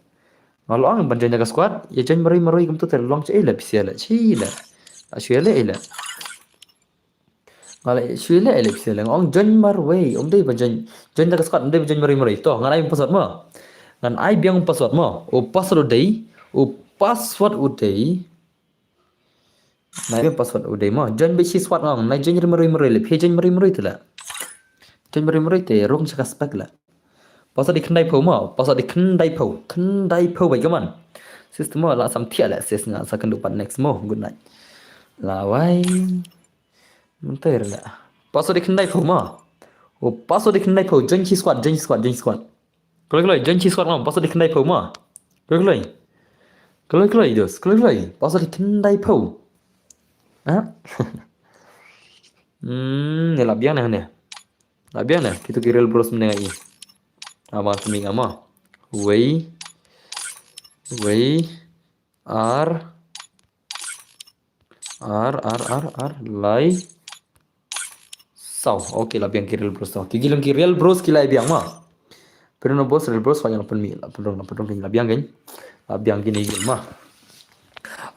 Ngau long ban join da ka squad ya join marui marui kumtu te long che le pisia le chi le. Ashu le le. Nga la shu le le pisia le ong join marwei um dei ba join join da ka squad um dei ba join marwei marwei to ngan ai password mo ngan ai biang password mo u password u dei u password u dei nai biang password u dei mo join ba shi squad ngong nai join marwei marwei le phi join marwei marwei te la join marwei marwei te rong sha ka spek la. Password di khyndai phew mo, password di khyndai phew, khyndai phew bai kaman. Sis mo la sam thiah la sis nga sa kynduh pat next mo. Good night. Lawai. Mynta la. Paso de khyndai phew mo. O paso de khyndai phew. Join chi squad, join chi squad, join chi squad. Kloi kloi, join chi squad mo. Paso de khyndai phew mo. Kloi kloi. Kloi kloi dos, kloi kloi. Paso de khyndai phew. Ha? Hmm, ne la biang ne ne. La biang ne. Kitu ki Real Bros mne ngai. Ama sumi ama. Wei. Wei. Ar. Ar, ar, ar, ar. Lai. Saw. Okay, la biang ki Real Bros to. Ki gilong ki Real Bros ki la biang ma. Pero no boss Real Bros fa yang pynmih la pynrong la pynrong la biang kan. La biang kini gil ma.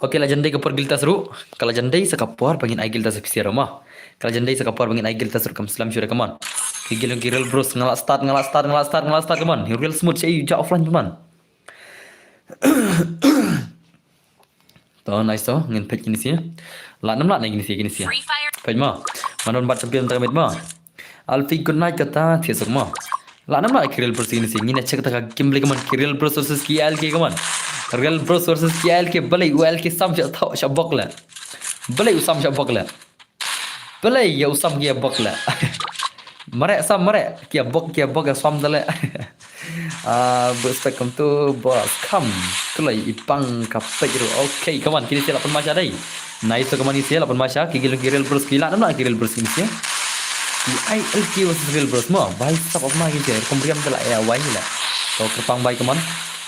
Okay, la jandai ka por guild test ruh. Ka la jandai sa ka por ba ngin ai guild test official ruh ma. Ka la jandai sa ka por ba ngin ai guild test ruh kam slem shuh re, come on. Ki gilong ki Real Bros nga la start, nga la start, nga la start, nga la start, come on. Real Smooth sha i ja offline, come on. To nice to, ngin peit kini sia. La nam la na kini sia, kini sia. Peit ma. Manon bat champion ta mit ma. Alfi good night kata thiah suk ma. La nam la ki Real Bros kini sia. Ngin check ta ka gameplay, come on. Ki Real Bros versus ki L K, come on. Real Bros versus ki L K, balei u L K sam sha thaw sha bok la. Balei u sam sha bok la. Balei ïa u sam ki ïa bok la. Mareh sam mareh, ki ïa bok, ki ïa bok ïa sam da la. Ah, respect kam tu boss kam. Kloi i pang ka peit ruh. Okay, come on, kini sia la pynmai sha dei. Nice to, come on, kini sia la pynmai sha, ki gilong ki Real Bros ki la nam la ki Real Bros kini sia. Ki I L K versus Real Bros mo. Bai sap of ma kini sia. Kum riam da la ïa wai la. To kyrpang bai, come on.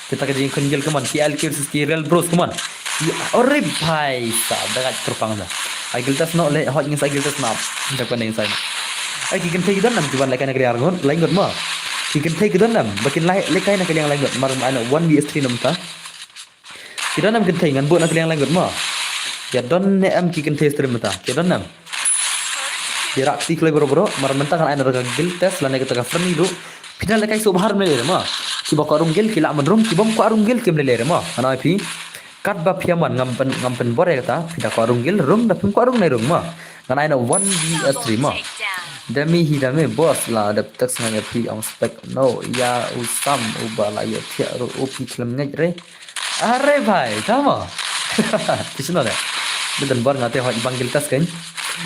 Kita ka jingkhun gil, come on. Ki L K versus ki Real Bros, come on. Ki, ore bhai sahab, da ka kyrpang da. Ai guild test noh le, hot ngin sa ai guild test noh. Da ka ngin sa ai noh. Ai ki kynthei ki don nam ki wan lehkai na ka liang laingut, laingut mo. Ki kynthei ki don nam, ba kin lehkai na ka liang laingut. Mar ai noh one v three nam ta. Ki don nam kynthei ngan buh na ka liang laingut mo. Ki don ne em ki kynthei stream mynta. Ki don nam. Ki rah kti kloi bro bro, mar mynta ngan ai na ka guild test lane kata ka friendly ruh. Phi da lehkai sngewbha re mo. Kiba kwah rung guild ki lah ban rung, kibym kwah rung guild kim lei lei re mo. Ngan ai phi. Katba phi ïa mon ngam pyn, ngam pynbor ïa kata, phi da kwah rung guild rung, da phim kwah rung ne rung mo. Ngan ai na one v three mo. Dami hi dami boss la dep text ngan ïa phi ong spek no ïa u sam uba la ïa thiah ruh u phi khlem ngeit re. Are bhai, tama. Kisno de. Bidan bar ngate hoi bang guild test kan.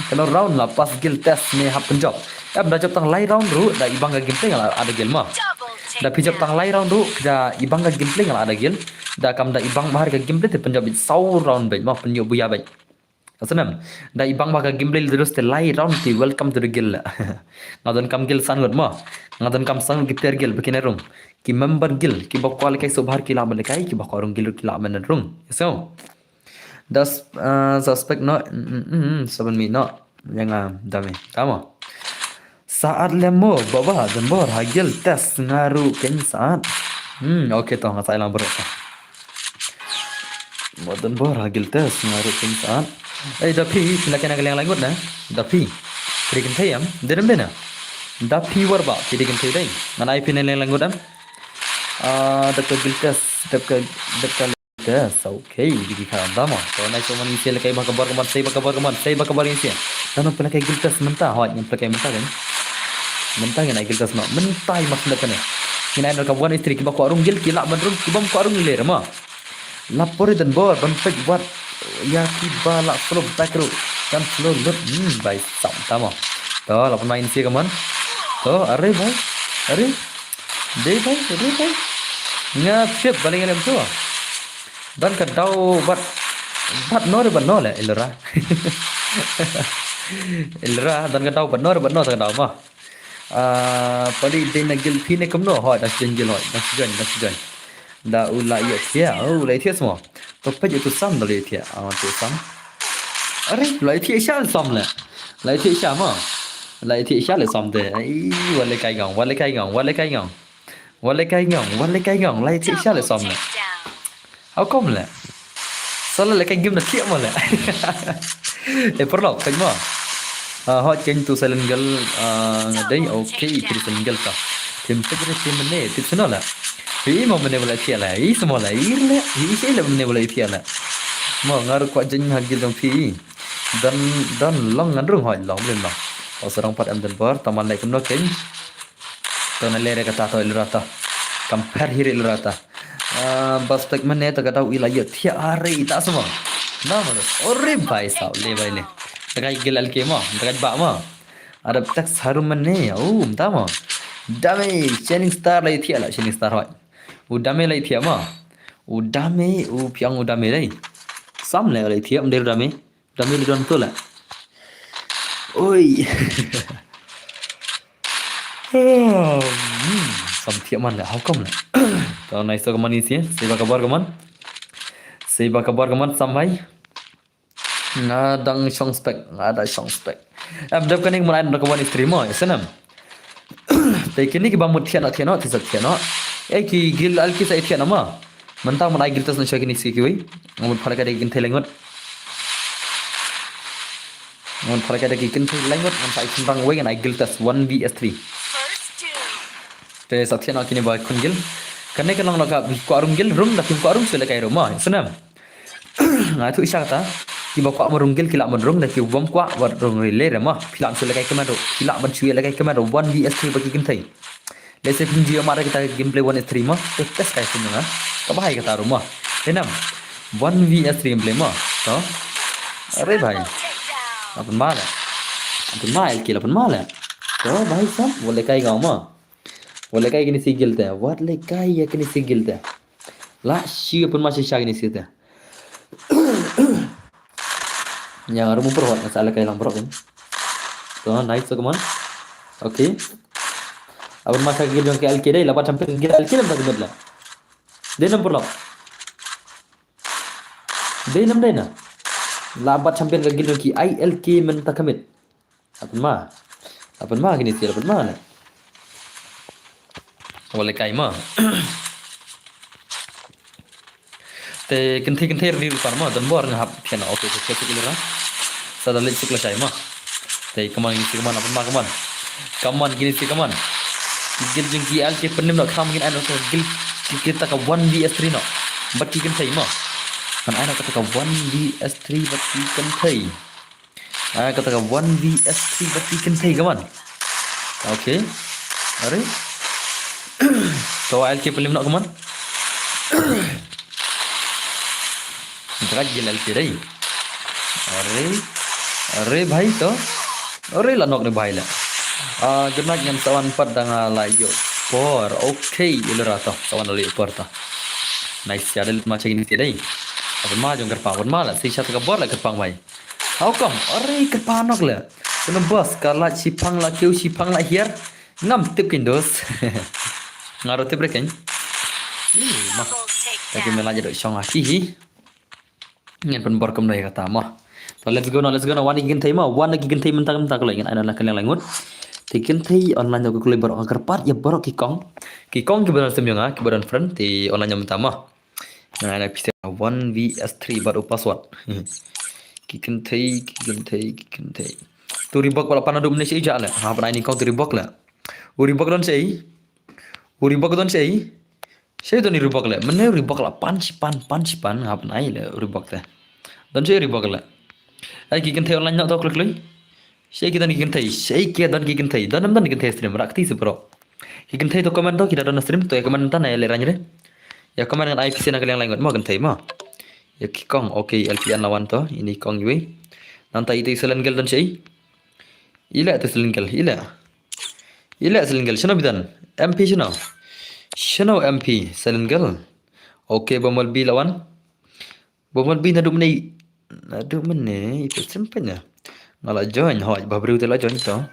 Kano round la pas guild test ne hap pynjop. Em da jop tang lai round ruh da i bang ka gameplay nga la ada guild ma. Da phi jop tang lai round ruh da i bang ka gameplay nga la ada guild. Da kam da i bang mahar ka gameplay te pynjop bit saw round bit ma pynjop buya bit. Asnam da i bang ba ka gameplay le terus te lai round te welcome to the guild. Nga don kam guild san ngut ma. Nga don kam san ngut ki ter guild ba kin rung. Ki member guild kiba kwah lehkai sngewbha ki lah ban lehkai, kiba kwah rung guild ki lah ban rung. So das uh, suspect no mm, mm, mm, saban mi no yang uh, dame tama. Saat lemo baba dembor ha guild test nga ruh ken saat. Hmm, okay to nga sa lang bro. Mo dembor ha guild test nga ruh ken saat. Eh da phi phi la kena ka liang laingut na. Da phi. Phi kynthei em. Dei dem dei na. Da phi war ba phi kynthei dei. Ngan ai phi na liang laingut em. Ah, da ka guild test, da ka da ka guild test. Okay, di ki ka da mo. To nai so man isi lehkai ba ka bor ka man, sei ba ka bor ka man, sei ba ka bor isi. Da no phi lehkai guild test mynta, hoi ngin phi lehkai mynta kan. Mynta ngin ai guild test ma. Mynta i mak da kane. Ngin ai na ka one v three kiba kwah rung guild ki lah ban rung, kibym kwah rung le re ma. La pori dan bor ban peit wat ïa kiba la follow back ruh kan follow lut. Hmm, bai sam tama. To la pynmain sia ka man. To are bhai. Are. Dei bhai, dei bhai. Nga thiap ba lei nga lem tu. Dan ka daw bat bat no re bat no le ilra. Ilra dan ka daw bat no re bat no sa ka daw ma. Ah, pali dei na guild phi ne kumno? Hoi, da sjoin guild hoi, da sjoin, da sjoin. Da u la ïa thiah, u la ïa thiah semua. To peit u tu sam da la ïa thiah. Ah, tu sam. Are, la ïa thiah sha le sam le. La ïa thiah sha ma. La ïa thiah sha le sam de. Ai, wa le kai gang, wa le kai gang, wa le kai gang. Wa le kai gang, wa le kai gang, la ïa thiah sha le sam le. How come le? Sala le kai gim na thiah ma le. Eh, paralok, kai ma. Ah, hot kein tu silent girl, ah, nga dei, okay, phi silent girl ka. Tim pek re tim ne, tip sino le. Phi mo mene wala thiah le, i simo le, i le, i sei le mene wala thiah le. Mo ngar kwa jeng ha gil dong phi. Dan, dan long ngan rung hoi long blim long. O sarong pat em dan bor, taman le kumno kein. To na le re kata to ilrata. Kam pher hiri ilrata. Ah, bas tek mane ta ka dau ila yo thiah are ita sama. Na mana. Ore bai sa le bai le. Ta ka gil alke ma, ta ka ba ma. Ada tek saru mane. Oh, ta ma. Dame, Shining Star lai thiah la, Shining Star hoi. U dame lai thiah ma. U dame, u piang u dame lai. Sam le lai thiah, mder dame. Dame li don tu la. Oi. Hmm, sam thiah man la, how come la? Tau nai so kaman isi, sei ba kabar kaman. Sei ba kabar kaman, sam hai. Nga dang shong spek, nga da shong spek. Em dep kane kman ai da kawan istri mo, senam. Te kini ki ba mut thiah na thiah na, tisa thiah na. Eh ki gil alki sa thiah na ma. Mentang man ai gil tas na shaki ni si kiwi. Ngamut phala ka de kin thei lengot. Ngamut phala ka de kin thei lengot, ngan sa ai kin rang wei ngan ai gil tas one v s three. Te sa thiah na kini ba kun gil. Kane ka long la ka kwa rung gil rung da kin kwa rung sule kai rung ma. Senam. Nga tu isha kata. Ki ba kwah marung gil ki lah marung da ki bom kwah marung ri le re ma. Phi lah shu lekai kmen ru. Phi lah ban shu lekai kmen ru. One v s three ba ki kynthei. Let's say phin ji ma da kita gameplay one v s three ma. Te test kai phin nga. Ka bahai kata ru ma. Te nam. One v s three gameplay ma. To. Are bhai. Apun ma le. Apun ma el ki la apun ma le. To bhai sam. Wa lekai gaw ma. Wa lekai kini sigil te. Wa lekai ya kini sigil te. La shi apun ma shi sha kini sigil te. Nya rumu perhot na sa lekai lang berok ni. To, nice, so, come on. Okay. Abang masa gil jong ke alki dai, labat sampai gil alki lam tak gemit lah. Dai nam perlok. Dai nam dai na. Labat sampai gil jong ki I L K men tak gemit. Apun ma. Apun ma kini sil apun ma na. Wale kai ma. Te kynthei kynthei ri rupan ma don bor nga hap thiah na. Okay, okay, okay, okay. Sa da leit suk la shai ma. Te kaman kini si kaman apun ma kaman. Kaman kini si kaman. Gil jong ki alki pynim no kham ngin ai no gil kita ka one v s three no. Bad ki kynthei ma. Kan ai no kata ka one v s three bad ki kynthei. Ah, kata ka one v s three bad ki kynthei kaman. Okay. Are. To alki pynim no kaman. Drag gil alki dai. Are. Are bhai to. Are la nok ne bhai la. Ah, good night ngan sawan pat dang la yo por. Okay, ilo ra to. Sawan la yo por to. Nice ya dal ma chegin ti dai. Apa ma jong kyrpang, apa ma la. Si shat ka bor la kyrpang bhai. How come? Are kyrpang nok la. Kena bos ka la shipang la kiew shipang la hiar. Ngam tip kin dos. Ngaro tip reken. Ih, ma. Tapi mela jadok shong aki hi. Ngan pynbor kumno ïa kata mo. To let's go now, let's go now. Wan ki kynthei mo, wan ki kynthei mynta mynta ko lei ngan ai na ka liang lai ngut. Te kynthei online ko lei baroh nga kyrpad ïa baroh ki kong. Ki kong ki ba don sem ïa nga, ki ba don friend te online mynta mo. Ngan ai na pisa one v s three bad u password. Ki kynthei, ki kynthei, ki kynthei. Tu ribok bala pan adu mne shi ja le. Ha pan ai ni kong tu ribok le. U ribok don sei. U ribok don sei. Sei don i ribok le. Mene ribok la pan shi pan pan shi pan ngap nai le ribok te. Don sei ribok le. Ai ki kynthei online nok to klik lui. Sei ki don ki kynthei. Sei ki don ki kynthei. Don don ki kynthei stream rak ti se bro. Ki kynthei to comment to kita don stream to ya comment ta na le rang re. Ya comment ngan ai pisa na ka liang lai ngot mo kynthei mo. Ya ki kong okay L P N lawan to ini kong yui. Nanta itu silent girl don sei. Ila tu silent girl ila. Ila silent girl shano bidan. M P shano. Shano M P silent girl. Okay bomol bi lawan. Bomol bi nadu mene. Nadu mene itu simpen ya. Ngala join hoi babru te la join to.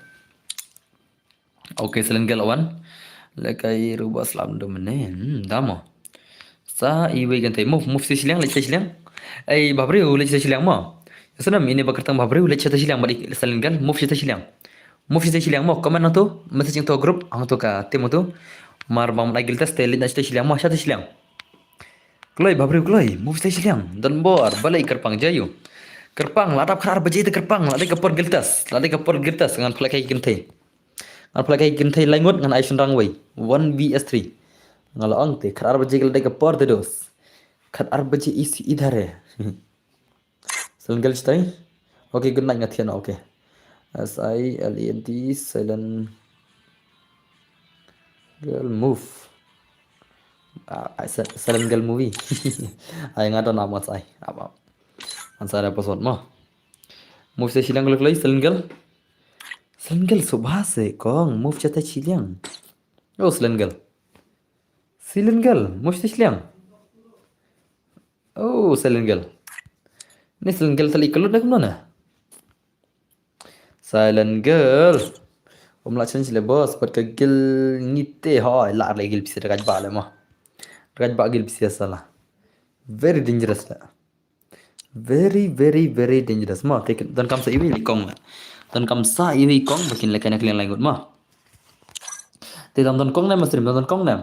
Okay silent girl lawan. Lekai ruba slam du mene. Hmm, damo. Sa iwei kynthei move move si shiliang lech si shiliang. Ei babri u lech si shiliang mo. Sanam ini ba kyrteng babri u lech si shiliang bad silent girl move si shiliang. Move si shiliang mo comment nangtu message nangtu group hangtu ka team nangtu. Mar bang ai giltas te lech na si shiliang mo si shiliang. Kloi babri kloi move si shiliang don bor balai kyrpang jayu. Kyrpang la dap khar baje te kyrpang la dei ka por giltas la dei ka por giltas ngan phlak kai kynthei. Ngan phlak kai kynthei lai ngut ngan ai shynrang wei. One v s three. Nga la ong te khat ar baje ka la dei ka por te dos. Khat ar baje isi idhare. Silent girl stai. Okay good night nga thian okay. S I L E N T silent girl move. Ah, ah, Sil-, Silent Girl movie. Ai nga don ap ngan sa ai. Ap, ap. Ngan sa ai password mo. Move sha shiliang kloi kloi, Silent Girl. Silent Girl, sngewbha se kong, move sha tai shiliang. Oh, Silent Girl. Silent Girl, move sha tai shiliang. Oh, Silent Girl. Ni Silent Girl tali kelut dah kumno na? Silent Girl. Um lah challenge le boss, pat ka guild ngi te hoi, lah le guild pisa da ka jbak le mo. Da ka jbak guild pisa sala. Very dangerous la. Very, very, very dangerous. Mo, te kin, donkam sa iwei i kong la. Donkam sa iwei i kong, ba kin lehkai na ka liang laingut mo. Te dang don kong ne em ha stream, dang don kong ne em.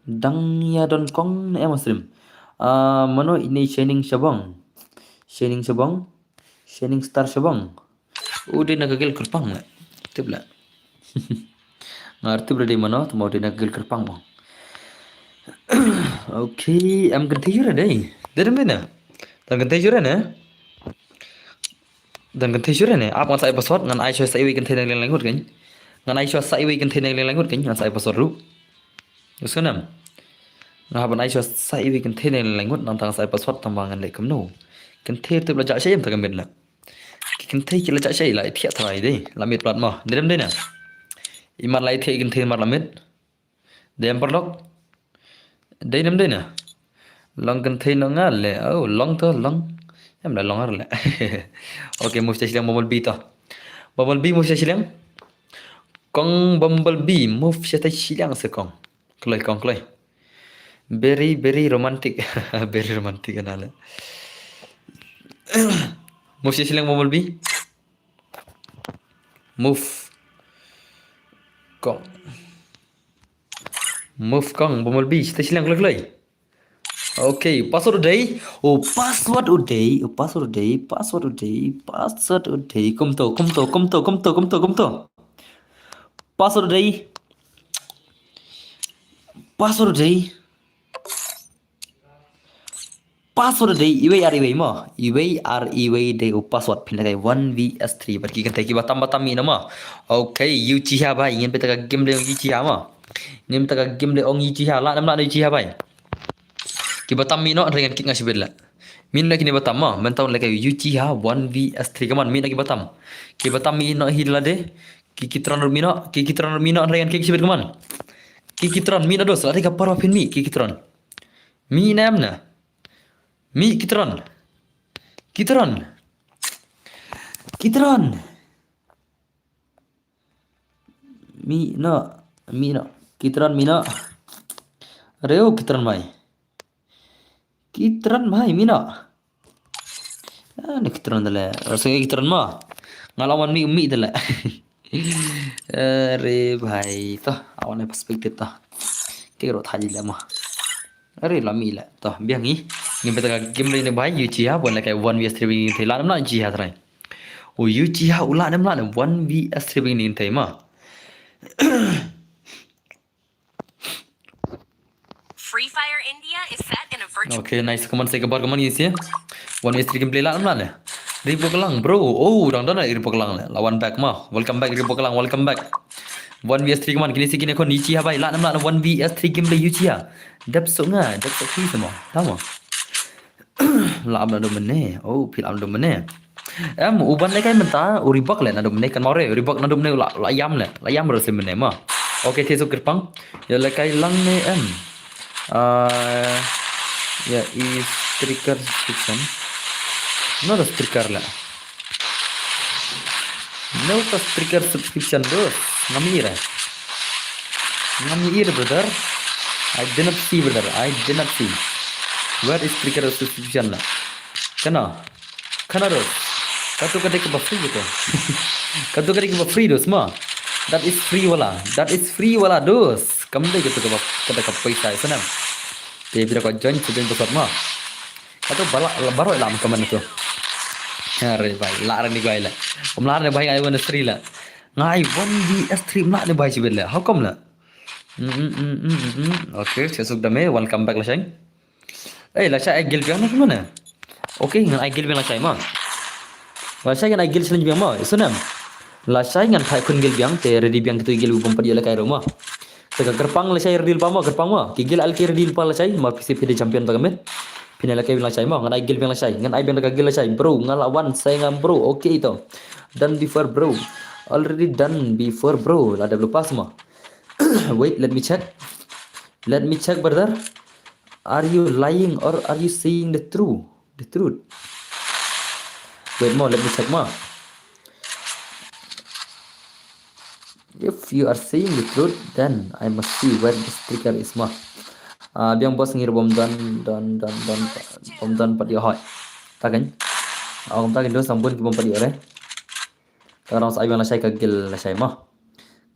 Dang ïa don kong ne em ha stream. Ah, mano ine Shining Shabong. Shining Shabong. Shining Star Shabong. U dei na ka guild kyrpang la. Tip la. Nga tip la dei mano, tang ba u dei na ka guild kyrpang mo. Okay, em kynthei jur dei. Dei dem dei na. Dang kynthei jur ne. Dang kynthei jur ne. Ap ngan sa ai password, ngan ai shuwa sa iwei kynthei na ka liang laingut kan. Ngan ai shuwa sa iwei kynthei na ka liang laingut kan, ngan sa ai password ruh. Us kan em. Nga hap ban ai shuwa sa iwei kynthei na ka liang laingut, nangta ngan sa ai password tang ba ngan leh kumno. Kynthei tip la jah shai em ta ka miet la. Ki kynthei ki la jah shai la i thiah tharai dei, la miet palat mo. Dei dem dei na. I mar la i thiah i kynthei mar la miet. Dei em paralok. Dei nem dei na. Long kynthei noh nga le. Oh, long to, long. Em da long ar le. Okay, move sha shiliang Bumblebee to. Bumblebee move sha shiliang. Kong Bumblebee move sha tai shiliang se kong. Kloi kong kloi. Very, very romantic. Very romantic ana le. Move sha shiliang Bumblebee. Move. Kong. Move kong, Bumblebee, sha tai shiliang kloi kloi. Okay, password u dei. Oh, password u dei. Oh, password u dei. Password u dei. Password u dei. Kumto, kumto, kumto, kumto, kumto, kumto. Password u dei. Password u dei. Password u dei iwei ar iwei mo. Iwei ar iwei dei u password phin lehkai one versus three. Bad ki kynthei kiba tam ba tam mih noh mo. Okay, Uchiha bhai, ngin peit ïa ka game leh Uchiha mo. Ngin peit ïa ka game leh ong Uchiha. Lah ne em lah Uchiha bhai. Kiba tam mih noh, hynrei ngan kick nga shibit la. Mih noh kine ba tam mo. Mynta un lehkai Uchiha one versus three. Come on, mih noh kiba tam. Kiba tam mih noh hi lade. Ki Kitron ruh mih noh. Ki Kitron ruh mih noh, hynrei ngan kick shibit, come on. Ki Kitron mih noh dos. Lade ka por ba phin mih. Ki Kitron. Mih ne em na. Mih Kitron. Kitron. Kitron. Mih noh. Mih noh. Kitron mih noh. Reo Kitron mai. Kitron mai mih noh. Ah, ni Kitron dale. Rasa Kitron ma. Nga la wan mih mih dale. Are bhai to. Awan perspective to. Ki ro thaji le ma. Are la mih le. To biang hi. Ngin peit ïa ka game leh ne bhai Uchiha, bun lehkai one versus three ngin thei lah ne em lah Uchiha trai. U Uchiha u lah ne em lah ne one versus three ngin thei ma. Free Fire India is set in a virtual Okay, nice. Come on, say kabar, come on, yes, yeah. One versus three gameplay lah ne em lah ne. Ribok Lang, bro. Oh, dang don Ribok Lang le. Lawan back ma. Welcome back Ribok Lang, welcome back. One versus three, come on. Kine si kine khun Uchiha bhai. Lah ne em lah ne one versus three gameplay Uchiha. Dep sok nga, dep sok phi sama. Tama. Lah am na do mene. Oh, phil am do mene. Em, u ban lehkai mynta, u Ribok le na do mene kan mare. U Ribok na do mene la, la yam le. La yam ro se mene ma. Okay, te so kyrpang. Ïa lehkai lang ne em. Ah, ïa i striker subscription. No da striker la. No da striker subscription dos. Ngam ira. Ngam ira, brother. I did not see, brother. I did not see. Where is striker subscription la? Kana? Kana dos. Katu ka dei kaba free gitu. Katu ka dei kaba free dos ma. That is free wala. That is free wala dos. Kam dei katu kaba, kata ka paisa sana. Te bira ka join, join besar ma. Katu bala, baroh lam kaman itu. Are bhai, lah ne bhai la. Um lah ne bhai ai one versus three la. Ngai one versus three lah ne bhai sibet la. How come la? Mm, mm, mm, mm, mm, mm. Okay, sesuk dame, welcome back la shang. Eh, lashai ai guild biang na kumno ne? Okay, ngan ai guild biang lashai ma. Lashai ngan ai guild challenge biang ma. Isu nem. Lashai ngan phai khun guild biang, te ready biang kitu guild bym pat ïoh lehkai ruh ma. Te ka kyrpang lashai ready lypa mo, kyrpang mo. Ki guild already ready lypa lashai, ma phi shu phi dei champion ta ka miet. Phin ïa lehkai biang lashai mo, ngan ai guild biang lashai, ngan ai biang da ka guild lashai. Bro, nga la wan seng ngam bro. Okay to. Done before bro. Already done before bro. La dep lypa mo. Wait, let me check. Let me check, brother. Are you lying or are you saying the truth? The truth. Wait mo, let me check mo. If you are saying the truth, then I must see where the sticker is mo. Ah, biang boss, ngi ruh bym don, don, don, don, bym don pat ïoh hoi. Ta kan. Ah, kumta kan, don sambun ki bym pat ïoh re. Te ngan sa ai biang lashai ka guild lashai mo.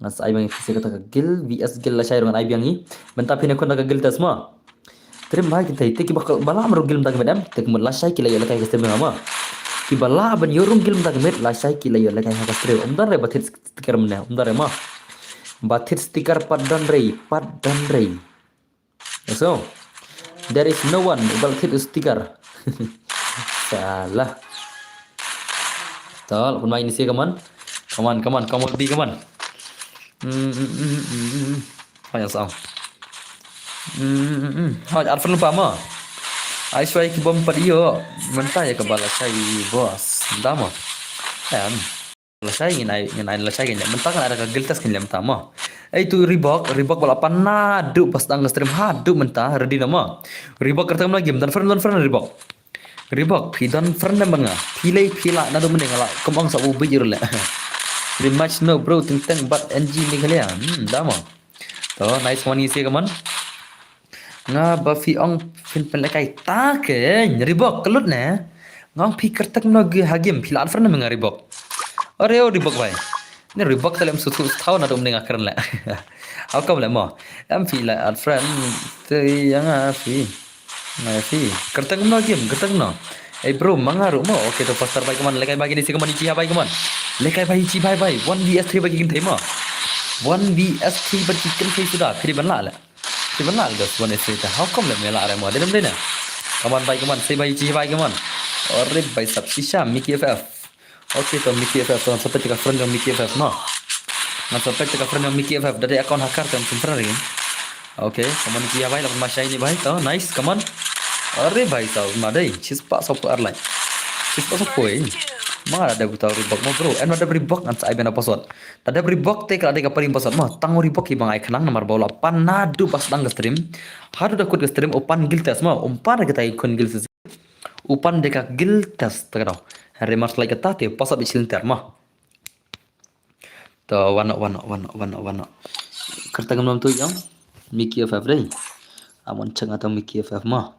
Ngan sa ai biang phi sha kata ka guild, V S guild lashai ruh ngan ai biang hi. Mynta phin ïakhun da ka guild test mo. Te rim bha kynthei, te kiba, ba lah ban rung guild mynta ka miet em, te ka mut lashai ki la ïoh lehkai ha ka stream mo. Kiba lah ban ïoh rung guild mynta ka miet, lashai ki la ïoh lehkai ha ka stream. Ym don re ba thied sticker mynne, ym don re mo. Ba thied sticker pat don re, pat don re. So, there is no one ba la thied sticker. Salah. To, la pynmai ini sha ka mon. Come on, come on, come on, be, come on. Hmm, hmm, hmm, hmm, hmm. Hoi, ïa song. Hmm, hmm, hmm, hmm. Hoi, ar friend lypa mo. Ai shuwa ki bym pat ïoh. Mynta ïa kaba lashai boss. Mynta mo. Em. Lashai ngin ai, ngin ai lashai ngin leh. Mynta kan ada ka guild test ngin leh mynta mo. Ei tu Reebok, Reebok ba la pan naduh ba sdang ka stream haduh mynta, ready na mo. Reebok kyrteng mo la game, don friend, don friend Reebok. Reebok, phi don friend ne em bad nga? Phi lei phi lah naduh mynne nga lah kum ong sa u bit ruh leh. Pretty much no bro, teng teng bad N G Meghalaya. Hmm, da mo. To, nice one, isi ka mon. Nga ba phi ong phin pynlehkai ta ke, Reebok ka lut ne. Nga ong phi kyrteng no ha game, phi la add friend ne em nga Reebok? Ore o Reebok bhai. Ne Reebok te lem suthu thaw naduh mynne nga kren leh. How come leh mo? Em phi la add friend te ïa nga phi. Nga phi. Kyrteng no game, kyrteng no. Ei bro, ma nga ruh mo. Okay to faster bhai, come on, lehkai bha kine shi, come on, ichi ha bhai, come on. Lehkai bha ichi bhai bhai. One V S three bha ki kynthei mo. One V S three bha ki kynthei suda. Phi dei ban lah leh. Phi dei ban lah leh dos one V S three te. How come leh me lah re mo? Dei ne em dei ne? Come on bhai, come on. Shi bha ichi bhai, come on. Ore bhai sab shisha, Mickey F F. Okay to Mickey F F, to ngan sa peit ïa ka friend jong Mickey F F mo. Ngan sa peit ïa ka friend jong Mickey F F, da dei account hacker te ngam shim friend ïa ki. Okay, come on ki ïa bhai, la pynmai shai ïa ini bhai, to nice, come on. Are bhai, to ma dei shispah sawphew ar like. Shispah sawphew ei. Ma da dei uta u Reebok mo bro, em da dei Reebok ngan sa ai biang na password. Da dei Reebok te ka la dei ka paring password mo, tang u Reebok hi ba nga ai khnang namar ba u la pan naduh ba sdang ka stream. Haduh da kut ka stream u pan guild test mo, um pan kita i khun guild test. U pan da ka guild test te ka dei. Hynrei mar shu lait kata te u password i shilynter mo. To wan noh, wan noh, wan noh, wan noh, wan noh. Kyrteng ngam tu jong Mickey F F dei. Amon check nga to Mickey F F mo.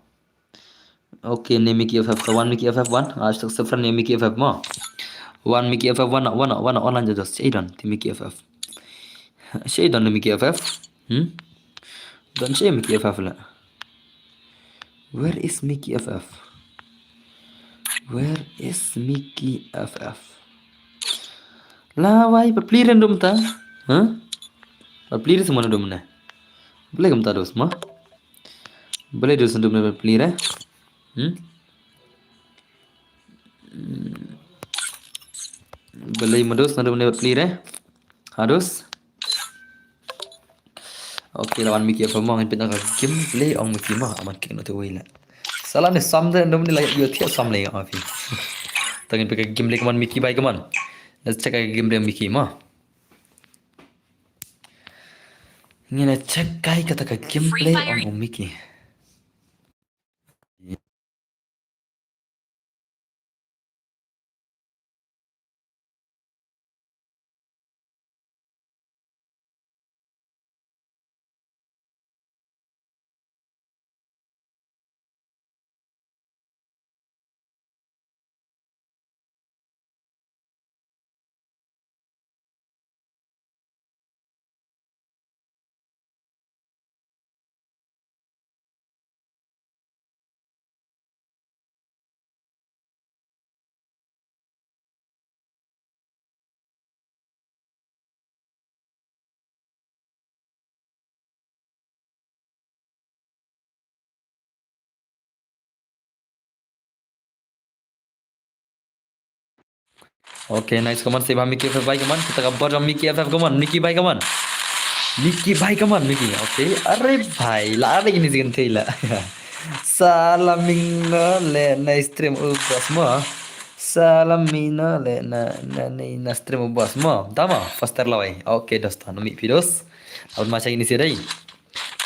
Okay, ne Mickey F F, to wan Mickey F F wan. Ah, stok se friend ne Mickey F F mo. Wan Mickey F F wan noh, wan noh, wan noh, online just. Shei don te Mickey F F. Shei don ne Mickey F F. Hmm? Don shei Mickey F F leh. Where is Mickey F F? Where is Mickey F F? La wai, ba pli re naduh mynta. Huh? Ba pli re, sa mo naduh mynne? Balei kumta dos mo? Balei dos naduh mynne ba pli re? Hmm? Balei mo dos naduh mynne ba pli re? Ha dos? Okay, la wan Mickey F F mo, ngin peit na ka gameplay ong Mickey mo, aman kick noh te wei leh. Sala ne sam te, naduh mynne la ïoh thiah sam lei nga phi. To ngin peit ka gameplay, come on Mickey bhai, come on. Let's check ka gameplay Mickey mo. Ngin check kai kata ka gameplay ong u Mickey. Okay, nice, come on, save ha Mickey F F bhai, come on. Kita ka bot jong Mickey F F, come on, Mickey bhai, come on. Miki bhai, come on, Miki. Okay. Are bhai, la are ini zikan thei la. Salam mino le na stream u boss mo. Salam mino le na, na, na, na stream u boss mo. Tama, faster lawai. Okay, dosta, no mi pidos. Abun masa ini sih dai.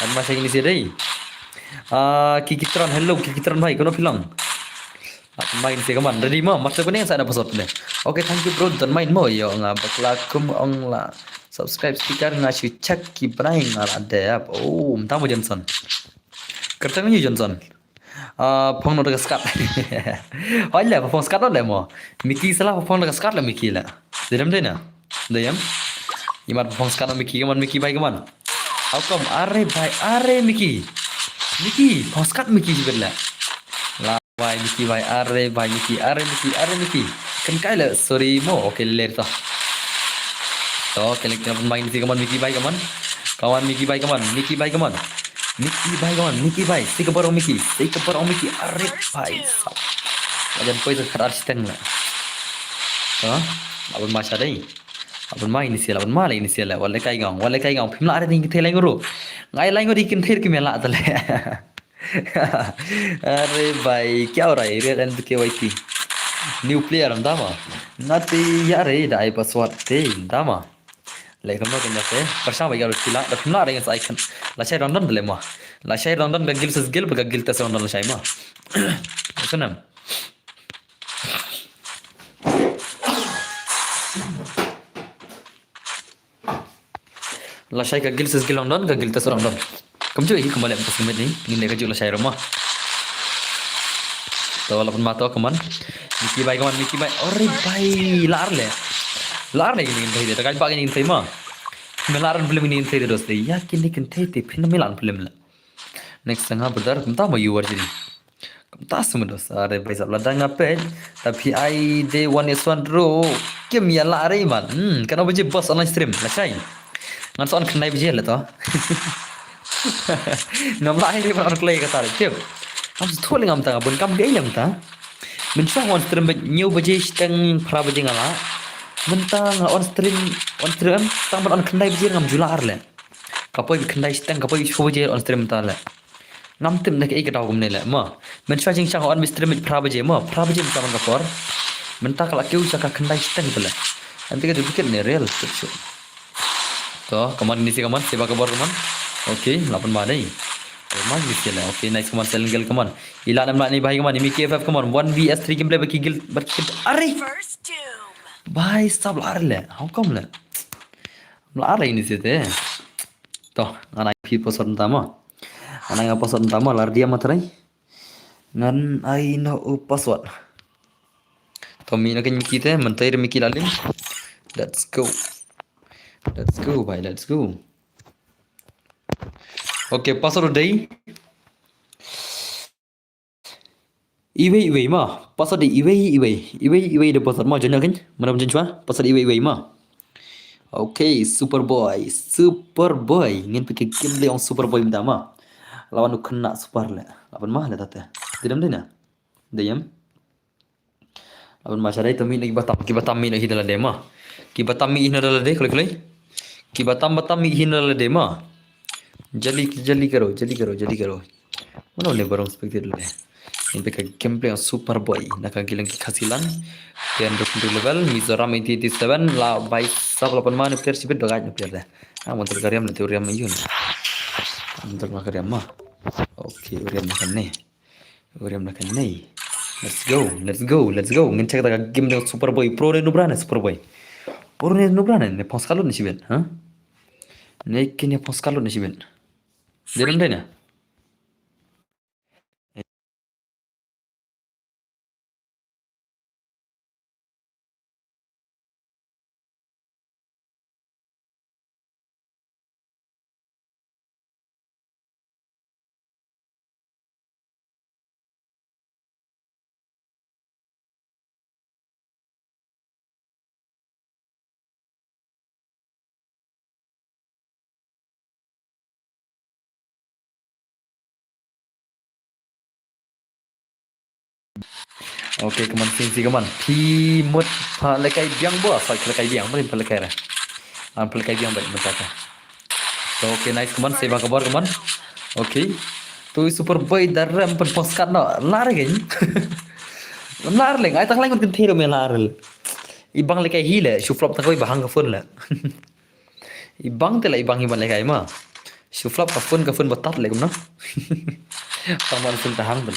Abun masa ini sih dai. Ah, Kiki Tron, hello, Kiki Tron bhai, kono phi long? Abun masa ini sih kaman. Ready mo, masa ko ne sa na pasot ne. Okay, thank you bro, don main mo, ïoh nga bakla kum ong la. Subscribe speaker nga shu check ki bnai nga la dep. Oh, mynta mo Johnson. Kyrteng ngi Johnson. Ah, phong no da ka skat. Hoi le, phong skat no le mo. Miki sala phong da ka skat le Miki le. Dei dem dei na. Dei em. Imat phong skat no Miki, kaman Miki bhai kaman. How come? Are bhai, are Miki. Miki, phong skat Miki jibet le. La Bhai Miki bhai, are bhai Miki, are Miki, are Miki. Kan kai le, sorry mo, okay le to. To, kele kele pun main si kaman Miki bhai kaman. Kaman Miki bhai kaman, Miki bhai kaman. Miki bhai kaman, Miki bhai, si kabar Miki, si kabar Miki, are bhai sab. Lajan poi sa khatar siteng le. To, abun ma sha dei. Abun ma ini si, abun ma le ini si le, wale kai gong, wale kai gong, phim la are ding kithei lai nguru. Ngai lai nguru kin thir ki mela tale. Are bhai, kya ho raha hai? Real and K Y T. New player, am dama. Nati yare da ai password te, dama. Le kam no kan jate. Parsha bhai, yaro kila, da phim la ring sa icon. La shai London le ma. La shai London ka gil ses gil, ka gil tes London la shai ma. Sunam. La shai ka gil ses gil London, ka gil tes London. Kam ju hi kumba lem pas minit ni, ngin leh ka ju la shai rama. To la pun ma to kaman. Miki bhai kaman, Miki bhai. Ore bhai, la ar le. La ar le ngin thei de, ta kai ba ngin thei ma. Me la ar film ngin thei de dos de. Ya kini kin thei te, phin me la ar film le. Next nga brother, kumta ma you are jini. Kumta sum dos, are bhai sab lada nga peit, ta phi ai de one is one ro, kim ya la re man. Hmm, kano baje boss online stream, la shai. Ngan sa on khyndai baje le to. Ngam la ai re man on klei kata re, tip. Ngam sa thol ngam ta, bun kam gai lem ta. Mynshwa on stream bad hynñiew baje shiteng phra baje nga la. Mynta nga on stream, on stream, tang ban on khyndai baje ngam ju la ar le. Ka poi khyndai shiteng, ka poi shiphew baje on stream ta le. Ngam tip ne kaei ka daw kumne le, mo. Mynshwa jingshang on mi stream phra baje, mo. Phra baje mynta man ka por. Mynta ka la kiew sha ka khyndai shiteng pele. Ante ka duplicate ne real, tip shu. To, kaman ini si kaman, seba ka bor kaman. Okay, la pun ma dei. Ma ini si le. Okay, nice kaman, silent girl kaman. Ila nam la ni bhai kaman, imi K F F kaman. One V S three gameplay bad ki guild, bad ki guild. Are! Bhai sab la ar le. How come le? La ar le ini si te. To, ngan ai phi password mynta mo. Ngan ai nga password mynta mo, la ready ma trai. Ngan ai noh u password. To mi na kin Miki te, mynta ri Miki la lim. Let's go. Let's go, bhai, let's go. Okay, password dei. Iwei iwei ma, password iwei iwei, iwei iwei de password ma, jonyal kan, mana jin chwa, password iwei iwei ma. Okay, Superboy, Superboy, ngin peit ka gameplay ong Superboy mynta ma. Lawan u khynnah super le, lawan ma le tate. Dei dem dei na. Dei em. Lawan ma sharai to mi na kiba tam, kiba tam mi na hi da lade ma. Kiba tam mi hi na da lade, kole kole. Kiba tam ba tam mi hi na da lade ma. Jali jali karo, jali karo, jali karo. Mano ne barong spectator le. Ini ka gameplay ong Superboy. Na ka gilang ki Khasi lan. Pian duk duk level. Mizoram eighty eighty seven. La bhai sab la pun ma ne player sibit dogai ne player de. Ah, mantul ka riam ne tu riam yun. Mantul ma ka riam ma. Okay, riam na kan ne. Riam na kan ne. Let's go, let's go, let's go. Ngin check ta ka game de Superboy. Pro ne nubra ne Superboy. Pro ne nubra ne. Ne pos kalut ne sibit, ha? Ne kine pos kalut ne sibit. Dei dem dei na. Okay, kaman sin si kaman. Phi mut pha lekai biang bo, pha lekai biang, mari pha lekai ra. An pha lekai biang bai mut ta. Okay, nice, come on, save ka bor, come on. Okay. To i Super Boy da rem pynpong skat noh. Lar gen. Lar leng, ai tang leng kynthei ruh me lar. I bang lehkai hi leh, shu flop tang kawei ba hang ka phone leh. I bang te leh, i bang hi ban lehkai ma. Shu flop ka phone, ka phone ba tat leh kumno. Tang ban phone ta hang te.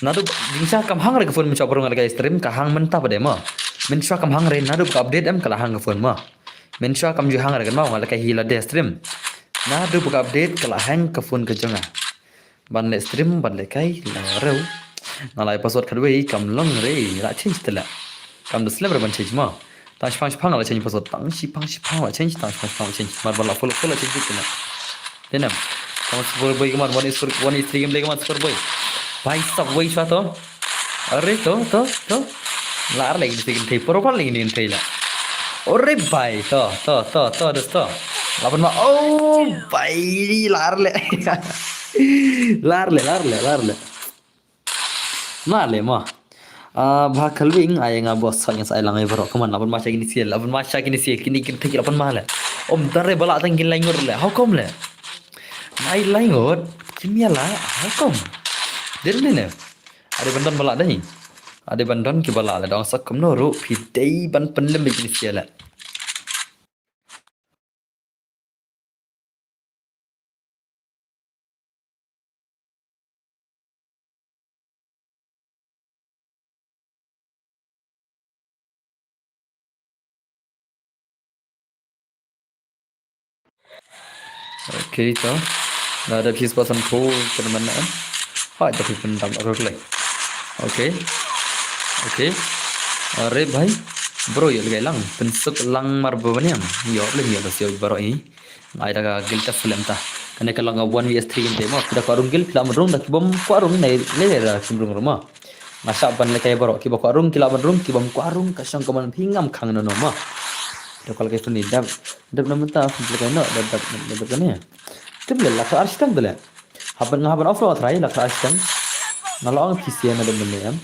Naduh jingshisha kam hang re ka phone, mynshuwa baroh nga lehkai stream ka hang mynta pat de ma. Mynshuwa kam hang re, naduh ka update em ka la hang ka phone ma. Mynshuwa kam ju hang re kan ma, nga lehkai hi lade stream. Naduh ka update ka la hang ka phone ka jong nga. Ban leh stream, ban lehkai la rew. Nga la ai password khatwei kam long re, la change te leh. Kam da slem re ban change ma. Tang shipang shipang la change password, tang shipang shipang la change, tang shipang shipang la change. Mar ba la follow follow la change te leh. Te nam. Come on Super Boy, come on, one is for, one is three gameplay, come on Super Boy. Bhai sab wei shwa to. Are to, to, to. Lar leh kynthei, kynthei, por pal leh kynthei leh. Ore bhai, to, to, to, to, dos to. Lah pynma, oh bhai, lar leh. Lar leh, lar leh, lar leh. Lar leh ma. Ah, bha khalwing, ai nga boss, sa nga sa ai lang ai baroh, come on, lah pynma sha kine sia, lah pynma sha kine sia, kine kynthei lah pynma leh. Om tare ba lah tang kin lai ngut leh, how come leh? Nai lai ngut, kim ïa lah, how come? Dei ne? Ade ban don ba lah dei. Ade ban don ki ba lah leh, dang sak kumno ruh phi dei ban pynlem bad kine sia leh. Okay, to. Lada phi spot sanphew tournament na em. Hai, to phi pyndap ok klei. Okay. Okay. Are bhai. Bro, ïoh lehkai lang. Pynsuk lang mar ba baniam. Ïoh leh ïoh da sio baroh i. Ai da ka guild test film ta. Kane ka long ka one v three game te mo. Phi da kwah rung guild, phi lah ban rung, da ki bym kwah rung, nai leh da kim rung rung mo. Nga shah ban lehkai baroh, ki ba kwah rung ki lah ban rung, ki bym kwah rung ka shong ka mon, phi ngam khang no no mo. Phi da kwah lehkai film ni dap, dap na mynta, phi lehkai no, dap, dap, dap, dap kane. Te bele la ka ar shiteng bele. Hap ban, nga hap ban offload try, la ka ar shiteng. Nga la ong phi sia na dap na em.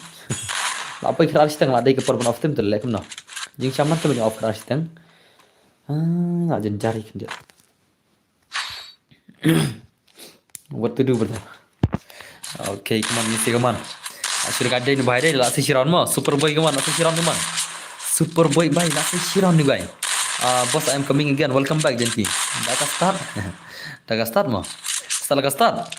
La poi ka ar shiteng, la dei ka por ban off te leh kumno. Jingshisha man te ban off ka ar shiteng. Ah, nga jynjar i khyndiat. What to do, brother? Okay, come on, Messi, come on. Ashur ka dei ni bhai dei, last shi round mo. Super Boy, come on, last shi round, come on. Super Boy bhai, last shi round ni bhai. Ah, boss, I am coming again. Welcome back, Jenki. Da ka start. Da ka start mo. Start ka start.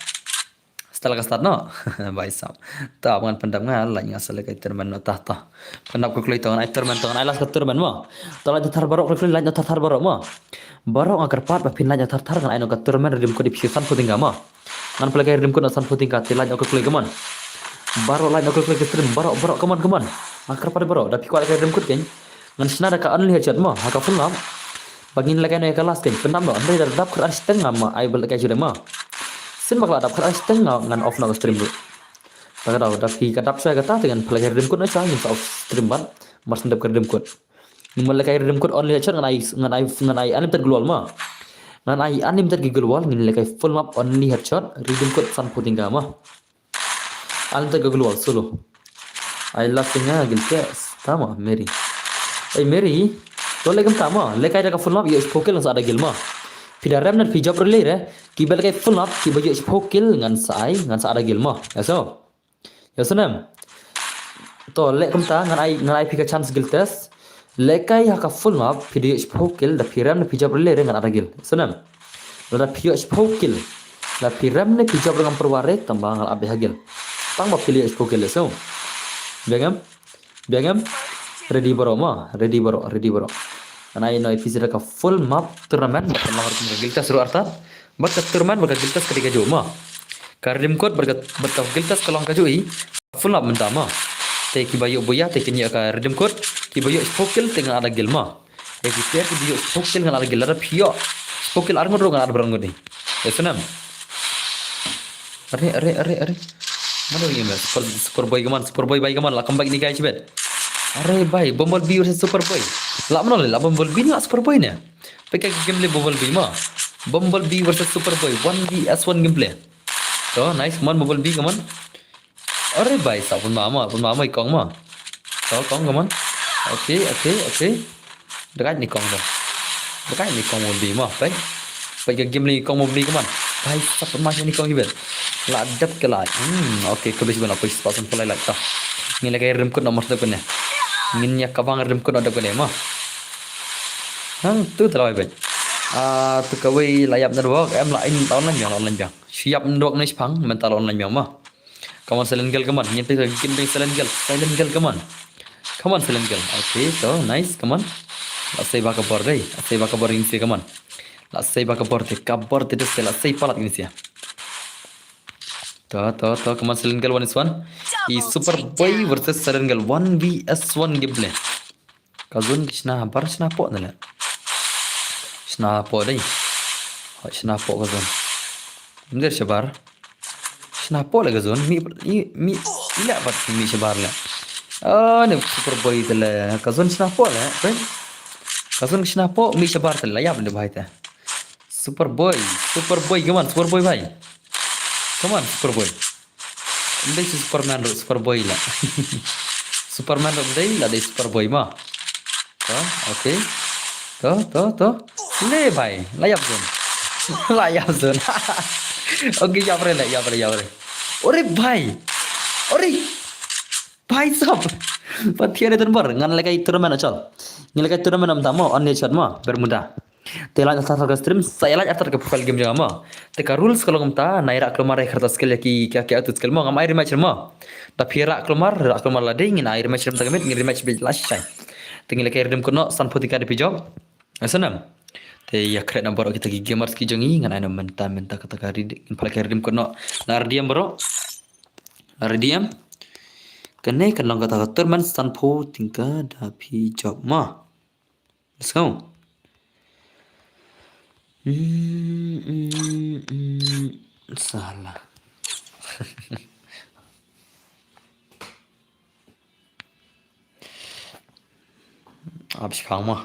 Start ka start no. Bhai sab. Ta ban pyndap nga, la nga sa lehkai tournament no ta ta. Pyndap ka klei to, ngan ai tournament to, ngan ai last ka tournament mo. To la thar baroh ka klei, la thar thar baroh mo. Baroh nga kyrpad ba phin lait noh thar thar, ngan ai noh ka tournament redeem code ïa phi sanphew tyngka mo. Ngan pynlehkai redeem code noh sanphew tyngka te lait noh ka klei, come on. Baroh lait noh ka klei ka stream, baroh, baroh, come on, come on. Nga kyrpad baroh, da phi kwah lehkai redeem code kein. Ngan shna da ka only headshot mo, ha ka full map. Ba ngin lehkai noh ïa ka last kein, pyndap noh, hynrei da dap khatar shiteng nga ma ai ba lehkai shuh mo. Sien ba ka la dap khatar shiteng nga ngan off noh ka stream ruh. Da ka dap, da phi ka dap shuwa kata te ngan pynlehkai redeem code noh shuwa, ngin sa off stream bad. Mar shen dap ka redeem code. Ngim lehkai redeem code only headshot, ngan ai, ngan ai, ngan ai unlimited global mo. Ngan ai unlimited global, ngin lehkai full map only headshot, redeem code sanphew tyngka mo. Unlimited global solo. Ai last nga guild test ta mo, Mary. Ei Mary, to leh kumta mo, lehkai da ka full map ïoh shiphew kill ngan sa ai da guild mo. Phi da rem ne phi jop relay re, ki ba lehkai full map, ki ba ïoh shiphew kill ngan sa ai, ngan sa ai da guild mo. Ïa so. Ïa snem. To leh kumta ngan ai, ngan ai phi ka chance guild test. Lehkai ha ka full map phi da ïoh shiphew kill, da phi rem ne phi jop relay re ngan ai da guild. Ïa snem. Lada phi ïoh shiphew kill, da phi rem ne phi jop re ngam pyrwa re, tang ba ngan ai beit ha guild. Tang ba phi la ïoh shiphew kill, ïa so. Biang em? Biang em? Ready baroh mo, ready baroh, ready baroh. Ngan ai noh ïa phi sha ka full map tournament, bad ka long ruh ka guild test ruh artat. Bad ka tournament bad ka guild test ka dei kajuh mo. Ka redeem code bad ka, bad ka guild test ka long kajuh hi. Full map mynta mo. Te ki ba ïoh buya te kin ïoh ka redeem code, ki ba ïoh shiphew kill te ngan ai da guild mo. Te ki player ki ba ïoh shiphew kill ngan ai da guild, lada phi ïoh shiphew kill ar ngut ruh ngan ai da baroh ngut hi. Ïa snem. Are, are, are, are. Mano ïa me? Super, Super Boy kaman, Super Boy bhai kaman, la comeback ni guys bet. Are bhai, Bumblebee versus Super Boy. La mano le, la Bumblebee ne la Super Boy ne? Peit ka gameplay Bumblebee mo. Bumblebee versus Super Boy, one v one gameplay. To, nice, kaman Bumblebee kaman. Are bhai, sa pynma mo, pynma mo i kong mo. To, kong kaman. Okay, okay, okay. Dekat ni kong to. Dekat ni kong Bumblebee mo, peit. Peit ka game lei kong mo bli, come on. Bhai sap ma shini kong hi bet. La dep ke lai. Hmm, okay, khublei shibun la peit spot san pulai lai ta. Ngin leh ka rim kut nomor satu kene. Ngin ïa ka bang rim kut nomor satu kene mo. Hang tu te la wai bet. Ah, tu kawei la ïap network, em la in la online biang, la online biang. Shu ïap network ne shipang, mynta la online biang mo. Come on, silent girl, come on. Ngin peit ka game peit silent girl, silent girl, come on. Come on, silent girl. Okay, to, nice, come on. La sei ba ka bor dei, la sei ba ka bor ïing sei, come on. La sei ba ka bor te, ka bor te, te la sei palat ïing sei. To, to, to, come on, silent girl, one is one. I Super Boy versus silent girl, one v s one gameplay. Ka zone ki shna habar shna poh ne leh. Shna poh dei. Hoi shna poh ka zone. Ym dei shabar. Shna poh leh ka zone. Mi, mi, mi leh pat mi shabar leh. Ah, ne Super Boy te leh. Ka zone shna poh leh. Peit. Ka zone shna poh mi shabar te leh. Ïap ne bhai te. Super Boy. Super Boy, come on, Super Boy bhai. Come on, Super Boy. Ym dei Superman ruh, Super Boy la. Superman ruh ym dei la, dei Super Boy mo. To, okay. To, to, to. Le bhai, la ïap zone. La ïap zone. Okay, ïap re la, ïap re, ïap re. Ore bhai. Ore. Bhai sab. Pathian ïa tynbar, ngan leh kai tournament achal. Ngan leh kai tournament namta mo, on ïa chat mo, Bermuda. Te lait artat ka stream, sa ïa lait artat ka profile game jong nga mo. Te ka rules ka long kumta, nai rah kulmar ïa ka artat skill ïa ki, ki, ki artat skill mo, ngam ai rematch mo. Da phi rah kulmar, rah kulmar lade, ngin ai rematch mynta ka miet, ngin rematch beit lashai. Te ngin leh kai redeem code noh, sanphew tyngka da phi jop. Ïa snem. Te ïa khreh na baroh kita ki gamers ki jong ngi, ngan ai noh mynta, mynta kata ka redeem, ngin pynleh kai redeem code noh. Na R D M baroh. Na R D M. Kane kan long kata ka tournament sanphew tyngka da phi jop mo. Let's go. Mm, mm, mm. Salah. Abis kang mah.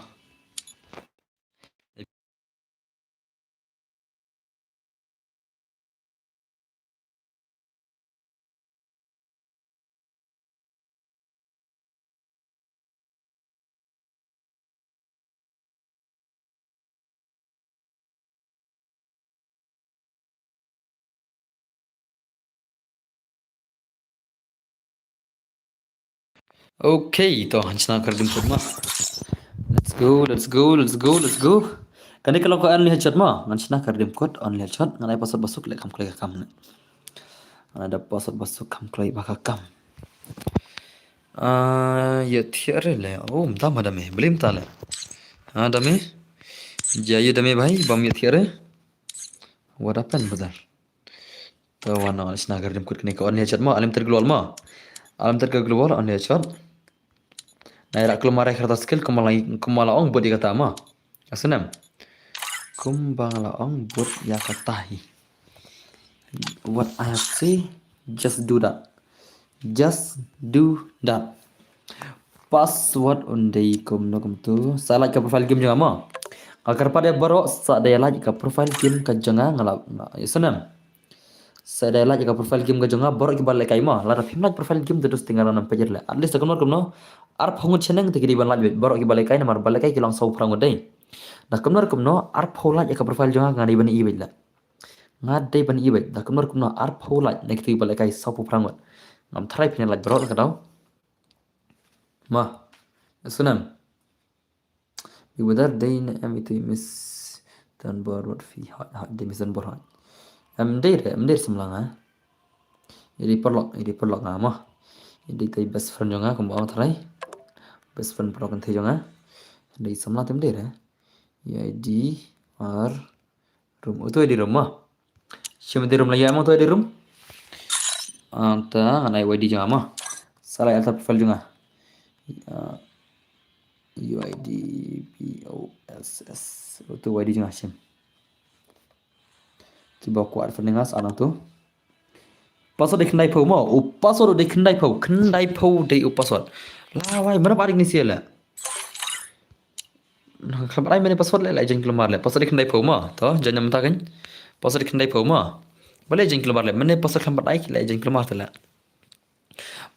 Okay, to, ngan shna ka redeem code ma. Let's go, let's go, let's go, let's go. Kane ka long ka only headshot ma. Ngan shna ka redeem code, only headshot. Ngan ai password ba suk leh kham kloi ka kam ne. Ngan ai da password ba suk kham kloi ba ka kam. Ah, ïa thiah re le. Oh, mynta ma da me. Blim ta le. Ah, da me. Ja ïa da me bhai, bam ïa thiah re. What happened, brother? To wan ngan shna ka redeem code kane ka only headshot ma, unlimited global ma. Unlimited global, only headshot. Nai rah kulmar ïa ka artat skill kumba la, kumba la ong bud ïa kata ma. Ïa snem. Kumba la ong bud ïa kata hi. What I have to say, just do that. Just do that. Password un dei kumno kumto. Sa lait ka profile game jong nga mo. Nga kyrpad ïa baroh sa dei lait ka profile game ka jong nga, nga la, nga, ïa snem. Sa dei lait ka profile game ka jong nga, baroh kiba lehkai mo. Lada phim lait profile game te dus te nga la nam peit le. At least da kumno kumno. Arphew ngut shaneng te ki dei ban lait beit. Baroh kiba lehkai namar ba lehkai ki long saw phra ngut dei. Da kumno kumno, arphew lait ka profile jong nga, nga dei ban i beit le. Nga dei ban i beit, da kumno kumno arphew lait na kito kiba lehkai saw phew phra ngut. Ngam tharai phin lait baroh la ka daw. Ma. Ïa snem. Big brother dei ne em ito i miss tan bor wat fi hot, hot dei miss tan bor hot. Em dei re, em dei samla nga. Ïa dei paralok, ïa dei paralok nga ma. Ïa dei tai best friend jong nga kumba ong tharai. Best friend paralok kan thei jong nga. Dei samla tem dei re. Ïa dei ar Room, uto ïa dei room ma. Shim ïa dei room la ïa ma uto ïa dei room. Anta ngan ai Y D jong nga ma. Sa lait artat profile jong nga. Ah, U I D P O S S. Uto Y D jong nga shim. Kiba kwah friend nga sa nang tu. Password dei khyndai phew ma. U password dei khyndai phew. Khyndai phew dei u password. Lawai, mano ba dei ni sia la. Khlem pat ai mane password le, la jan kulmar le. Password dei khyndai phew ma. To, jan mynta kan. Password dei khyndai phew ma. Ba le jan kulmar le. Mane password khlem pat ai, la jan kulmar te le.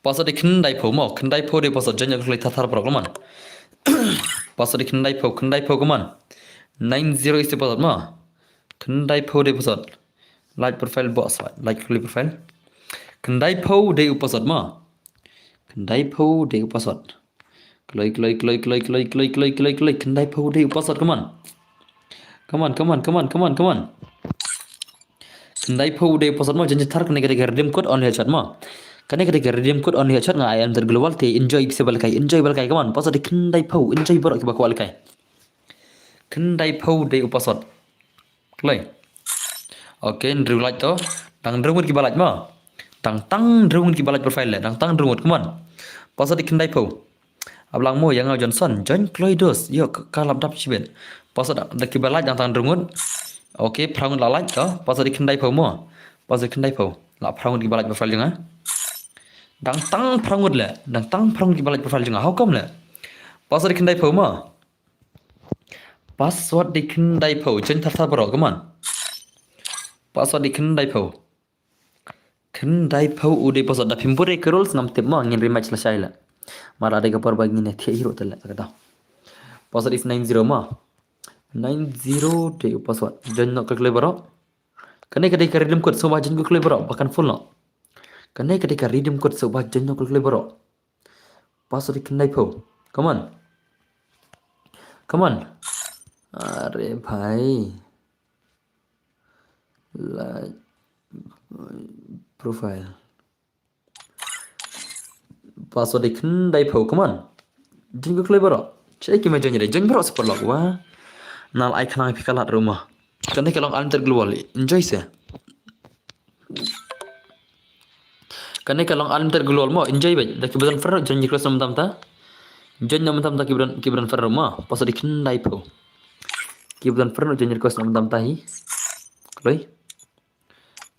Password dei khyndai phew ma. Khyndai phew dei password, jan kulmar thar thar paralok man. Password dei khyndai phew, khyndai phew kumne. Nine zero is the password ma. Khyndai phew dei u password. Like profile boss, like khlei profile. Khyndai phew dei u password mo. Khyndai phew dei u password. Kloi, kloi, kloi, kloi, kloi, kloi, kloi, kloi, kloi. Khyndai phew dei u password, come on. Come on, come on, come on, come on, come on. Khyndai phew dei u password mo, jin jithar kane ka dei ka redeem code only headshot mo. Kane ka dei ka redeem code only headshot nga ai em ter global te enjoy pisa ba lehkai, enjoy ba lehkai, come on. Password dei khyndai phew, enjoy baroh kiba kwah lehkai. Khyndai phew dei u password. Kloi. Okay, hynriew like to. Dang hynriew ngut kiba like mo. Dang tang hynriew ngut kiba like profile le. Dang tang hynriew ngut, come on. Password dei khyndai phew. Ablang mo ïa nga Johnson. Join kloi dos. Ïoh ka, ka lap dap shibit. Password da kiba like dang tang hynriew ngut. Okay, phra ngut la like to. Password dei khyndai phew mo. Password dei khyndai phew. La phra ngut kiba like profile jong nga. Dang tang phra ngut le. Dang tang phra ngut kiba like profile jong nga. How come le? Password dei khyndai phew mo. Password dei khyndai phew. Join thar thar baroh, come on. Password dei khyndai phew. Khyndai phew u dei password, da phim bud ïa ka rules ngam tip mo, ngin rematch lashai la. Mar la dei ka por ba ngin ïa thiah hi ruh te la ka da. Password is nine zero mo. Nine zero dei u password. Join noh ka kloi baroh. Kane ka dei ka redeem code, sngewbha join ka kloi baroh ba kan full noh. Kane ka dei ka redeem code, sngewbha join noh ka kloi baroh. Password dei khyndai phew. Come on. Come on. Are bhai. Like profile. Password dei khyndai phew. Come on. Join ka kloi baroh. Check ki me join dei. Join baroh support lok wa. Nal ai khnang phi ka lad ruh mo. Kane ka long unlimited global. Enjoy se. Kane ka long unlimited global mo, enjoy bad. Da kiba don friend join request na mynta mynta. Join na mynta mynta kiba don, kiba don friend mo. Password dei khyndai phew. Kiba don friend join request na mynta mynta hi. Kloi.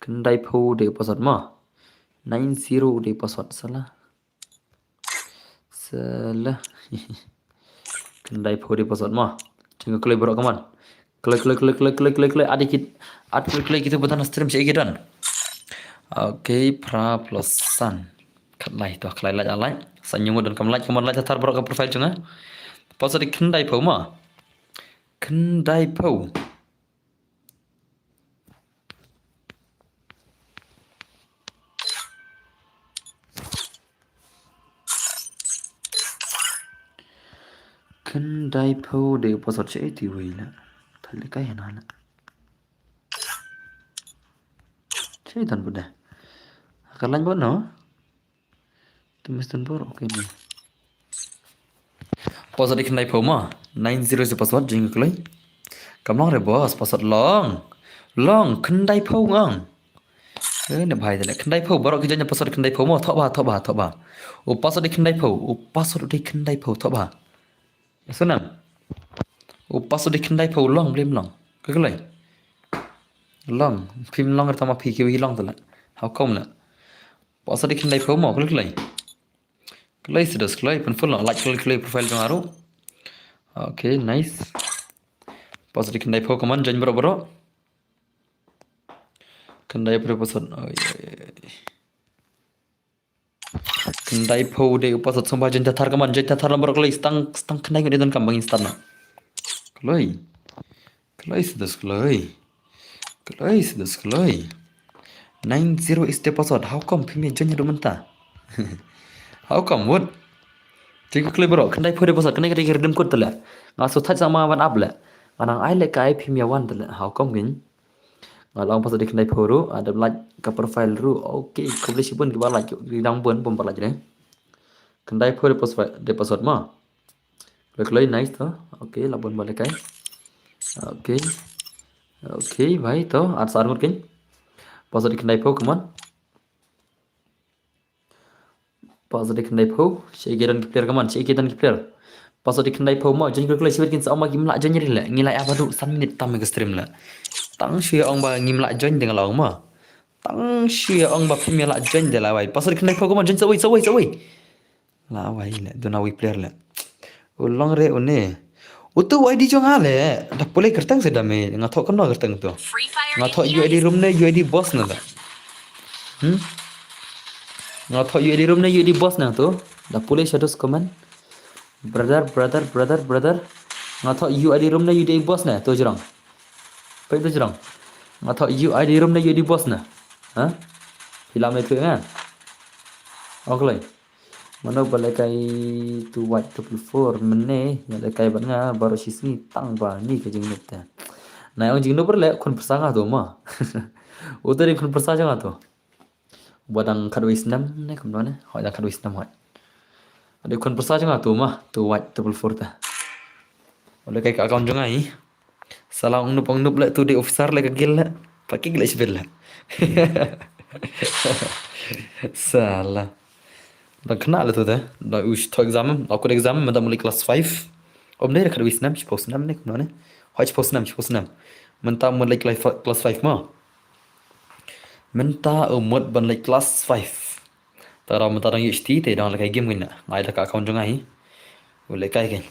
Khyndai phew dei password mo. Nine zero dei password, salah. Salah. Khyndai phew dei password mo. Join ka kloi baroh, come on. Kloi, kloi, kloi, kloi, kloi, kloi, kloi. Adi kit. At kloi, kloi kito ba don stream sha ki don. Okay, phra plus san. Khatlai to, khatlai like, like. San ïa ngut don kam like, come on, like thar baroh ka profile jong nga. Password dei khyndai phew mo. Khyndai phew. Khyndai phew dei u password, che ti wei la. Thali kai hana la. Che dan bude. Ka lain bo no. Tu Mister Bor, okay ni. Password dei khyndai phew mo. Nine zero is the password, jing kloi. Kam long re boss, password long. Long, khyndai phew ngang. Eh, ne bhai dei khyndai phew, baroh ki join password khyndai phew mo, thoh ba, thoh ba, thoh ba. U password dei khyndai phew, u password dei khyndai phew, thoh ba. Sunam. U password dei khyndai phew long, blim long. Ka kloi. Long, phim long re tama phi ki wi long tala. How come la? Password dei khyndai phew mo, kloi kloi. Kloi sidos kloi, pynfull noh, like kloi kloi profile jong nga ruh. Okay, nice. Password dei khyndai phew, come on, join baroh baroh. Khyndai phew password. Oh, yeah, yeah, yeah. Khyndai phew dei u password, sngewbha join thar thar, come on, join thar thar, baroh kloi, stang, stang khyndai ngut dei donkam ba ngin start noh. Kloi. Kloi sidos kloi. Kloi sidos kloi. Nine zero is the password. How come phim ïa join ruh mynta? How come, what? Join ka kloi baroh, khyndai phew dei password, kane ka dei ka redeem code tala. Nga shu thait sa ma wan ap la. Nga nang ai lehkai phim ïa wan tala. How come kin? Nga long password dei khyndai phew ruh, ah, dep like ka profile ruh. Okay, khublei shibun kiba like, ki dang bun bun ba like ne. Khyndai phew dei password, dei password mo. Kloi kloi, nice to. Okay, la bun ba lehkai. Okay. Okay, bhai to, at sar ngut kin. Password dei khyndai phew, come on. Password dei khyndai phew, sha ki don ki player, come on, sha ki don ki player. Password dei khyndai phew mo, join kloi kloi, shibit kin sa ong ba kim lah join ri le. Ngi la ïa ba du san minit tam ka stream le. Tang shu ïa ong ba ngim lah join dei nga la ong mo. Tang shu ïa ong ba phim ïa lah join dei la wai. Password dei khyndai phew, come on, join sa wei, sa wei, sa wei. La wai le, duna wi player le. U long re une. Utu U I D jong nga le. Da pule kyrteng se da me. Nga thoh kumno kyrteng tu. Nga thoh U I D room ne, U I D boss na da. Hmm? Nga thoh U I D room ne, U I D boss na tu. Da pule shadows comment. Brother, brother, brother, brother. Nga thoh U I D room ne, U I D boss na tu jrong. Peit tu jrong. Nga thoh ïa u I D room ne ïa u I D boss na. Ha? Phi lam ïathuh nga. Ong kloi. Mano ba lehkai tu White triple four mynne, ïa lehkai bad nga baroh shi sngi tang ba ngi ka jingnup te. Na ong jingnup leh khun pyrsa nga tu ma. Uta dei khun pyrsa jong nga tu. Ba dang khatwei snem ne kumno ne? Hoi dang khatwei snem hoi. Dei khun pyrsa jong nga tu ma, tu White triple four te. Lehkai ka account jong nga hi. Sala ong nup ong nup leh tu dei officer leh ka gil leh. Paki leh sibit leh. Sala. Dang kena leh tu te. Dang u thoh exam, aku exam mynta mut leit class five. Om dei khatwei snem, shiphew snem ne kumno ne. Hoi shiphew snem, shiphew snem. Mynta mut leit class five ma. Mynta u mut ban leit class five. Te mynta dang ïoh shiti te dang lehkai game kine. Nga ai da ka account jong nga hi. U lehkai kine.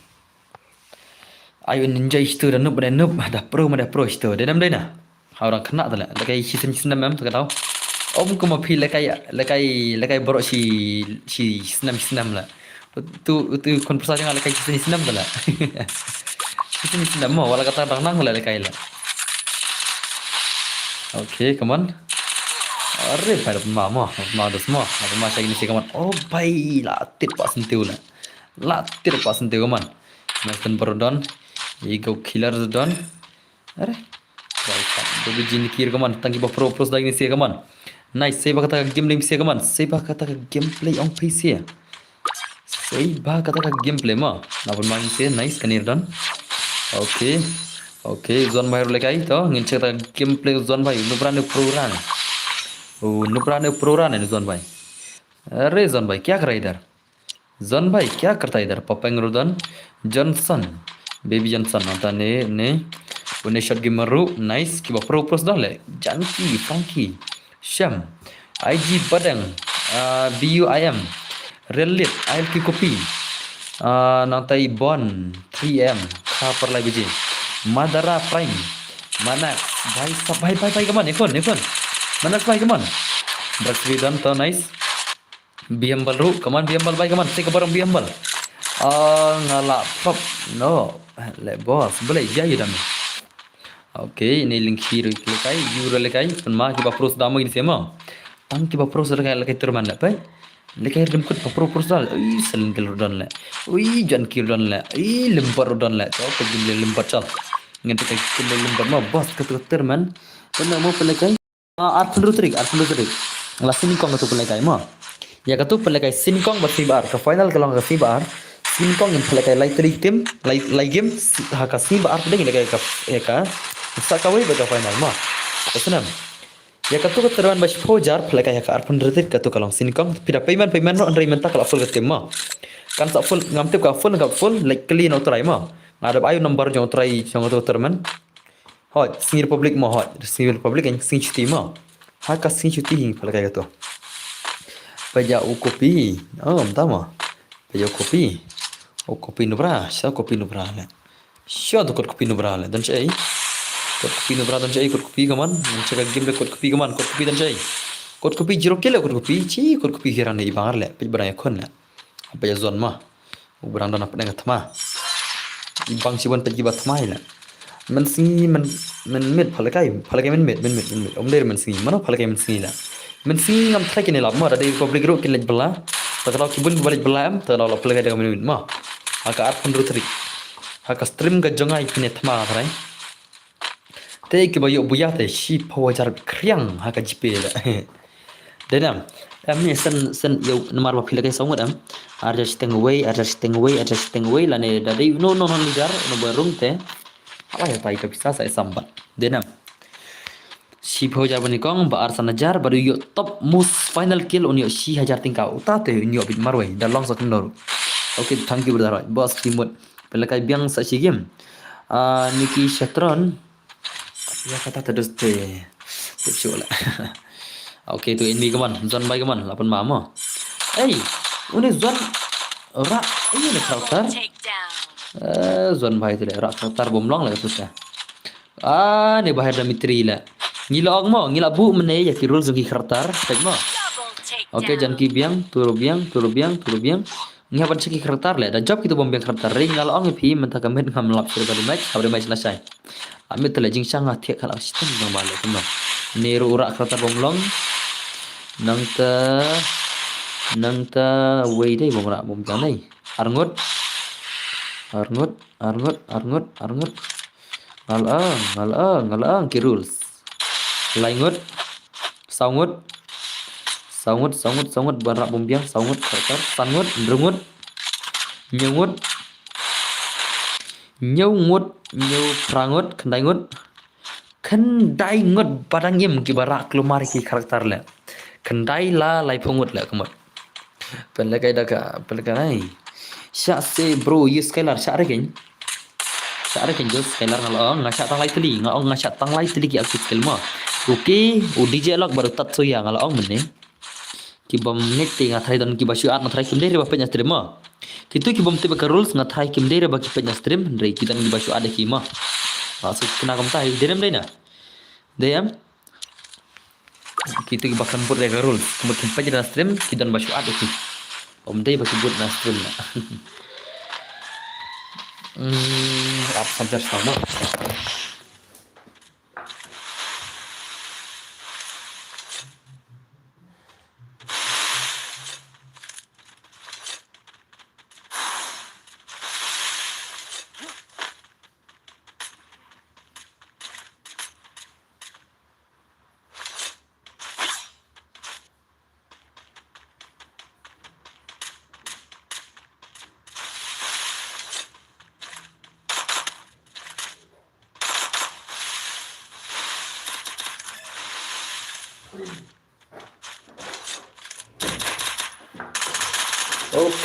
Ai un enjoy shito da nup da nup da pro ma da pro shito. Dei nam dei na. Ha u dang kena te leh. Lehkai shi snem shi snem em te ka dau. Om kumba phi lehkai lehkai lehkai baroh shi shi snem shi snem leh. Tu tu khun pyrsa jong nga lehkai shi snem shi snem te leh. Shi snem shi snem mo wala kata dang nang leh lehkai leh. Okay, come on. Are pai da pynma mo, pynma dos mo, pynma shai ni shi, come on. Oh bai, la tit pa sentiu leh. La tit pa sentiu, come on. Mason Barodon, Ego Killer Don. Are. Bai pa, do bi jin kir, come on. Tang ki ba pro pro sdai ni shi, come on. Nice, save ba kata ka game leh shi, come on. Save ba kata ka gameplay ong phi shi. Save ba kata ka gameplay mo. Na pynma ni shi, nice, ka nir don. Okay. Okay, Zon Bai ruh lehkai to. Ngin check ta gameplay Zon Bai. Nupra ne pro ran. Oh, Nupra ne pro ran ne Zon Bai. Are Zon Bai, kya kar raha idhar? Zon Bai, kya karta idhar? Papeng Rudon, Johnson, Baby Johnson, ata ne ne. Une shot gamer ruh, nice, ki ba pro pro sdang leh. Janki, Frankie, Shem, I G Badang, ah, B U I M, Real Lit, I L Q Copy, ah, nangtai Bon, three M, Kha Parlai B J, Madara Prime, Manak, Bai Sap, Bai, Bai, Bai, come on, Ekon, Ekon, Manak, Bai, come on, Drugs Vidon, to nice, B M Bal ruh, come on, B M Bal, Bai, come on, take a barang B M Bal, ah, nga la pop, no, leh boss, boleh, jaya dam. Okay, ini lingkir lehkai, yu lehkai, pynma ki ba pro sdam ini sema. Tang ki ba pro lehkai lehkai terman leh pai. Lehkai rdem kut ba pro pro sdam. Ui, Selen Gel Rudon leh. Ui, Jan Kir Rudon leh. Ui, Lembar Rudon leh. Chal, pergi beli Lembar chal. Ngan tekan kembali Lembar ma, boss kata terman. Pynma mo pynlehkai. Ah, arphew hynriew tarik, arphew hynriew tarik. La snyngkong katu pynlehkai mo. Ïa katu pynlehkai snyngkong bad sngi ba ar. Ka final ka long ka sngi ba ar. Snyngkong ngin pynlehkai lai tylli team, lai, lai game, ha ka sngi ba ar pdeng lehkai ka, ïa ka. Sa kawei bad ka final mo. Ka snem. Ïa katu ka tournament ba shiphew hajar pynlehkai ha ka arphew hynriew tarik katu ka long snyngkong. Phi da payment, payment noh hynrei mynta ka la full ka team mo. Kan sa full, ngam tip ka full, ka full, like kylli na u trai mo. Nga dep ai u number jong u trai jong katu ka tournament. Hoi, sngi Republic mo hoi. Sngi Republic kan sngi chuti mo. Ha ka sngi chuti hi pynlehkai katu. Paja u kopi. Oh, mynta mo. Paja u kopi. U kopi Nubra, sha kopi Nubra leh. Sha tu kot kopi Nubra leh. Don sha ei. Kot kopi Nubra don sha ei, kot kopi kaman. Don sha ka game leh kot kopi kaman, kot kopi don sha ei. Kot kopi zero kill leh kot kopi. Chi kot kopi hiran ne ibar leh. Pej barang ïa khun leh. Paja Zon mo. U brang don hapdeng ka thma. I bang shibun peit kiba thma hi la. Mynsngi myn, mynmiet pha lehkai, pha lehkai mynmiet, mynmiet, mynmiet. Ym dei mynsngi, mano pha lehkai mynsngi la. Mynsngi ngam tharai kine lap mo, da dei Republic ruh kin leit bylla. Ta ka daw kibun kiba leit bylla em, ta ka daw la pha lehkai da ka mynmiet mo. Ha ka arphew hynriew tarik. Ha ka stream ka jong nga kine thma tharai. Te kiba ïoh buya te shiphew hajar khriang ha ka GPay la. Dei nam. Em ne sen, sen ïoh namar ba phi lehkai saw ngut em. Ar hajar shiteng wei, ar hajar shiteng wei, ar hajar shiteng wei lane da dei no, no, no leader, no ba rung te. Hala ïa tai ka pisa sa i sambat. Dei nam. Shiphew hajar ba nyngkong, ba ar san hajar, ba dei ïoh top most final kill un ïoh shi hajar tyngka. Uta te un ïoh bit marwei, da long sa kumno ruh. Okay, thank you brother. Boss ki mut. Pynlehkai biang sa shi game. Ah, Niki Shatron. Ïa kata te dus te. Te shu la. Okay, tu ini kaman, Zon Bai kaman, la pynma mo. Ei, une Zon. Ra, ei, une karakter. Eh, Zon Bai tu le, ra karakter bom long le tu te. Ah, ne bahar da mitri le. Ngi la ong mo, ngi la bu mene ïa ki rules jong ki karakter, peit mo. Okay, jan ki biang, turu biang, turu biang, turu biang. Ngi hap ban check ki karakter le, da jop kitu bom biang karakter. Ring nga la ong ïa phi, mynta ka met ngam lap shuh ka damage, hap damage la shai. Amit te la jingshang nga thiah khala shiteng nang ba le kumno. Ne ruh u rah character bym long. Nangta, nangta wei dei bym rah bym biang dei. Arngut. Arngut, arngut, arngut, arngut. Nga la ong, nga la ong, nga la ong ki rules. Laingut. Sawngut. Sawngut, sawngut, sawngut, ban rah bym biang, sawngut, character. Sanngut, hynriewgut. Hynñiewgut. Hynñiewgut, hynñiewphrangut, khyndaingut. Khyndaingut ba dang im kiba rah kulmar ki character leh. Khyndai la laiphew ngut leh ka mut. Pynlehkai da ka, pynlehkai nai. Shah se bro, ïa Skylar, shah re kein. Shah re kein jo Skylar nga la ong, nga shah tang lai tylli, nga ong nga shah tang lai tylli ki active skill mo. Okay, u D J Lok bad u Tatsuya nga la ong mynne. Ki bym ngeit te nga tharai don kiba shu add, nga tharai kim dei re ba peit na stream mo. Kitu ki bym tip ka rules nga tharai kim dei re ba ki peit na stream, hynrei ki don kiba shu add ïa ki mo. Nga shu kena kumta hi, dei em dei na. Dei em. Kitu kiba khlem bud re ka rules, kumba kim peit na stream, ki don ba shu add ïa ki. Ym dei ba ki bud na stream na. Hmm, ap sajar sama.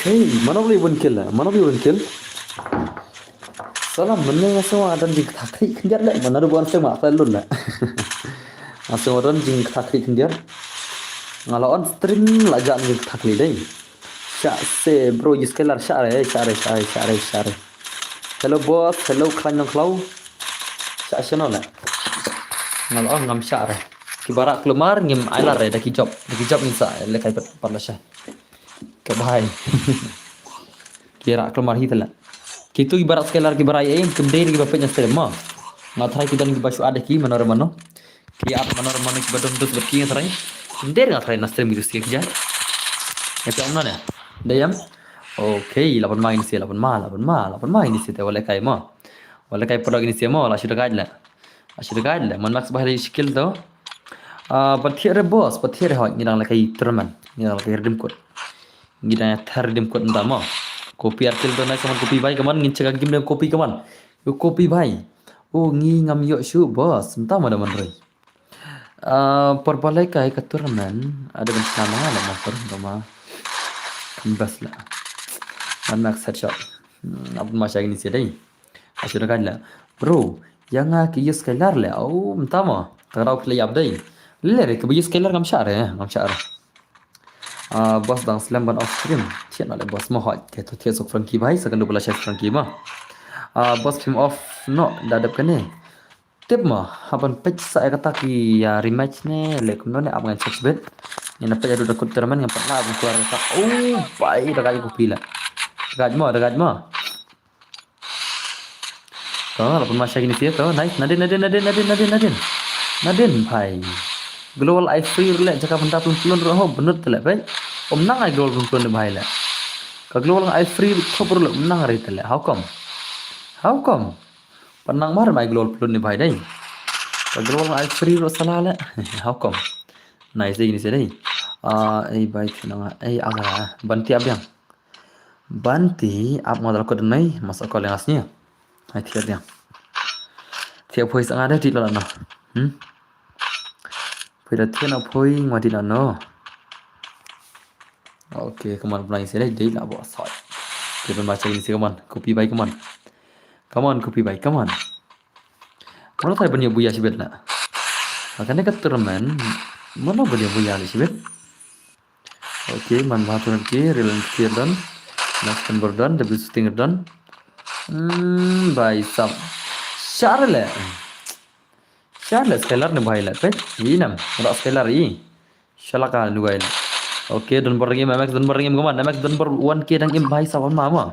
Okay, mano ba la ïa bun kill, mano ba la ïa bun kill. Salam, mynne nga sngew don jingkthah khlieh khyndiat leh, mynne ba wan seng ma khlem lun leh. Nga sngew don jingkthah khlieh khyndiat. Nga la on stream la jan jingkthah khlieh dei. Shah se bro, ïa Skylar shah re, shah re, shah re, shah re, shah re. Hello boss, hello Khlaiñ Nongkhlaw. Shah shano leh. Nga la ong ngam shah re. Kiba rah kulmar ngim ailad re da ki job, da ki job ngin sa lehkai pat, pat lashai. Ka bhai. Ki rah kulmar hi te leh. Kitu kiba rah Skylar kiba rah ei, kim dei re kiba peit na stream mo. Nga tharai ki don kiba shu add ïa ki mano re mano. Ki add mano re mano kiba don dus bad ki nga tharai. Kim dei re nga tharai na stream kitu skia ki ja. Ïa phi ong mano ne. Dei em. Okay, la ban ma ini sia, la ban ma, la ban ma, la ban ma ini sia te wa lehkai mo. Wa lehkai pynlong ini sia mo, la shu da guide leh. La shu da guide leh, man Max ba hali skill to. Ah, pat thiah re boss, pat thiah re hoi, ngi dang lehkai tournament, ngi dang lehkai redeem code. Ngi dang thiah redeem code nda mo. Copy ar kill to nai, kaman copy bai, kaman ngin check game dang copy kaman. Yo copy bai. O ngi ngam ïoh shuh boss, mynta ma da man roi. Ah, por ba lehkai ka tournament, ada ban sna ma nga la ma tournament ma. Kam best la. Man Max headshot. Hmm, ap ma shah ini sia dei. Ashu da guide leh. Bro, ïa nga ki ïa Skylar leh. Au, mynta mo. Tang rau phi la ïap dei. Leh re, kiba ïa Skylar ngam shah re, ngam shah re. Ah, boss dang slem ban off stream. Thiah noh leh boss mo hoi. Kato thiah suk Frankie bhai, sa kan du ba la shah Frankie mo. Ah, boss phim off noh, da dep kane. Tip mo, hap ban peit sa ïa kata ki ïa rematch ne, leh kumno ne ap ngan check bit. Ngin peit ïa du da kut tournament ngan pat lah ban kular kata. Oh, bai, da guide ko phi leh. Da guide mo, da guide mo. To, la pynma shai kine sia to. Nice. Nadin, Nadin, Nadin, Nadin, Nadin, Nadin. Nadin, bhai. Global eye free ruh leh jaka bynta plun plun ruh ho bynut te leh, bhai. Um nang ai global plun plun ne bhai leh. Ka global eye free ruh khop ruh leh um nang ri te leh. How come? How come? Pan nang mar mai global plun ne bhai dei. Ka global eye free ruh sala leh. How come? Nice dei kine sia dei. Ah, ei bhai, kine nga. Ei, aga. Banti abiang. Banti ap nga da la kot dei, mas akol nga snia. Hai thiah diang. Thiah poi sa nga dei ti la no. Hmm? Poi da thiah na poi nga ti la no. Okay, come on, pynlong sia dei, dei la bo soi. Kita baca ini sia, come on. Copy bai, come on. Come on, copy bai, come on. Mano tai ban ïa buya shibit la. Makane ka tournament. Mano ban ïa buya la shibit. Okay, man ba tu nanti, Real Clear done. Max Convert done, W Shooting done. Hmm, bhai sab. Shah re leh. Shah leh Skylar ne bhai leh. Peit, i nam, rak Skylar i. Shalaka nu gai leh. Okay, don bor im, M X don bor im, kaman. M X don bor one K dang im bhai sab, ma ma.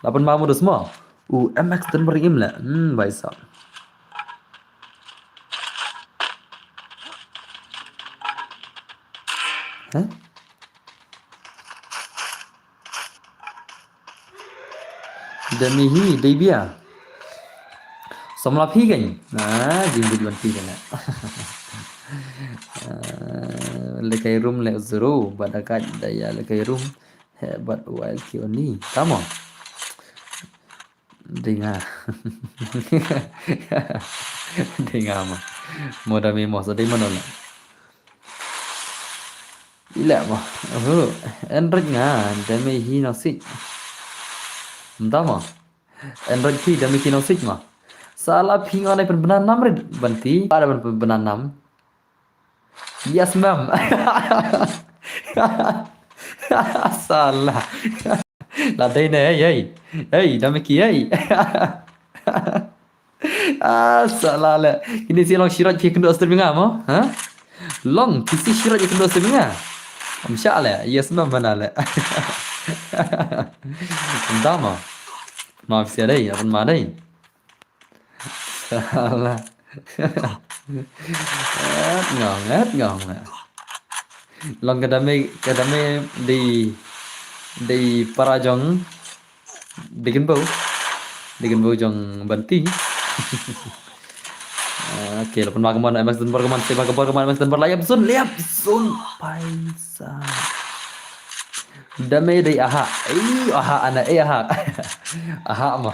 Lapan ma modus ma. U M X don bor im leh. Hmm, bhai sab. Ha? Demi hi dei bia. Samla phi kan. Ah, jingbit ban phi kan. Ah, lekai room le zero bad akat daya lekai room. He bad wild ki oni. Tamo. Dinga. Dinga ma. Moda mi mo sa dei mano la. Ila ma. Oh, enrik nga demi hi no sik. Mda ma. Enrik ki demi ki no sik ma. Sala phi nga nai pen benanam red banti. Pada pen benanam. Yes, ma'am. Sala. La dei ne, hey, hey. Hey, dami ki, hey. Ah, sala le. Kini si long shiraj ki kendo astem nga mo, ha? Long, ki si shiraj ki kendo astem nga. Am sha le. Yes, ma'am, mana le. Dama. Ma fi dei, apa ma dei? Salah. Et ngong, et ngong. Long ka dame, ka dame di, di para jong, di Ginbau. Di Ginbau jong Banti. Okay, lapan ma kaman, M X Denver kaman, seba kabar kaman, M X Denver, layap sun, layap sun. Paisa. Dame dei aha. Ei, aha ana, ei, aha. Aha ma.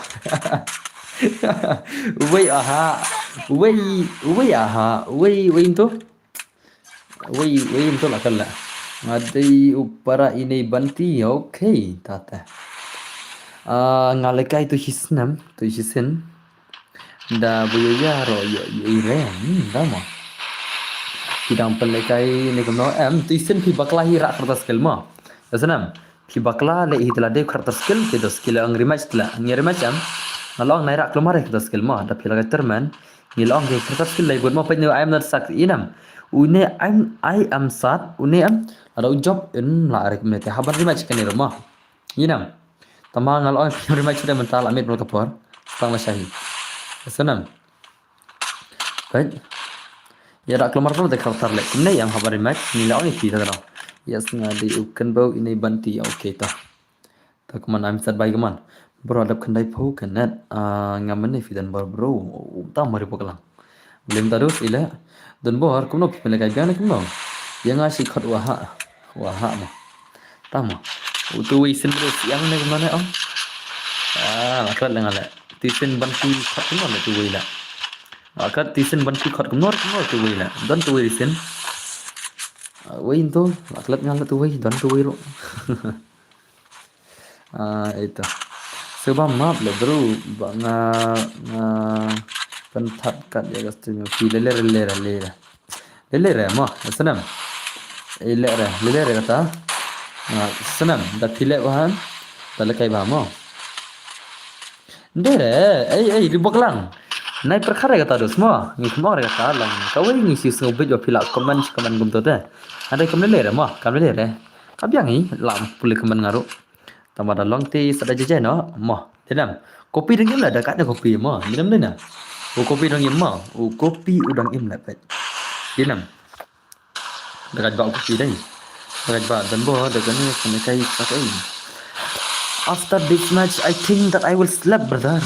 Uwei aha. Uwei, uwei aha. Uwei, uwei nto. Uwei, uwei nto la kala. Nga dei u para inei Banti. Okay, tata. Ah, nga lekai tu shisnem, tu shisin. Da bu ïa ïa ro ïa ïa ire. Hmm, da mo. Ki dang pynlekai ne kumno em, tu isin phi bakla hi rak kertas skill mo. Da snam. Phi bakla le hi tla de kertas skill, ki da skill ang rematch tla. Ngi rematch em. Nga long nai rak klumar kertas skill mo. Da phi la ka termen. Ngi long ki kertas skill le bud mo pynyo I am not suck inam. Une I'm I am sad. Une em. Ada u job in la arek me te haban rematch kan ni mo. Inam. Tama nga la ong phi rematch da mental amit bro ka por. Tang la shahi. Sanam. Right. Ïa da klomar bro da khartar le. Kumne ïa haba rematch ni la ong phi da no. Yes nga di u kan bau inei Banti. Okay ta. Ta kuman I'm sad bai kuman. Bro adap khandai pho kanet. Ah, nga mane phi dan bor bro. Ta mari poklang. Blim tadus ila. Don bor kumno phi pynlekai biang ne kumno. Ïa nga shi khot waha. Waha ma. Tama. Utu wei sin bro siang ne kumno ne ong. Ah, la krat lenga le. Tisin Banti khot kumno le tu wei la. La krat tisin Banti khot kumno kumno tu wei la. Don tu wei sin. Ah, wei nto la krat nga le tu wei don tu wei ro. Ah, ito. Seba map le bro ba nga nga penthat kat ïa ka stream phi le le le le le. Lele re mo, snam. Ile re, lele re kata. Snam, da phi le bahan. Da lekai ba mo. De re, ei ei ri boklang. Nai perkara kata dos mo. Ngi kmo re kata lang. Kawei ngi si sngew bit ba phi la comment comment gum to te. Ada kam lele re mo, kam lele re. Ka biang ngi lam pule comment ngaru. Tama da long ti sada jejai no mo. Dinam. Kopi dong im la da kat ne kopi mo. Dinam dinam. U kopi dong im mo. U kopi u dong im la pet. Dinam. Da kat ba u kopi dai. Da kat ba dan bo da kan ne kan kai pakai. After this match, I think that I will slap, brother.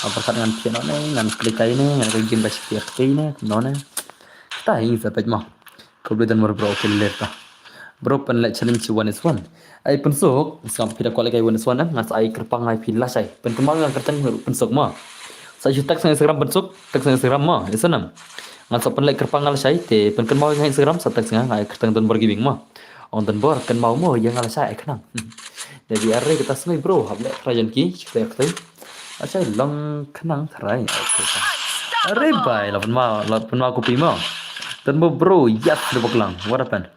Apa kat ngan pia no ne ngan play kai ne ngan kai game ba shi kai ne no ne. Ta ing sa pet mo. Ko bli dan mo bro ke ler ta. Bro pynleh challenge one is one. Ai pynsuk, sngap phi da kwah leh kai one is one em, ngan sa ai kyrpang ai phi lashai. Pynkynmaw nga kyrteng pynsuk mo. Sa shu text nga Instagram pynsuk, text nga Instagram mo, isa nam. Ngan sa pynleh kyrpang nga lashai, te pynkynmaw nga Instagram, sa text nga, nga ai kyrteng Donbor Gaming mo. Ong Donbor, kynmaw mo, ïa nga lashai ai khnang. Dei bi arre kita snoi bro, hap leh try jan ki, kita yak try. Lashai long khnang try. Okay, ta. Arre bai, la pynmaw, la pynmaw kopi mo. Donbor bro, yes, de baklang. What happened?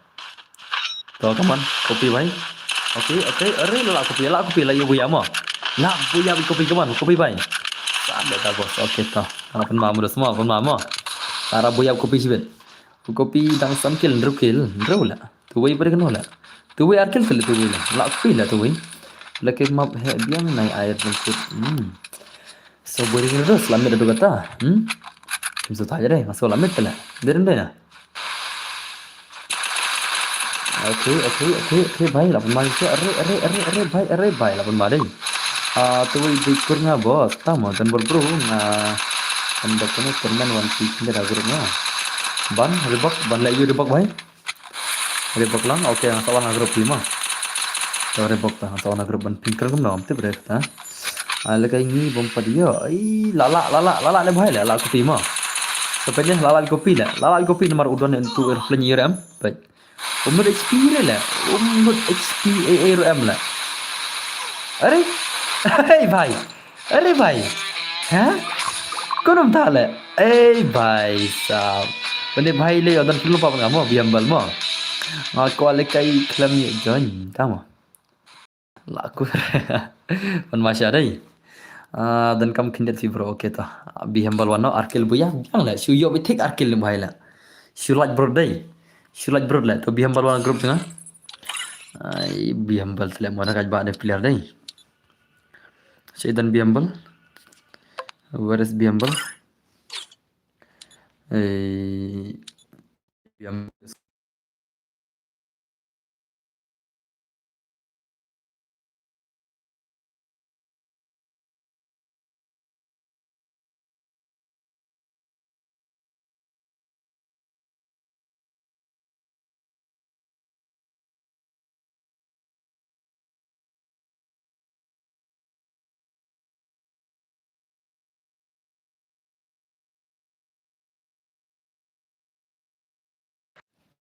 To, come on. Kopi bai. Okay, okay. Arre la kopi, la kopi la ïa buya mo. La buya bi kopi, come on, kopi bai. Sa da ta boss. Okay, to. Ana pynmaw mo da semua, pynmaw mo. Ara buya kopi sibit. Kopi dang sam kill, hynriew kill, hynriew la. Tuwei bai kano la. Tuwei ar kill kill tuwei la. La kopi la tuwei. La ke map he biang nai air bangkut. Hmm. So bori kena terus lamit adu kata. Hmm. Kim so tanya deh, masuk lamit kena. Deren deh na. Okay, okay, okay, okay, bhai, lah pynmai sha, are, are, are, are, bhai, are, bhai, lah pynmai dei. Ah, tu wei dei kur nga boss, tama, dan bor bro, nga, kan dok kene, permen wan si kene da group nga. Ban, rebok, ban leh ïa rebok, bhai. Rebok lang, okay, nga sa wan ha group phi ma. To rebok ta, nga sa wan ha group ban ping kren kumno, am tip re ta. Ah, lehkai ngi bom padia, ai, lala, lala, lala le bhai le, lala kopi ma. Sampai ni lala kopi le, lala kopi namar u don tu aeroplane ïa em, bhai. Umnut H P re le. Umnut H P A A ro em le. Are? Hey bhai. Are bhai. Ha? Konom ta le. Hey bhai sab. Bende bhai le yodan film pa nga mo biam bal mo. Nga ko le kai khlem ye join ta mo. La ku. Pan masha dei. Ah, dan kam khyndiat fi bro, okay ta. Biham balwan no arkil buya. Yang le shu yo bi thik arkil ni bhai le. Shu laj bro dei. Shu laj bro le. To biham balwan group tengah. Ai biham bal tele mo na kaj ba ne player dei. Shu dan biham bal. Where is biham bal? Eh, biham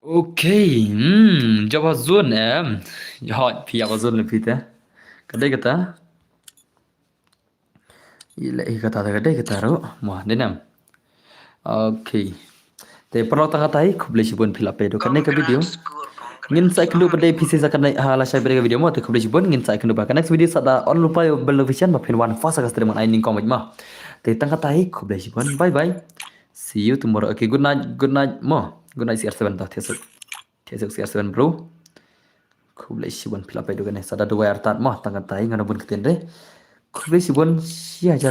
Okay, hmm, jawab zone em. Hoi, phi jawab zone le phi te. Ka dei kata. Ile hi kata ka dei kata ro. Mo, dei nam. Okay. Te paralok tang kata hi, khublei shibun phi la peit ïa kane ka video. Ngin sa ïakynduh pat de phi sa kane ha lashai pat de ka video mo, te khublei shibun, ngin sa ïakynduh pat ka next video sa da on lypa ïa u bell notification ba phin wan first ka stream ngan ai nyngkong mo. Te tang kata hi, khublei shibun. Bye bye. See you tomorrow. Okay, good night, good night mo. Good night C R seven ta, thiasuk. Thiasuk C R seven bro. Khublei shibun phi la peit ïa kane, sa da duwai artat mo, tang kata hi ngan bun ktien re. Khublei shibun, shi hajar